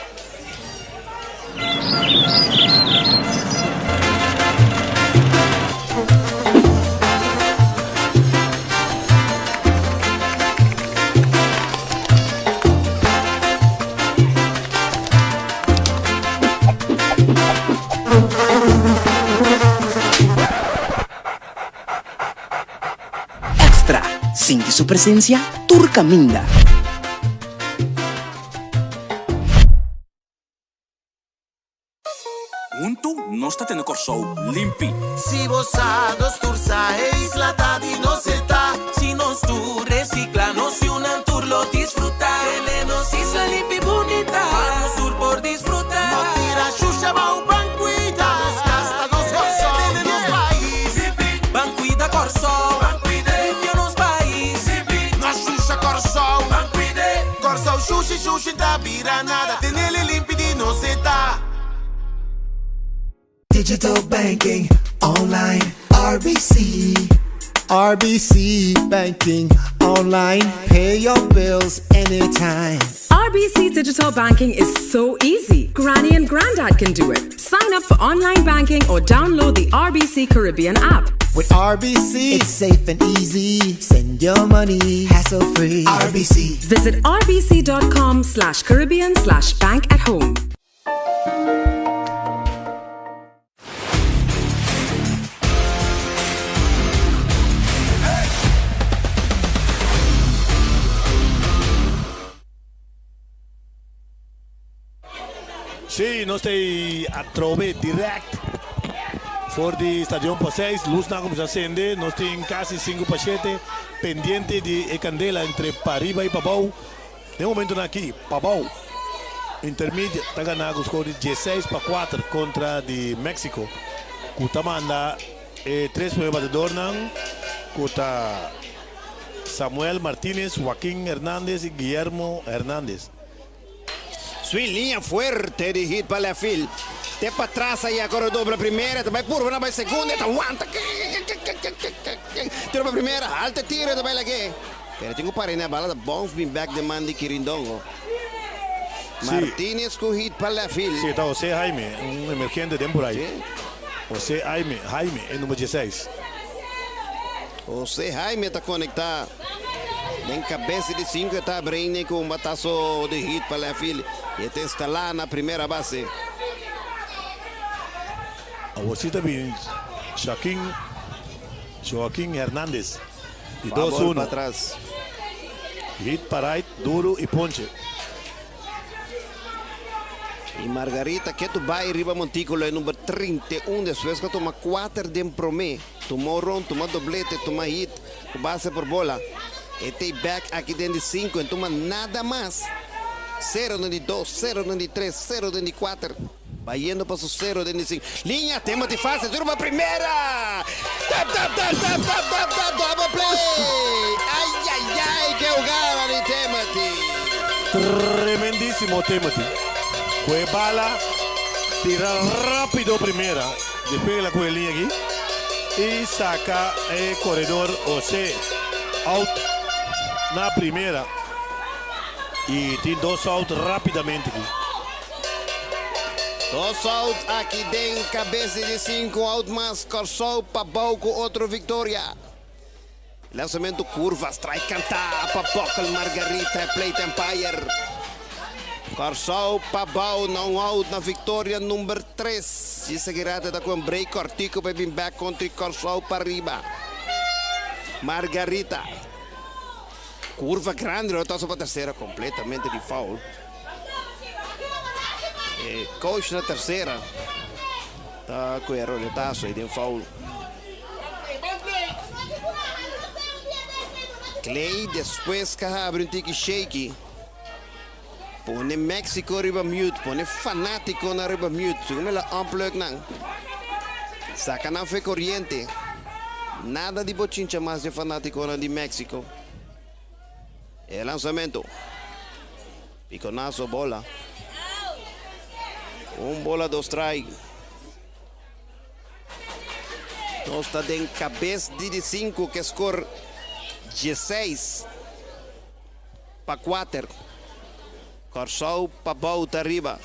Extra, Sinti su presencia tur caminda. Huntu nos ta tene Kòrsou limpi. Si bo sa, nos tur sa, e isla ta di nos e ta. Si nos tur recicla, nos yunan tur lo disfruta. Tene nos isla limpi bunita, pa nos tur por disfruta. No tira shusha bou, ban cuida nos cas, ta nos Kòrsou, tene nos pais. Ban cuida Kòrsou, ban cuida, limpia nos pais. No shusha Kòrsou, ban cuida. Kòrsou shushi shushi ta bira nada, tenele limpi di nos e ta. Digital banking online. RBC. RBC Banking online. Pay your bills anytime. RBC Digital Banking is so easy. Granny and Grandad can do it. Sign up for online banking or download the RBC Caribbean app. With RBC, it's safe and easy. Send your money hassle free. RBC. Visit rbc.com slash Caribbean slash bank at home. Sí, nos ta atrobe direct for di Stadion Paseis. Luznan a cuminsa cende. Nos tin casi 5 pa 7 pendiente di e candela entre pariba y pabou. Den momentonan aki, Pabou Intermediate ta gana ku skor di diesseis pa kuater kontra di Mexico, ku ta manda e tres primer batedornan ku ta Samuel Martinez, Joaquin Hernandez i Guillermo Hernandez. Swing liña fuerte di hit pa left field. Te patras aya kore dobla primera, ta bai purba na bai segunda, e ta wanta tiro pa primera, alta tiro e ta bai lag'é. Pero tin ku para na bala ta bounce bin back den man di Kirindongo. Martinez ku hit pa left field. Sí, ta Jose Jaime, un emergente den por ahí. Jose Jaime, Jaime, e number dieseis. Jose Jaime ta konektá den kabes di sinku e ta Breine ku un bataso di hit pa left field i e ta instalá na primera base. Awor sí ta bin Joaquin, Joaquin Hernandez. Di dos Fabor uno. patras. Hit pa right, duro y ponche. Y Margarita ketu bai riba montículo e number 31 despues cu a tuma cuater den prome. Tuma un rond, tuma doblete, tuma hit cu base por bola. E ta back aki den di cinco en tuma nada mas. Cero den di dos, cero den di tres, cero den di cuater. Bayendo pa su sero den di sin liña, Timothy Fase duro pa primera! Tap tap tap tap tap tap tap double play! Ay ay ay ke hugada di Timothy! Tremendisimo Timothy ku e bala tira rapido primera despues el a kohe liña aki i saka e koredor Jose out na primera i tin dos out rapidamente aki. Dos out aki den kabes di di sinku out mas Kòrsou pa bou ku otro viktoria. Lansamentu kurva, strike kantá pa Bokkel Margarita e plate umpire. Kòrsou pa bou na un out na viktoria number tres. Djis Aguirre ta ku un break kòrtiku pa e bin bèk kontra Kòrsou pa riba. Margarita. Kurva grandi lo ta pa tersera kompletamente di foul. E coach na tercera ta cu e roletazo y den foul. Clay despues ca habri un tiki shaky. Pone Mexico riba mute, pone fanaticonan riba mute. Segun mi la unplug nan. Saca nan fe coriente. Nada di bochincha mas di fanaticonan di Mexico. E lansamento. Piconazo bola. Un bola dos strike. Nos ta den cabes di di 5 ke score 16 pa 4. Kòrsou pa bou ta riba.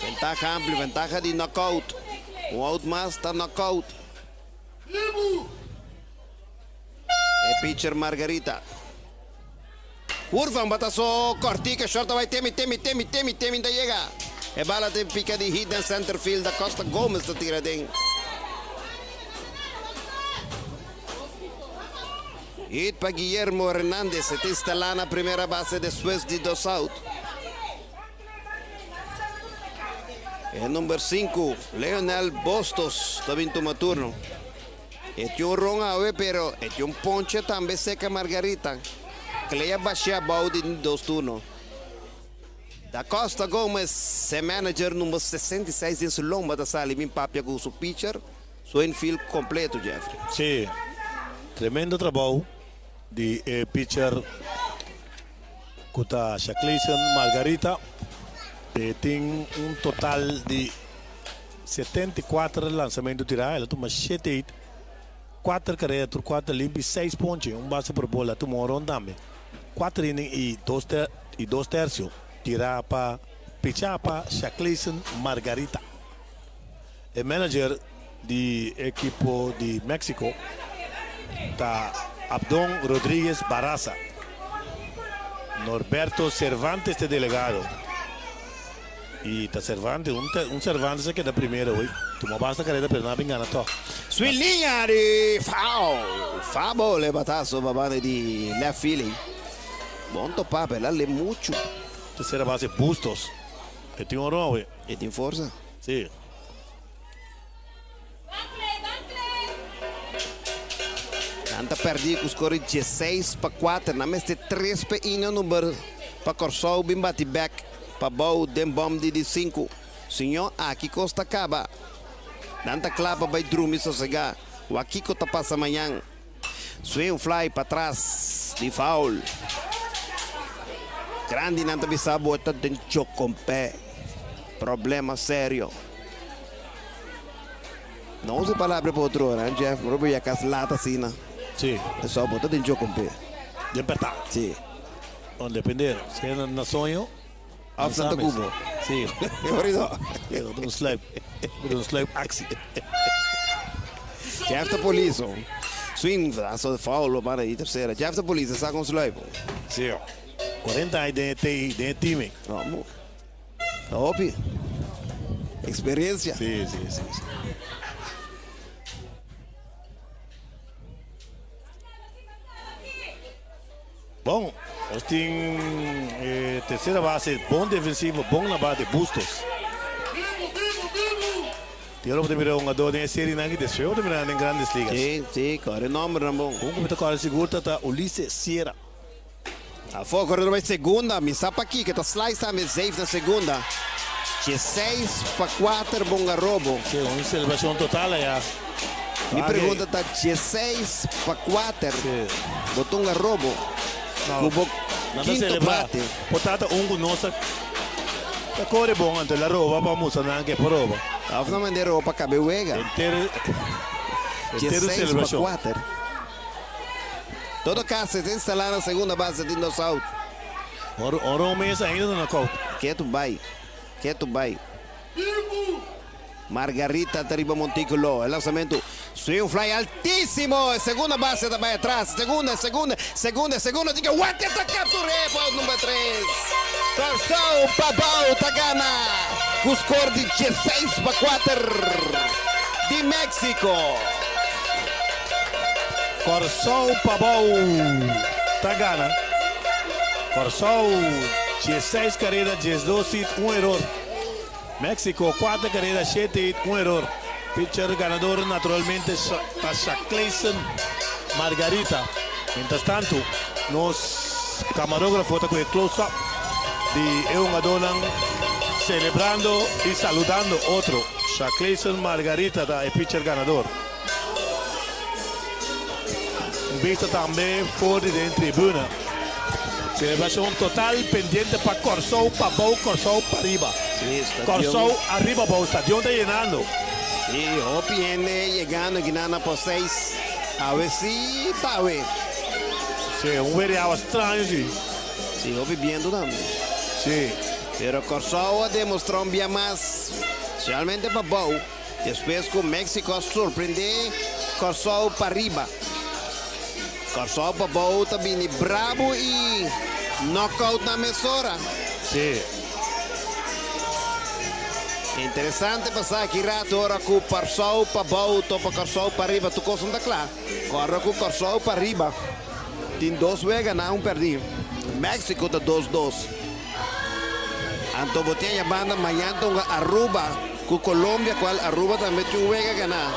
Ventaha amplio, ventaha di knockout. Un out mas ta knockout. E pitcher Margarita. Curva un bataso cortico, short ta bai Temi, Temi, Temi, Temi, Temi ta yega. E bala ta pica di hit den center field, da Costa Gomez ta tira den. Hit pa Guillermo Hernandez, e ta instalá na primera base despues di dos out. E number 5, Leonel Bustos, ta bin tuma turno. E tin un ron awe, pero e tin un ponche tambe seca Margarita. Klei a bashia abou di dos turno. Da Costa Gomez, e manager number 66 den su lomba ta sali bin papia cu su pitcher. Su infield completo, Jeffrey. Sí, tremendo trabou di e pitcher. ku ta Shaclayson Margarita. E tin un total di 74 lansamentu tirá. El a tuma shete hit, kuater karera, tur kuater limpi, seis ponche, un base por bola. A tuma un ron tambe. Kuater inning i dos i dos tersio tirá pa pichá pa Shaclayson Margarita. E manager di ekipo di Mexico ta Abdon Rodriguez Barraza. Norberto Cervantes ta e delegado. Y ta Cervantes, un Cervantes a keda primero hoy. Tuma basta careda pero no a bin gana toch. Swing liña di foul. Foul ball e batazo pa banda di left field. Bon topa pero el a le mucho. Tercera base Bustos. E tin un ron awe. E tin forsa. Sí. Nan ta pèrdí ku skor di dieseis pa kuater. Nan mester tres pa e ino number pa Kòrsou bin bati bèk pa bou den bòm di di sinku. Siñó, aki kos ta kaba. Nan ta kla pa bai drumi sosegá. Wak kiko ta pasa mañan. Swing fly patras di foul. Grandi nan ta bisa bo ta den chocompé. Problema serio. No usa e palabra pa otro ora, Jeff. Moro bo ya cas laat asina. Sí. Eso bo ta den chocompé. Den perta. Sí. No, depende. Si es na soño. Of Santa Cubo. Sí. Por eso. Un sluip. Un sluip actie. Jeff ta polis. Swing, so foul para di tercera. Jeff ta polis, sa con sluip. Sí. 40 aña den e team. Vamos. Hopi. Experiencia. Sí. Bon, nos tin tercera base, bon defensivo, bon na bate, Bustos. Tin ora bo ta mira un hungador den e serie nan aki, despues bo ta mira nan den Grandes Ligas. Sí, core nomber nan bon. Un ku mi ta kòrda sigur ta ta Ulises Sierra. Afó, koredor bai segunda, mi sa pakiko, e ta slice tambe safe na segunda. 16 pa 4 Bongarobo. Sí, un selebrashon total aya. Mi pregunta ta 16 pa 4. Bo ta un garobo. No, Kubo nan ta quinto selebrá. bate. Por tanto, un ku no sa ta kore bon, anto el a roba pa mustra nan ke por roba. Of nan manda roba pa kabe wega. Entero, entero 16 pa selebrashon. 4. Todo kaso ta instalá na segunda base tin dos out. Ora un mes ainda no knockout. Ketu bai. Ketu bai. Margarita ta riba montículo. E lanzamento. Swing fly altísimo. Segunda base ta bai atras. Segunda, segunda, segunda, segunda. Diga, what ta capturé pa number 3. Kòrsou Pabou ta gana. Ku score di 16 pa 4 di Mexico. Kòrsou Pabou ta gana. Kòrsou 16 karera, 12 hit, un eror. Mexico 4 karera, 7 hit, un eror. Pitcher ganador naturalmente ta Shaclayson Margarita. Mientras tanto, nos kamarógrafo ta ku e close-up di e hungadónan selebrando i saludando otro. Shaclayson Margarita ta e pitcher ganador. Un bista tambe for di den tribuna. Selebrashon total pendiente pa Kòrsou, Pabou, Kòrsou pariba. Sí, stadion. Kòrsou ariba bou, stadion ta yenando. Sí, hopi hende yegando aki na Poseis. Awe sí, ta awe. Sí, un weer straño, sí. Sí, hopi bientu tambe. Sí. Pero Kòrsou a demostrá un dia mas, spesialmente Pabou, despues ku Mexico a sorprendé Kòrsou pariba. Kòrsou Pabou ta bini bravo i knockout na mesora. Sí. Interesante pasa aki rato ora ku Kòrsou Pabou topa Kòrsou pariba, tur kos ta kla. Kòrda ku Kòrsou pariba. Tin dos wega na un pèrdí. Mexico ta 2-2. Anto bo tin e banda mañan ta Aruba ku Colombia, kual Aruba tambe tin un wega ganá.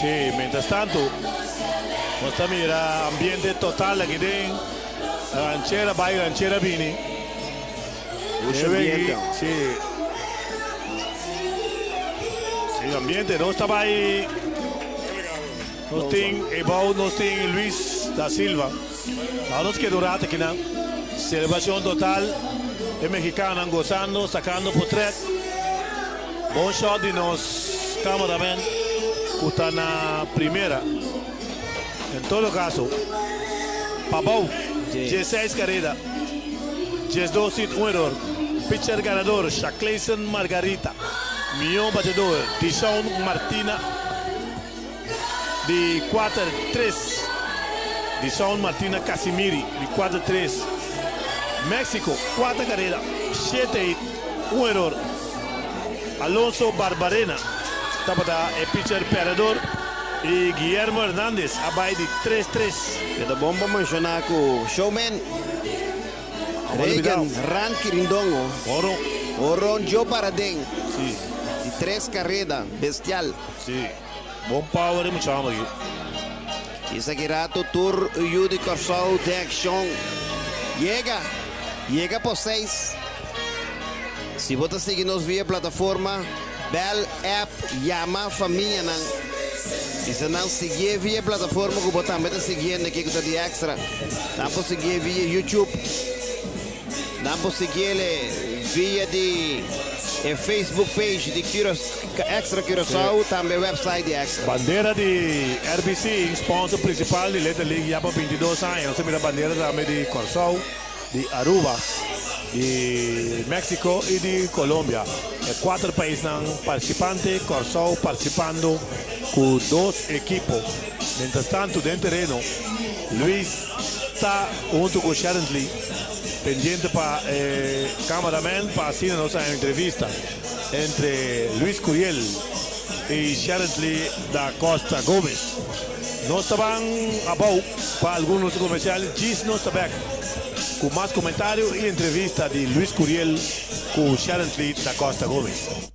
Sí, mientras tanto, nos ta mira ambiente total aki den. Ranchera bai, ranchera bini. Mucho ambiente. Sí. Sí, ambiente. Nos ta bai. Nos tin Ebou, nos tin Luis. Da Silva. Awor nos keda un rato akinan. Selebrashon total. E mexicanonan gozando, sacando potret. Bon shot di nos cameraman cu ta na primera. En todo caso, pabou, dieseis careda, diesdos hit, un error. Pitcher ganador, Shaclayson Margarita. Mihó batedor, Deshaun Martina di kuater tres. Deshaun Martina Casimiri di kuater tres. Mexico, kuater careda, shete hit, un error. Alonso Barbarena tabata e pitcher perdedor y Guillermo Hernandez a bay di tres tres. E ta bon pa menciona cu showman Reagan Rand Kirindongo Oro. Oron Joe Paraden Si. di tres careda bestial. Si. Bon power e mucha homber aki. Esaki rato tur yu di Corsou den accion. Yega! Yega por seis. Si bo ta sigui nos via plataforma, bel, app, yama famianan. Bisa nan siguié via e plataforma ku bo tambe ta siguiendo aki ku ta di Extra. Nan por siguié via YouTube. Nan por siguiele via di e Facebook page di Extra Curaçao, tambe website di Extra. Bandera di RBC, sponsor principal di Little League ya pa 22 aña. Nos a mira bandera tambe di Corsou, di Aruba, di Mexico y di Colombia. E cuater paisnan participante, Corsou participando cu dos ekipo. Mientras tanto den tereno, Luis ta hunto cu Sherently pendiente pa e cameraman pa asina nos haña un entrevista entre Luis Curiel y Sherently da Costa Gomez. Nos ta ban abou pa algun nos comercial djis nos ta bek cu mas comentario y entrevista di Luis Curiel cu Sherently da Costa Gomez.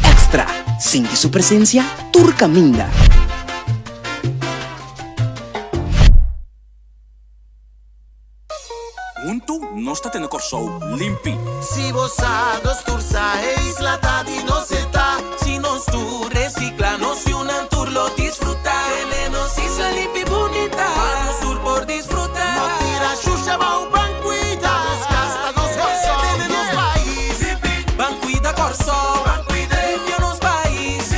Extra, Sinti su presencia tur caminda. Huntu nos ta tene Kòrsou limpi. Si bo sa, nos tur sa, e isla ta di nos e ta. Si nos tur recicla, nos yunan tur lo disfruta. Tene nos isla limpi bunita, pa nos tur por disfruta. No tira shusha bou, ban cuida. Nos cas ta nos Kòrsou, tene nos pais. Ban cuida Kòrsou, ban cuida. Limpia nos pais.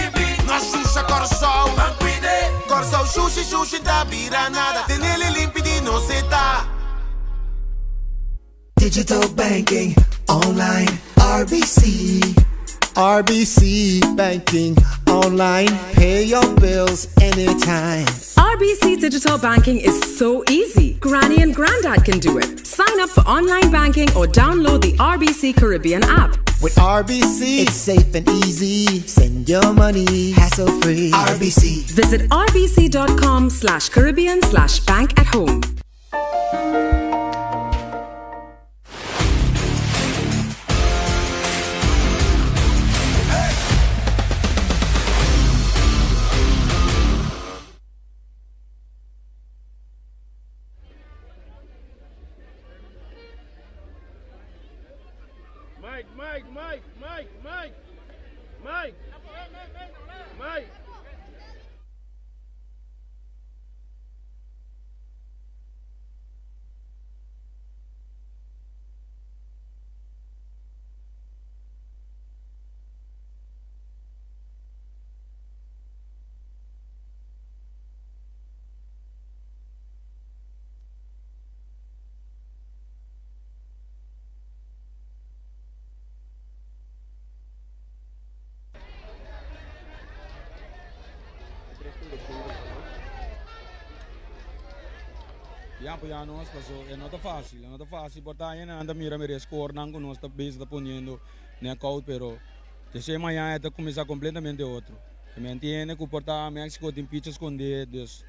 No shusha Kòrsou, ban cuida. Kòrsou shushi shushi ta bira nada. Tenele limpi di nos e ta. Digital banking online RBC RBC banking online pay your bills anytime. RBC digital banking is so easy. Granny and Grandad can do it. Sign up for online banking or download the RBC Caribbean app. With RBC, it's safe and easy. Send your money hassle free. RBC. Visit rbc.com slash Caribbean slash bank at home. Mike, Mike, Mike, Mike, Mike, Mike, Mike. Ya apoyá nos paso e no ta fácil, e no ta fácil por ta nan ta mira mira e scorenan ku nos ta bezig ta poniendo nek out pero despues mañana e ta kuminsá kompletamente otro. Mi a entiende ku por ta Mexico tin picha skondé dus.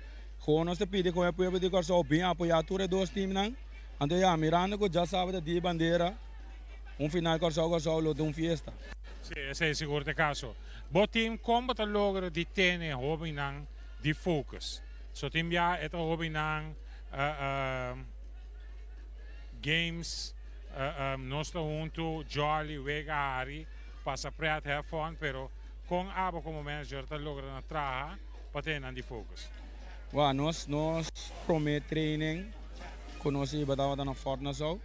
Gewoon nos ta pidi kon e pueblo di Kòrsou bin apoyá tur e dos teamnan. Anto ya, mirando ku djasabado ta Dia di Bandera, un final Kòrsou-Kòrsou lo ta un fiesta. Sí, esei sigur ta e kaso. Bo team kon bo ta logra di tene hóbennan di focus? So tin bia e ta hóbennan games, nos ta huntu, jolly, wega, hari, pasa pret, have fun, pero kon abo komo manager ta logra na traha pa tene nan di focus? Wou, nos nos prome training ku nos iba tabata na Fort Nassau.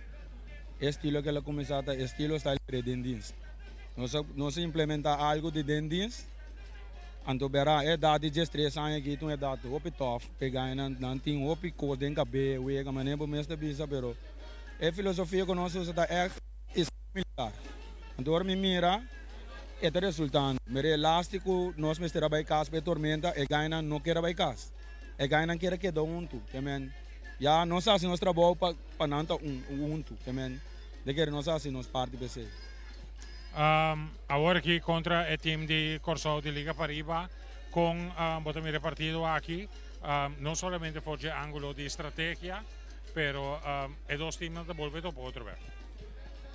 E estilo ku el a kuminsá ta estilo style di den dienst. Nos a nos a implementá algu di den dienst, anto bera e edat di diestres aña aki ta un edat hopi tòf, pega nan nan tin hopi kos den kabé, wega, manera bo mes ta bisa, pero e filosofia ku nos usa ta ègt militar. Anto ora mi mira e ta resultando. Mira e lasti ku nos mester a bai kas pa e tormenta, e gainan no kier a bai kas. E gainan kier a keda huntu. Ke men ya nos a hasi nos trabou pa pa nan ta un huntu. Ke men de kere nos a hasi nos parti p'esei. Awor aki kontra e tim di Kòrsou di Liga Pariba, kon bo ta mira e partido aki? No solamente for dje ángulo di strategia, pero e dos timnan ta bolbe topa otro bes.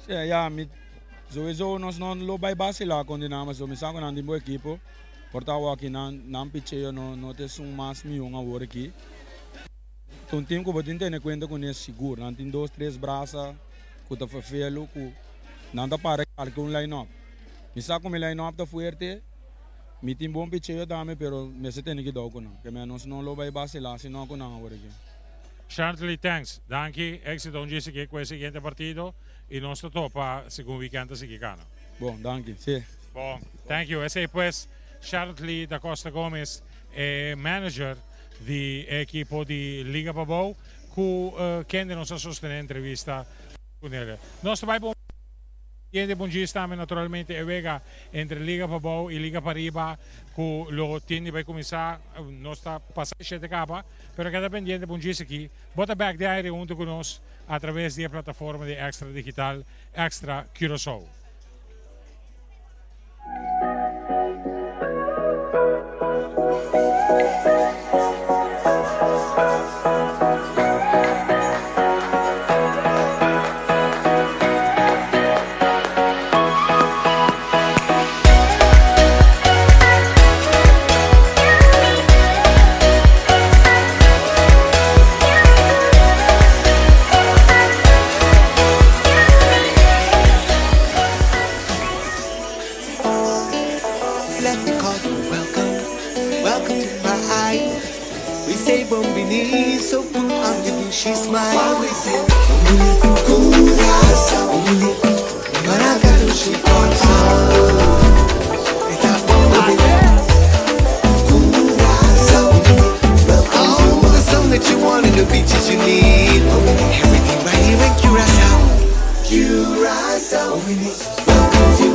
Sí, ya, mi sowieso nos no lo bai basila con Dinamo, so mi sa cu nan tin bon equipo, por ta awor aki nan nan picheo no no ta esun mas mion awor aki. Ta un team cu bo tin tene cuenta cu ne sigur, nan tin dos tres brasa cu ta ferfelu cu nan ta para kalke un line up. Mi sa cu mi line up ta fuerte, mi tin bon picheo tambe, pero mester tene kidao cu nan, keme nos no lo bai basila sino cu nan awor aki. Shantley thanks, danki, exito un dje sigui cu e siguiente partido y nos ta topa segun weekend ta sigui cana. Bon, danki, si. Bon, thank you. Esey pues Shantley da Costa Gomez, e manager di e ekipo di Liga Pabou cu kende nos a sostene entrevista cu nele. Nos ta bay pa un. Siguiente bungis tambe naturalmente e wega entre Liga Pabou y Liga Pariba cu lo tin di bay cuminsa. Nos ta pasa e shete caba, pero keda pendiente bungis aki. Bo ta bek di aire hunto cu nos a traves di e plataforma di Extra Digital, Extra Curaçao. Let me call you welcome, welcome to my island. We say bon bini, so put on your douchey smile. While we say bon bini, Curaçao, bon bini, Maracatu, Kòrsou. Eta bon bini, Curaçao, bon bini, welcome to all the sun that you want and the beaches you need. Bon bini, everything right here in Curaçao. Curaçao, bon bini, welcome to.